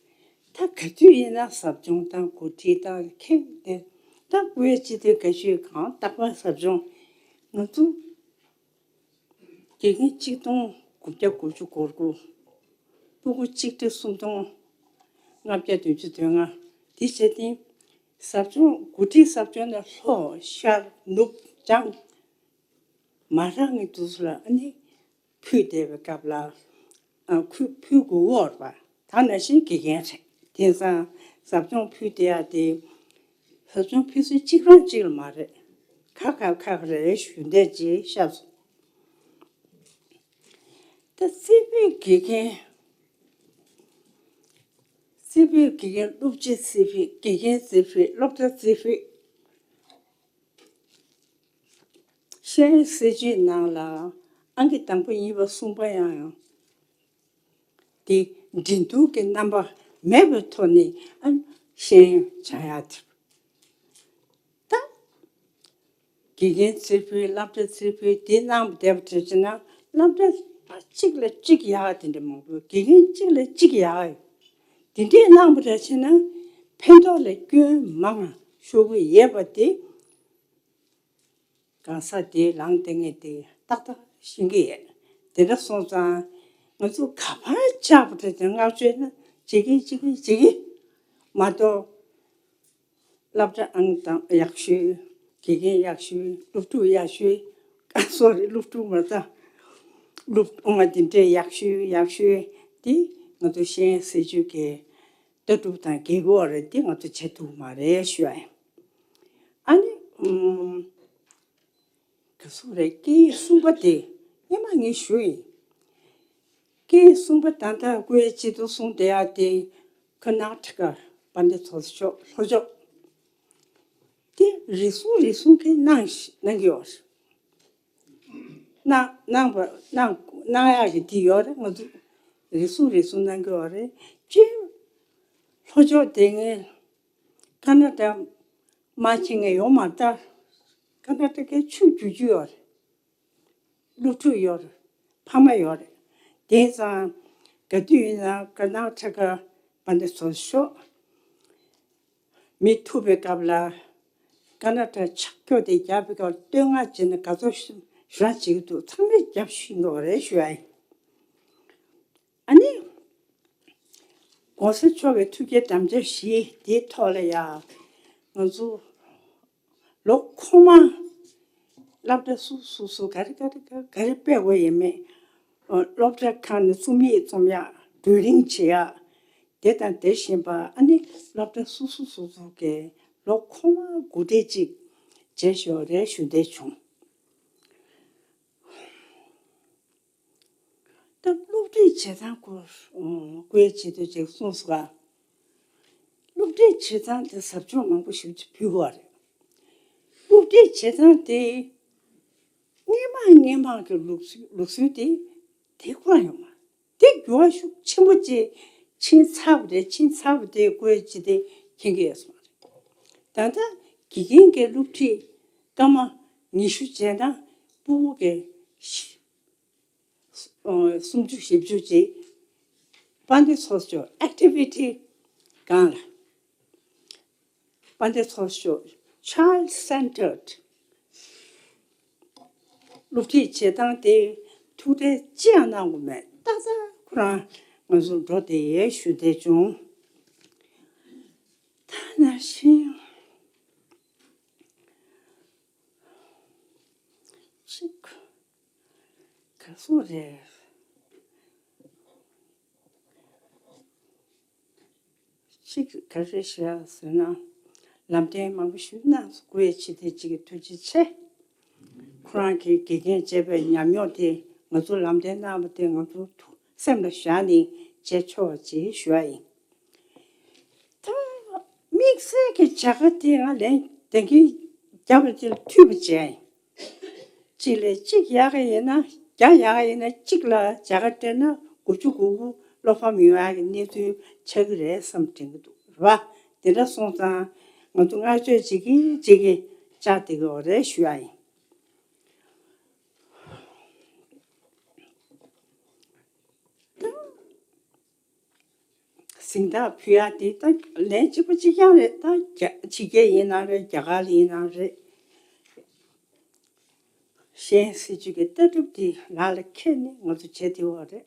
ད་ག་དུས་ཡིན་ན་ཟབ་སྦྱོང་དང་གོ་སྒྲིག་དང་ཁེངས་ཏེ། ད་སྐུ་བས་ཕྱི་དོན་ག་ཞུས་གང་རྟག་པར་ཟབ་སྦྱོང་ང་ཚོ་དགེ་རྒན་གཅིག་སྟོང་དགུ་བརྒྱ་དགུ་བཅུ་གོ་དགུ། སྤུ་གུ་གཅིག་ཁྲི་སུམ་སྟོང་ལྔ་བརྒྱ་བདུན་ཅུ་དོན་ལྔ། དེ་བྱས་ཏེ་ཟབ་སྦྱོང་གོ་སྒྲིག་ཟབ་སྦྱོང་ལ་ལྷོ་ཤར་ནུབ་བྱང་མ་རག་གི་དུས་སུ་ལ་ཨ་ནི་ཕུལ་བསྡད་པའི་སྐབས་ལ། ཨ་ཕུལ་ཕུལ་དགོས་ཀྱི་ཡོད་རེད་པ། ད་ནང་བཞིན་དགེ་རྒན་རེད། དེང་སང་ཟབ་སྦྱོང་ཕུལ་བསྡད་ཡ་དེ་ཟབ་སྦྱོང་ཕུལ་ཚུལ་གཅིག་རང་གཅིག་ལ་མ་རེད། ཁག་ཁག་ཁག་རེད་ཞུ་འདོད་ཅིག་ཤར་སོང་། ད་རྩེ་ཕུད་དགེ་རྒན། རྩེ་ཕུད་དགེ་རྒན། སློབ་སྤྱི་རྩེ་ཕུད། དགེ་རྒན་རྩེ་ཕུད། སློབ་གྲྭ་རྩེ་ཕུད། ཤེས་ཡོན་སྲིད་བྱུས་ནང་ལ་ཨང་ཀི་དང་པོ་གཉིས་པ་གསུམ་པ་ཡང་ཡང་དེ་འགྲན་བསྡུར་གྱི་རྣམ་པ་མེད་པའི་ཐོག་ནས་ཨ་ཤེས་ཡོན་སྦྱང་ཡག་དེ། ད་དགེ་རྒན་རྩེ་ཕུད། སློབ་གྲྭ་རྩེ་ཕུད་དེ་གནང་བ་བསྡད་པ་དེ་བྱས་ན། སློབ་གྲྭ་གཅིག་ལ་གཅིག་ཡག་དེ་འདྲ་མང་པོ། དགེ་རྒན་གཅིག་ལ་གཅིག་ཡག་དེ་འདྲས་གནང་བ་རེད་བྱས་ན། ཕན་ཐོགས་ལ་སྐྱོན་མང་ཤོར་གྱི་ཡོད་པ་དེ་གང་ཟག་དེའི་ལངས་བསྡད་མཁན་དེ་ཏག་ཏག་ཤེས་ཀྱི་ཡོད། དེ་འདྲ་སོང་ཙང་ང་ཚོ་ག་པར་བཅར་བ་དེ་དེ་བསྔགས་བརྗོད་ན་བྱེད་ཀྱི་བྱེད་ཀྱི་བྱེད་ཀྱི་མ་གཏོགས། སློབ་གྲྭ་ཨང་དང་ཡག་ཤོས། དགེ་རྒན་ཡག་ཤོས། སློབ་ཕྲུག་ཡག་ཤོས། ཨ་སོ་རི། སློབ་ཕྲུག་མ་ཚང་སློབ་ཨང་དེ་འདྲའི་ཡག་ཤོས་ཡག་ཤོས་དེ་ང་ཚོ་ཤེས་ཡོན་སྲིད་བྱུས་ཀྱི་ལྟ་གྲུབ་དང་འགལ་གྱི་ཡོད་རེད། དེ་ང་ཚོ་བྱེད་ཐུབ་མ་རེད་ཞུ་ཡ་ཡིན། ཨ་ནི་ཨུམ། ག་ཟེར་རེད། སྐད་ཡིག་གསུམ་པ་དེ་སྔོན་མ་ངས་ཞུས་ཡིན། སྐད་ཡིག་གསུམ་པ་ད་ལྟ་སྐུའི་སྤྱི་ཚོགས་གསུང་བསྡད་ཡག་དེ་ཁོ་ནང་ཁྲི་ཀར་དཔལ་ལྡན་ཚོགས་གཙོ་མཆོག་ལྷོ་ཕྱོགས་དེ་རེ་ཟུང་རེ་ཟུང་གིས་གནང་ཞིག་གནང་གི་ཡོད་རེད། གནང་གནང་བ་གནང་གནང་ཡག་གི་དེ་ཡོད་རེད། ང་ཚོ་རེ་ཟུང་རེ་ཟུང་གནང་གི་ཡོད་རེད། སྤྱིར་ལྷོ་ཕྱོགས་དེ་ངས་ཁ་ན་ཌ། མ་མཁྱེན་མཁན་ཡོད་མ་རེད། ད་ཀར་ནཱ་ཊ་ཀའི་ཆོས་བསྒྱུར་རྒྱུ་ཡོད་རེད། སློབ་ཕྲུག་ཡོད་རེད། ཕ་མ་ཡོད་རེད། དེང་སང་ག་དུས་ཡིན་ན་ཀར་ནཱ་ཊ་ཀ་བན་དེ་ཚོ་ཤོག་མི་ཐུག་པའི་སྐབས་ལ་ཀར་ནཱ་ཊ་ཀ་ཕྱག་སྐྱོར་དེ་རྒྱག་པའི་སྐབས་བསྟོད་བསྔགས་བྱས་ནས་དགའ་ཚོར་ཞུ་ར་བྱེད་ཀྱི་འདུག་ཚང་མས་རྒྱབ་ཤིག་འགྲོ་བ་རེད་ཞུ་ཡ་ཡིན། ཨ་ནི། ༸གོང་ས་མཆོག་གི་ཐུགས་བསྐྱེད་དམ་བཅའ་བཞི་དེའི་ཐོག་ལ་ཡ། ང་ཚོ་ལོ་ཁོ་མ་སློབ་གྲྭ་སོ་སོ་སོ་ག་རེ་ག་རེ་ག་ག་རེ་སྤེལ་དགོས་ཡོད་མེད། སློབ་གྲྭ་ཁག་ནས་རྩོམ་ཡིག་རྩོམ་ཡག་བགྲོ་གླེང་བྱེད་ཡག་དེ་དང་དེ་བཞིན་པ་ཨ་ནི་སློབ་གྲྭ་སོ་སོ་སོ་སོ་གི་ལོ་ཁོ་མ་གོ་སྒྲིག་ཅིག་བྱས་ཞོར་རེ་ཞུ་འདོད་བྱུང་། ད་སློབ་ཁྲིད་བྱེད་སྟངས་སྐོར་བཀོད་བྱེད་དུས་ཅིག་གསུངས་སོང་ང་། སློབ་ཁྲིད་བྱེད་སྟངས་དེ་ཟབ་སྦྱོང་མང་པོ་ཞིག་ཅིག་ཕུལ་དགོས་རེད། སློབ་ཁྲིད་བྱེད་སྟངས་དེ་སྔས་མ་སྔས་མ་གི་ལུགས་སྲོལ་ལུགས་སྲོལ་དེ་དེ་ཁོ་རང་ཡོད་མ་རེད། དེ་འགྱུར་བ་ཤུགས་ཆེན་པོ་ཅིག་ཕྱིན་ཚར་བ་རེད། ཕྱིན་ཚར་བ་དེ་བཀོད་བྱས་ཏེ་མཁྱེན་གྱི་ཡོད་སོང་བ་རེད། ད་ལྟ་དགེ་རྒན་གྱི་སློབ་ཁྲིད་སྐར་མ་ཉི་ཤུ་བྱས་ན་ཕྲུ་གུ་གི་ཨ་སུམ་ཅུ་བཞི་བཅུ་ཅིག་དཔལ་ལྡན་ཚོགས་གཙོ་activity་སྒང་ལ། དཔལ་ལྡན་ཚོགས་གཙོ་child centered་སློབ་ཁྲིད་བྱེད་སྟངས་དེ་ཐུགས་ཁྲལ་ཅི་ཡང་གནང་དགོས་མེད། ཏག་ཏག་ཁོ་རང་ང་ཚོ་འགྲོ་བསྡད་ཡས་ཞུ་བསྡད་བྱུང་། ད་ནང་བཞིན་གཅིག་ག་སོང་རེད། གཅིག་ག་རེ་བཤད་ཟེར་ན། ལམ་སྟོན་མང་པོ་ཞུས་གནང་སོང་། སྐུ་ཡི་ཆེ་དེ་གཅིག་གི་ཐུགས་རྗེ་ཆེ། ཁོ་རང་གིས་དགེ་རྒན་བྱས་པའི་ཉམས་མྱོང་དེ་ང་ཚོ་ལམ་སྟོན་གནང་བ་དེ་ང་ཚོ་ཐུགས་སེམས་ལ་བཞག་ནས་བྱས་ཆོག་ཅེས་ཞུ་བ་ཡིན། ད་དམིགས་བསལ་གྱི་བྱ་དགའ་དེ་ང་ལན་དེ་གིན་རྒྱབ་ལ་དེ་ལ་མཐུད་པ་བྱས་ཡིན། གཅིག་ལས་གཅིག་ཡག་གི་ཡིན་ན་བརྒྱ་ཡག་གི་ཡིན་ན་གཅིག་ལ་བྱ་དགའ་སྤྲད་ན་དགུ་བཅུ་གོ་དགུ་བློ་ཕམ་ཡོང་ཡག་གི་གནས་ཚུལ་ཆགས་ཀྱི་རེད་བསམ་དྲན་གྱི་འདུག་རེད་པ། དེ་འདྲ་སོང་ཙང་ང་ཚོ་བསྔགས་བརྗོད་བྱེད་ཀྱིན་བྱེད་ཀྱིན་བཅར་བསྡད་ཀྱི་ཡོད་རེད་ཞུ་ཡ་ཡིན། གཟེངས་རྟགས་ཕུལ་ཡག་དེ་ད་ལན་གཅིག་པ་གཅིག་རྐྱང་རེད། ད་རྒྱ་ཕྱི་རྒྱལ་ཡིན་ན་རེད། རྒྱ་གར་ལ་ཡིན་ན་རེད། གཞན་སྲིད་ཇུས་ཀྱི་ལྟ་གྲུབ་དེ་ལག་ལ་འཁྱེར་ནས་ང་ཚོ་བྱེད་བདེ་བ་རེད།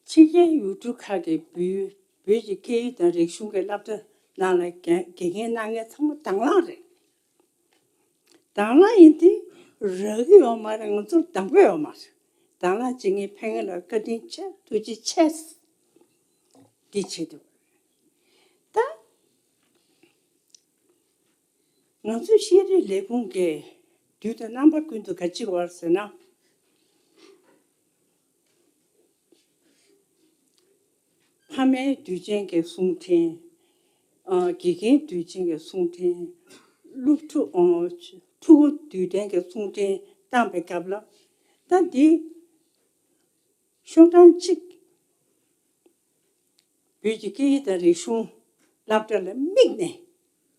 ད་ཕྱི་རྒྱལ་ཡུལ་གྲུ་ཁག་གི་བོད་བོད་ཀྱི་སྐད་ཡིག་དང་རིག་གཞུང་གི་སློབ་གྲྭ་ནང་ལ་དགེ་དགེ་རྒན་གནང་མཁན་ཚང་མ་དང་བླངས་རེད། དང་བླངས་ཡིན་དུས་རག་གི་ཡོད་མ་རེད། ང་ཚོར་དང་པོ་ཡོད་མ་རེད། དང་བླངས་བྱེད་མཁན་ཕན་ངེས་ལ་བཀའ་དྲིན་ཆེ། ཐུགས་རྗེ་ཆེ། འདི་བྱེད་དུས་ད་ང་ཚོའི་ཤེས་རིག་ལས་ཁུངས་ཀྱི་དུས་དང་རྣམ་པ་ཀུན་ཏུ་ག་ཅི་བར་ཟེར་ན། ཕ་མའི་དུས་ཆེན་གྱི་གསུང་འཕྲིན། ཨ། དགེ་རྒན་དུས་ཆེན་གྱི་གསུང་འཕྲིན། སློབ་ཕྲུག་ཨ། ཕྲུ་གུ་དུས་དྲན་གྱི་གསུང་འཕྲིན་བཏང་པའི་སྐབས་ལ། ད་འདི་ཤོག་གྲངས་གཅིག་བོད་ཀྱི་སྐད་ཡིག་དང་རིག་གཞུང་སློབ་གྲྭ་ལ་དམིགས་ནས་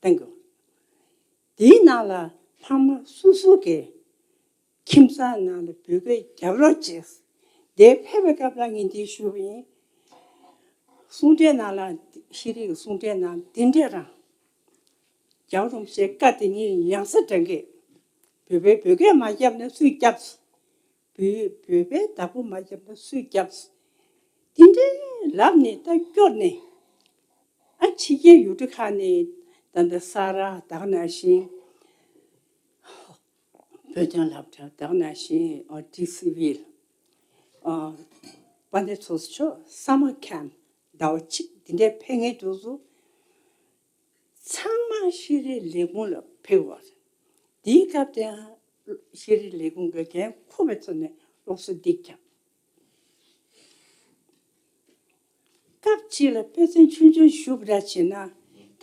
བཏང་དགོས། དེའི་ནང་ལ་ཕ་མ་སོ་སོ་གིས་ཁྱིམ་ཚང་ནང་ལ་བོད་སྐད་རྒྱབ་རོགས་བྱས། དེ་ཕེབས་པའི་སྐབས་ལ་ངས་འདི་ཞུས་པ་ཡིན། གསུང་འཕྲིན་ནང་ལ་ཤེས་རིག་གི་གསུང་འཕྲིན་ནང་འདི་འདྲས་རང་རྒྱབ་རོགས་བྱས། བཀའ་དེ་ངས་ཡང་སེ་དྲན་གི། བོད་པས་བོད་སྐད་མ་བརྒྱབ་ན་སུས་བརྒྱབ། བོད་བོད་པས་བདག་པོ་མ་བརྒྱབ་ན་སུས་བརྒྱབ། དེ་འདྲའི་ལབ་ནས་ད་སྐྱོར་ནས། ཨ། ཕྱི་རྒྱལ་ཡུལ་གྲུ་ཁག་ནས་ད་ལྟ་ས་རཱ་ད་ག་ནང་བཞིན་བོད་དོན་སློབ་གྲྭ་ད་ག་ནང་བཞིན་ཨ་ཊི་སི་ཝི་ལ་ཨ་དཔལ་ལྡན་ཚོགས་གཙོ་མཆོག་སམ་མར་ཁེམ་ཟླ་བ་གཅིག་འདི་འདྲའི་ཕེབས་མཁན་དེ་ཚོ་ཚང་མ་ཤེས་རིག་ལས་ཁུངས་ལ་ཕེབས་པ་རེད། དེའི་སྐབས་དེ་ཡང་ཤེས་རིག་ལས་ཁུངས་ཀྱི་འགན་འཁུར་བའི་ཚུལ་ནས་སློབ་གསོ་འདི་བརྒྱབ། སྐབས་གཅིག་ལ་དཔེ་མཚོན་ཆུང་ཆུང་ཞུ་བ་འདྲ་བྱས་ན། ད་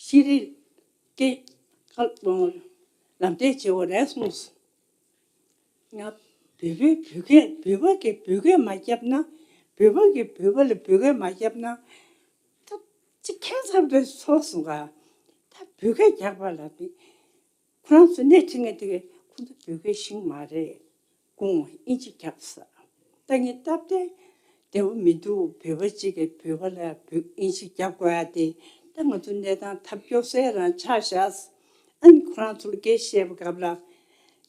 ཤེས་རིག་སྐད་ལམ་སྟོན་བྱེད་དགོས་རེད་གསུངས་སོང་། ང་བོད་པའི་བོད་སྐད་བོད་པ་གིས་བོད་སྐད་མ་བརྒྱབ་ན་ བོད་པ་གིས་བོད་པ་ལ་བོད་སྐད་མ་བརྒྱབ་ན་ད་ཅི་ཁྱད་མཚར་པོ་ཚོར་སོང་ག་ད་བོད་སྐད་རྒྱག་པ་ལ་ནི་ཁོ་རང་ཚོ་སྣེ་ཁྲིད་མཁན་དེ་གས་ཁོ་ཚོ་བོད་སྐད་ཤེས་མ་རེད། ཁོང་དབྱིན་ཇི་རྒྱབ་ས། ད་ངས་སྟབས་བདེ་བདེ་བོ་མི་འདུག་བོད་པ་གཅིག་གིས་བོད་པ་ལ་བོད་དབྱིན་ཇི་རྒྱབ་དགོས་ཡ་དེ། ད་ང་ཚོ་གནས་སྟངས་ཐབས་སྐྱོ་སེ་རང་ཆགས་ཤག་ཨ་ནི་ཁོ་རང་ཚོ་ལ་སྐད་བཤད་པའི་སྐབས་ལ་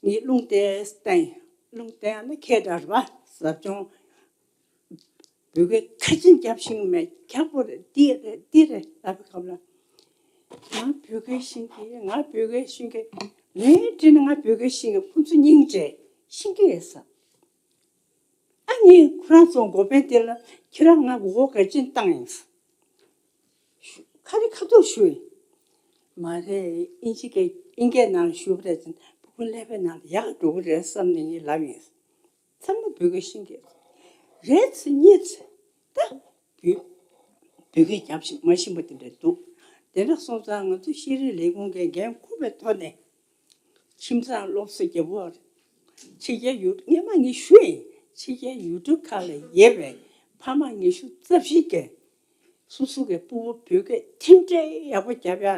ངས་རླུང་བསྟན་བསྟན། རླུང་བསྟན་ཡ་ན་ཁྱེད་འདྲ་རེད་པ། ཟབ་སྦྱོང་བོད་སྐད་ཁ་ཆེམས་རྒྱབ་ཤེས་ཀྱི་མེད། རྒྱག་དགོས་རེད། འདི་རེད་འདི་རེད་ལབ་པའི་སྐབས་ལ། ང་བོད་སྐད་ཤེས་ཀྱི། ང་བོད་སྐད་ཤེས་ཀྱི། ལན་དྲིས་ན་ང་བོད་སྐད་ཤེས་ཀྱི། ཁོང་ཚོ་སྙིང་རྗེ། ཤེས་ཀྱི་ཡོད་ས། ཨ་ནི་ཁོ་རང་ཚོ་འགོ་དཔོན་དེ་ལ་ཁྱེད་རང་ང་མགོ་སྐོར་ག་ཅིན་བཏང་ཡིན། ཁ་རི་ཁ་ཐུག་ཞུ་ཡིན། མ་རེད། དབྱིན་ཇི་སྐད་དབྱིན་སྐད་ནང་ཞུ་བ་རེད་ཟེར་ན་ཕྲུ་གུ་ཀླད་པའི་ནང་ལ་ཡག་འགྲོ་གི་རེད་བསམ་ནས་ངས་ལབ་ཡིན། ཚང་མ་བོད་སྐད་ཤེས་ཀྱི་རེད། ཚེ་གཉིས་ཚེ་ད་བོད་བོད་སྐད་རྒྱབ་ཤེས་མ་ཤེས་པ་དེ་འདྲ་འདུག་དེ་འདྲ་སོང་ཙང་ང་ཚོ་ཤེས་རིག་ལས་ཁུངས་ཀྱིས་འགན་འཁུར་བའི་ཐོག་ནས་ཁྱིམ་ཚང་སློབ་གསོ་རྒྱབ་པ། ཕྱི་རྒྱལ་ཡུལ་སྔས་མ་ངས་ཞུས་ཡིན། ཕྱི་རྒྱལ་ཡུལ་གྲུ་ཁག་ལ་ཡོད་པའི་ཕ་མ་ཉི་ཤུ་རྩ་བཞི་གིས་སོ་སོ་གི་ཕྲུ་གུ་བོད་སྐད་མཐུན་སྒྲིལ་ཡག་པོ་རྒྱབ་ཡ་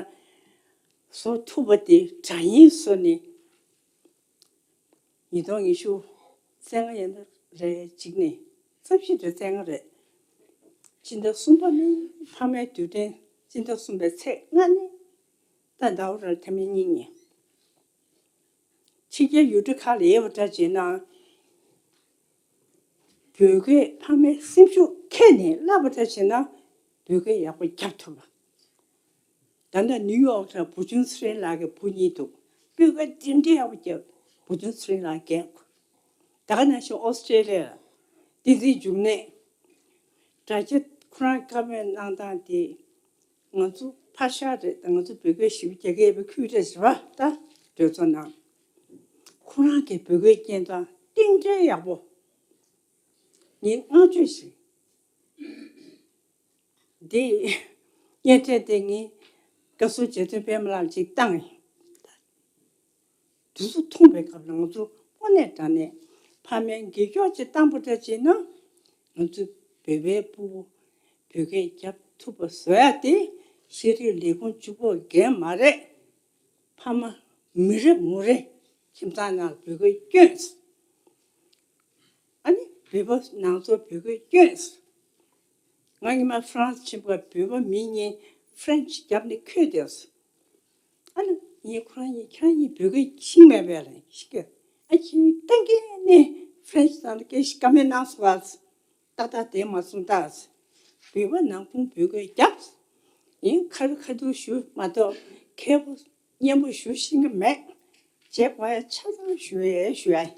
བཟོ་ཐུབ་པ་དེ་དྲ་ཡིན་བཟོས་ནས། ཉིས་སྟོང་ཉི་ཤུ་རྩ་ལྔ་ཡིན་ན་རེད། གཅིག་ནས་རྩ་བཞི་དེ་རྩ་ལྔ་རེད། སྤྱི་ཟླ་གསུམ་པ་ནི་ཕ་མའི་དུས་དྲན། སྤྱི་ཟླ་གསུམ་པའི་ཚེས་ལྔ་ནི་ད་ཟླ་བ་རེར་ཐ་མའི་གཉིས་ཉིན། ཕྱི་རྒྱལ་ཡུལ་གྲུ་ཁག་ལ་ཡོད་པ་འདྲ་བྱས་ན། བོད་སྐད་ཕ་མའི་སེམས་ཤུགས་ཁྱེར་ནས་བསླབ་པ་འདྲ་བྱས་ན་བོད་སྐད་ཡག་པོ་རྒྱབ་ཐུབ་པ། ད་ལྟ་ནིའུ་ཡོག་ལ་བུ་ཆུང་ཚེ་རིང་ལགས་ཀྱི་བུ་གཉིས་འདུག་བོད་སྐད་འགྲིམ་འགྲིལ་ཡག་པོ་རྒྱབ། བུ་ཆུང་ཚེ་རིང་ལགས་རྒན། ད་ག་ནང་བཞིན་ཨོ་སི་ཀྲེ་ལི་ཡ་ལ་བསྟན་འཛིན་འབྱུང་གནས། དྲ་རྒྱ་ཁོ་རང་བཀའ་མོལ་གནང་སྟངས་དེ། ང་ཚོ་ཕར་བཞག་རེད། ད་ང་ཚོ་བོད་སྐད་ཞིབ་རྒྱག་གི་ཡོད་པའི་ཁུལ་རེད་ཟེར་བ་ད་གྲོས་ཚོགས་ནང་ཁོ་རང་གི་བོད་སྐད་སྐྱོན་སྟངས་གཏིང་འདྲེ་ཡག་པོ། ངས་བསྔགས་བརྗོད་ཞིག་འདི་སྐད་འཕྲིན་དེ་ངས་བཀའ་ཟུར་རྗེ་བཙུན་པད་མ་ལགས་ཅིག་བཏང་ཡིན། དུས་ཚོད་ཐུང་བའི་སྐབས་ལ་ང་ཚོ་དངོས་གནས་དྲང་གནས་ཕ་མའི་འགན་ཁུར་ཅིག་བཏང་པ་འདྲ་བྱས་ན། ང་ཚོ་བོད་པའི་ཕྲུ་གུ་བོད་སྐད་རྒྱབ་ཐུབ་པ་བཟོ་ཡ་དེ་ཤེས་རིག་ལས་ཁུངས་གཅིག་པོའི་འགན་མ་རེད། ཕ་མ་མི་རབས་ངོ་རེ་ཁྱིམ་ཚང་ནང་ལ་བོད་སྐད་སྐྱོན། ཨ་ནི་བོད་པ་ནང་ཚོ་བོད་སྐད་སྐྱོན། ང་ཉི་མ་ཧྥ་རན་སི་ཕྱིན་པ་བོད་པ་མི་གཉིས་ཧྥ་རན་སི་རྒྱབ་ནས་འཁོད་བསྡད་སོང་། ཨ་ནི་ངས་ཁོ་རང་གཉིས་ཁྱེད་རང་གཉིས་བོད་སྐད་ཤེས་མེད་པས་ལབ་ཤི་ཀ་ཨ་ཁྱེད་གཉིས་ཏན་ཏན་ནས་ཧྥ་རན་སི་ནང་ལ་སྐད་ཤེས་ཀ་མེད་གནང་སོང་ཨ། ཏག་ཏག་བསྡད་མ་སོང་ད། བོད་པ་ནང་ཁུལ་བོད་སྐད་རྒྱབ། ཡིན་ཁ་རི་ཁ་ཐུག་ཞུ་མ་གཏོགས་མཁས་པོ་སྙན་པོ་ཞུ་ཤེས་ཀྱི་མེད། བྱེད་དགོས་ཡ་ཆ་ཚང་ཞུ་ཡས་ཞུ་ཡ།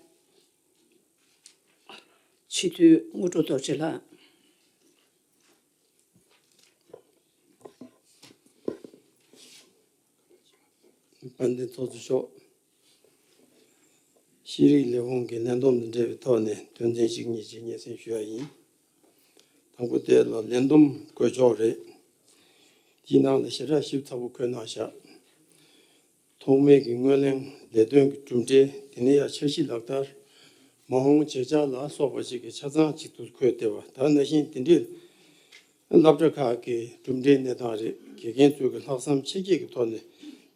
སྤྱི་འཐུས་དངོས་གྲུབ་རྡོ་རྗེ་ལགས། དཔལ་ལྡན་ཚོགས་གཙོ་མཆོག་ཤེས་རིག་ལས་ཁུངས་ཀྱི་ལས་བསྡོམས་དང་འབྲེལ་བའི་ཐོག་ནས་དོན་ཚན་གཅིག་གཉིས་ཅིག་སྙན་སེང་ཞུ་ཡ་ཡིན། དང་པོ་དེ་ལ་ལས་བསྡོམས་བཀོད་ཆོག་རེད། དེའི་ནང་ལ་ཞེ་དྲག་ཞིབ་ཚགས་པོ་བཀོད་གནང་བཞག་ཐོག་མའི་གི་སྔོན་གླེང་ལས་དོན་གྱི་གྲུབ་འབྲས། དེ་ནས་ཡང་འཆར་གཞི་ལག་བསྟར། མ་འོངས་བྱེད་འཆར་ལ་སོགས་པ་ཞིག་གི་ཆ་ཚང་གཅིག་ཏུ་འཁོད་བསྡད་པ། ད་ནང་བཞིན་དེ་འདྲའི་སློབ་གྲྭ་ཁག་གི་གྲུབ་འབྲས་གནས་སྟངས་རེད། དགེ་རྒན་ཚོའི་གི་ལྷག་བསམ་ཆེ་བསྐྱེད་ཀྱི་ཐོག་ནས་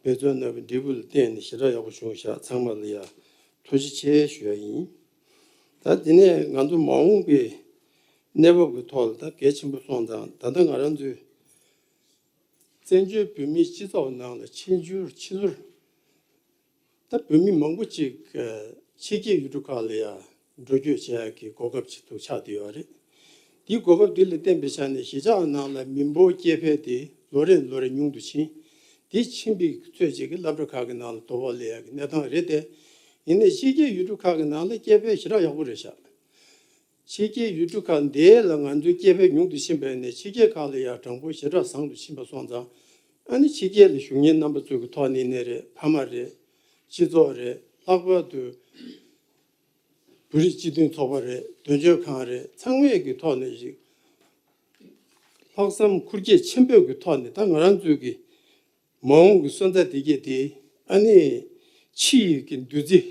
འབད་བརྩོན་གནང་བའི་འབྲས་བུ་ལ་བརྟེན་ནས་ཞེ་དྲག་ཡག་པོ་བྱུང་བཞག་ཚང་མ་ལ་ཡང་ཐུགས་རྗེ་ཆེ་ཞུ་ཡ་ཡིན། ད་དེ་ནས་ང་ཚོ་མ་འོངས་པའི་གནས་བབ་ཀྱི་ཐོག་ལ་ད་གལ་ཆེན་པོ་སོང་ཙང་། ད་ལྟ་ང་རང་ཚོའི་བཙན་བྱོལ་བོད་མིའི་སྤྱི་ཚོགས་ནང་ལ་ཕྱིན་ཞུར་ཕྱིན་ཟུར་ད་བོད་མི་མང་པོ་ཅིག་ཕྱི་རྒྱལ་ཡུལ་གྲུ་ཁག་ལ་ཡང་འགྲོ་སྐྱོད་བྱེད་ཡག་གི་གོ་སྐབས་ཅིག་ཏུ་ཆགས་བསྡད་ཡོད་རེད། དེའི་གོ་སྐབས་འདི་ལ་བརྟེན་པའི་ཆ་ནས་གཞིས་ཆགས་ནང་ལ་མི་འབོར་སྐྱེ་འཕེལ་དེ་ལོ་རེ་ལོ་རེ་ཉུང་དུ་ཕྱིན། དེ་ཕྱིན་པའི་ཚོད་ཅིག་གིས་སློབ་གྲྭ་ཁག་གི་ནང་ལ་དོ་ཕོག་སླེབས་ཡག་གི་གནས་སྟངས་རེད་དེ། ཡིན་ནའི་ཕྱི་རྒྱལ་ཡུལ་གྲུ་ཁག་གི་ནང་ལ་སྐྱེ་འཕེལ་ཞེ་དྲག་ཡག་པོ་རེད་ཤག་ཕྱི་རྒྱལ་ཡུལ་གྲུ་ཁག་འདི་ལ་ང་ཚོའི་སྐྱེ་འཕེལ་ཉུང་དུ་ཕྱིན་པ་ཡིན་ནའི་ཕྱི་རྒྱལ་ཁག་ལ་ཡང་གྲངས་འབོར་ཞེ་དྲག་བཟང་དུ་ཕྱིན་པ་སོང་ཙང་། ཨ་ནི་ཕྱི་རྒྱལ་ལ་བཞུགས་མཁན་རྣམ་པ་ཚོ་གི་ཐོག་ནས་ནས་རེད། ཕ་མ་རེད། སྤྱི་ཚོགས་རེད། ལྷག་པར་དུ་བོད་རིགས་སྤྱི་མཐུན་ཚོགས་པ་རེད། དོན་གཅོད་ཁང་རེད། ཚང་མས་ཀྱི་ཐོག་ནས་ཞིག་ལྷག་བསམ་ཁུར་སྐྱེད་ཆེན་པོས་ཀྱི་ཐོག་ནས། ད་ང་རང་ཚོའི་གི་མ་འོངས་ཀྱི་སོན་རྩ་དེ་གས་དེ་ཨ་ནི་ཕྱི་ཡི་གི་འདུ་འཛི་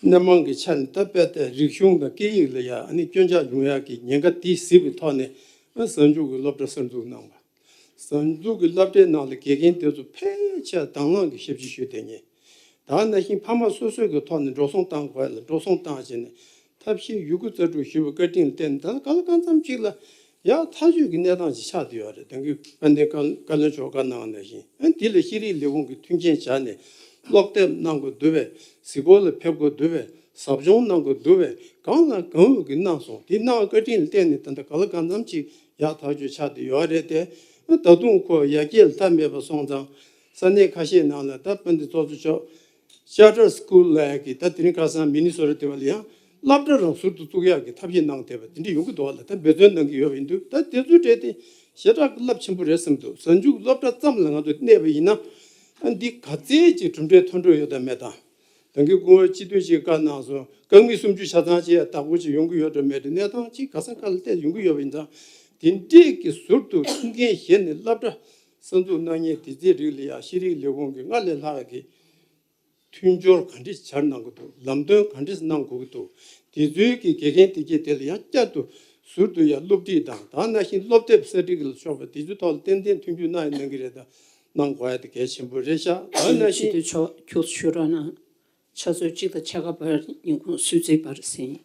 སྣེ་མང་གི་ཆ་ནས་ད་དཔེ་ལྟ་རིག་གཞུང་དང་སྐད་ཡིག་ལ་ཡ་ཨ་ནི་སྐྱོན་ཆག་ཡོང་ཡག་གི་ཉེན་ཁ་དེ་གཟིགས་པའི་ཐོག་ནས་ཨ་གཟའ་མཇུག་གི་སློབ་གྲྭ་གསར་འཛུགས་གནང་བ། གཟའ་མཇུག་གི་སློབ་གྲྭའི་ནང་ལ་དགེ་རྒན་དེ་ཚོ་ཕལ་ཆེར་དང་བླངས་ཀྱི་ཞབས་ཕྱི་ཞུས་བསྡད་མཁན། ད་ནང་བཞིན་ཕ་མ་སོ་སོའི་གི་ཐོག་ནས་འགྲོ་སོང་བཏང་དགོས་ལ་འགྲོ་སོང་བཏང་བྱས་ནས་ཐབས་ཤེས་ཡོད་རྒུ་རྩལ་སྤྲུགས་ཞུས་པའི་བཀའ་དྲིན་ལ་བརྟེན་ནས་ད་ག་ལ་གང་འཚམ་ཅིག་ལ་ཡག་ཐག་ཆོད་ཀྱི་གནས་སྟངས་ཤིག་ཆགས་བསྡད་ཡོད་རེད། ད་གིན་དཔལ་ལྡན་བཀའ་བློན་མཆོག་བཀའ་གནང་ནང་བཞིན་ཨ་འདི་ལ་ཤེས་རིག་ལས་ཁུངས་ཀྱི་མཐུན་རྐྱེན་བྱས་ནས་ཀློག་དེབ་གནང་དགོས་འདུག་པས། གཟིགས་སྐོར་ལ་ཕེབས་དགོས་འདུག་པས། ཟབ་སྦྱོང་གནང་དགོས་འདུག་པས། གང་ལ་གང་འོས་ཀྱི་གནང་སོང་། དེ་གནང་བའི་བཀའ་དྲིན་ལ་བརྟེན་ནས་ད་ལྟ་ག་ལ་གང་འཚམ་ཅིག་ཡག་ཐག་ཆོད་ཆགས་བསྡད་ཡོད་རེད་དེ། ད་དུང་ཁོ་ཡར་རྒྱས་ལ་མཐའ་མེད་པ་སོང་ཙང་ས་གནས་ཁ་ཤས་ནང་ལ་ད་དཔལ་ལྡན་ཚོགས་གཙོ་མཆོག་Charter School ལབ་ཡག་གི་ད་དེ་རིང་ཁ་སང་མི་ནི་སོ་ཊ་དེ་བ་ལ་ཡང་སློབ་གྲྭ་རང་ཟུར་དུ་བཙུགས་ཡག་གི་ཐབས་ཤེས་གནང་བསྡད་པ་དེ་འདྲ་ཡོང་གི་འདུག་བ་ལ། ད་འབད་བརྩོན་གནང་གི་ཡོད་པ་ཡིན་དུས་ད་དེ་ཚོའི་གྲས་དེ་ཞེ་དྲག་གི་རླབས་ཆེན་པོ་རེད་བསམ་འདུག་གཟའ་མཇུག་སློབ་གྲྭ་ཙམ་ལ་ང་ཚོ་གནས་པ་ཡིན་ན་ཨ་འདི་ག་ཚད་ཅིག་གྲུབ་འབྲས་ཐོན་འགྲོ་ཡོད་དམ་མེད་དང་། ད་གིན་སྐུ་ངོ་སྤྱི་འཐུས་ཀྱིས་བཀའ་གནང་སོང་། རྐང་མི་སུམ་ཅུ་ཆ་ཚང་ཅིག་ཡང་བདག་པོ་ཅིག་ཡོང་གི་ཡོད་འགྲོ་མེད་འགྲོ་གནས་སྟངས་ཅིག་ག་ས་ག་ལ་བལྟས་ཡོང་གི་ཡོད་པ་ཡིན་ཙང་། དེ་འདྲས་ཀྱི་ཟུར་དུ་ཐུགས་འགན་བཞེས་ནས་སློབ་གྲྭ་གསར་འཛུགས་གནང་མཁན་དེ་ཚོའི་རིགས་ལ་ཡང་ཤེས་རིག་ལས་ཁུངས་ཀྱི་སྔར་ལས་ལྷག་གི་མཐུན་སྦྱོར་ག་འདྲས་སྦྱར་གནང་དགོས་འདུག་ལམ་སྟོན་ག་འདྲས་གནང་དགོས་ཀྱི་འདུག་དེ་ཚོའི་གི་དགེ་རྒན་དེ་གས་དེ་ལ་ཡང་བསྐྱར་དུ་ཟུར་དུ་ཡང་སློབ་ཁྲིད་དང་ད་ནང་བཞིན་སློབ་དེབ་གསར་སྒྲིག་ལ་ཕྱོགས་པ་དེ་ཚོའི་ཐོག་ལ་ཏན་ཏན་མཐུན་འགྱུར་གནང་ཡང་གནང་གི་རེད། ད་གནང་དགོས་ཡ་དེ་གལ་ཆེན་པོ་རེད་ཤག་ད་ནང་བཞིན་སྤྱི་འཐུས་མཆོག་ཁྱུག་ཤོད་རོགས་གནང་། ཆུ་ཚོད་གཅིག་དང་ཕྱེད་ཀ་བར་ཉིན་གུང་གསོལ་ཚིགས་བར་ཟིན།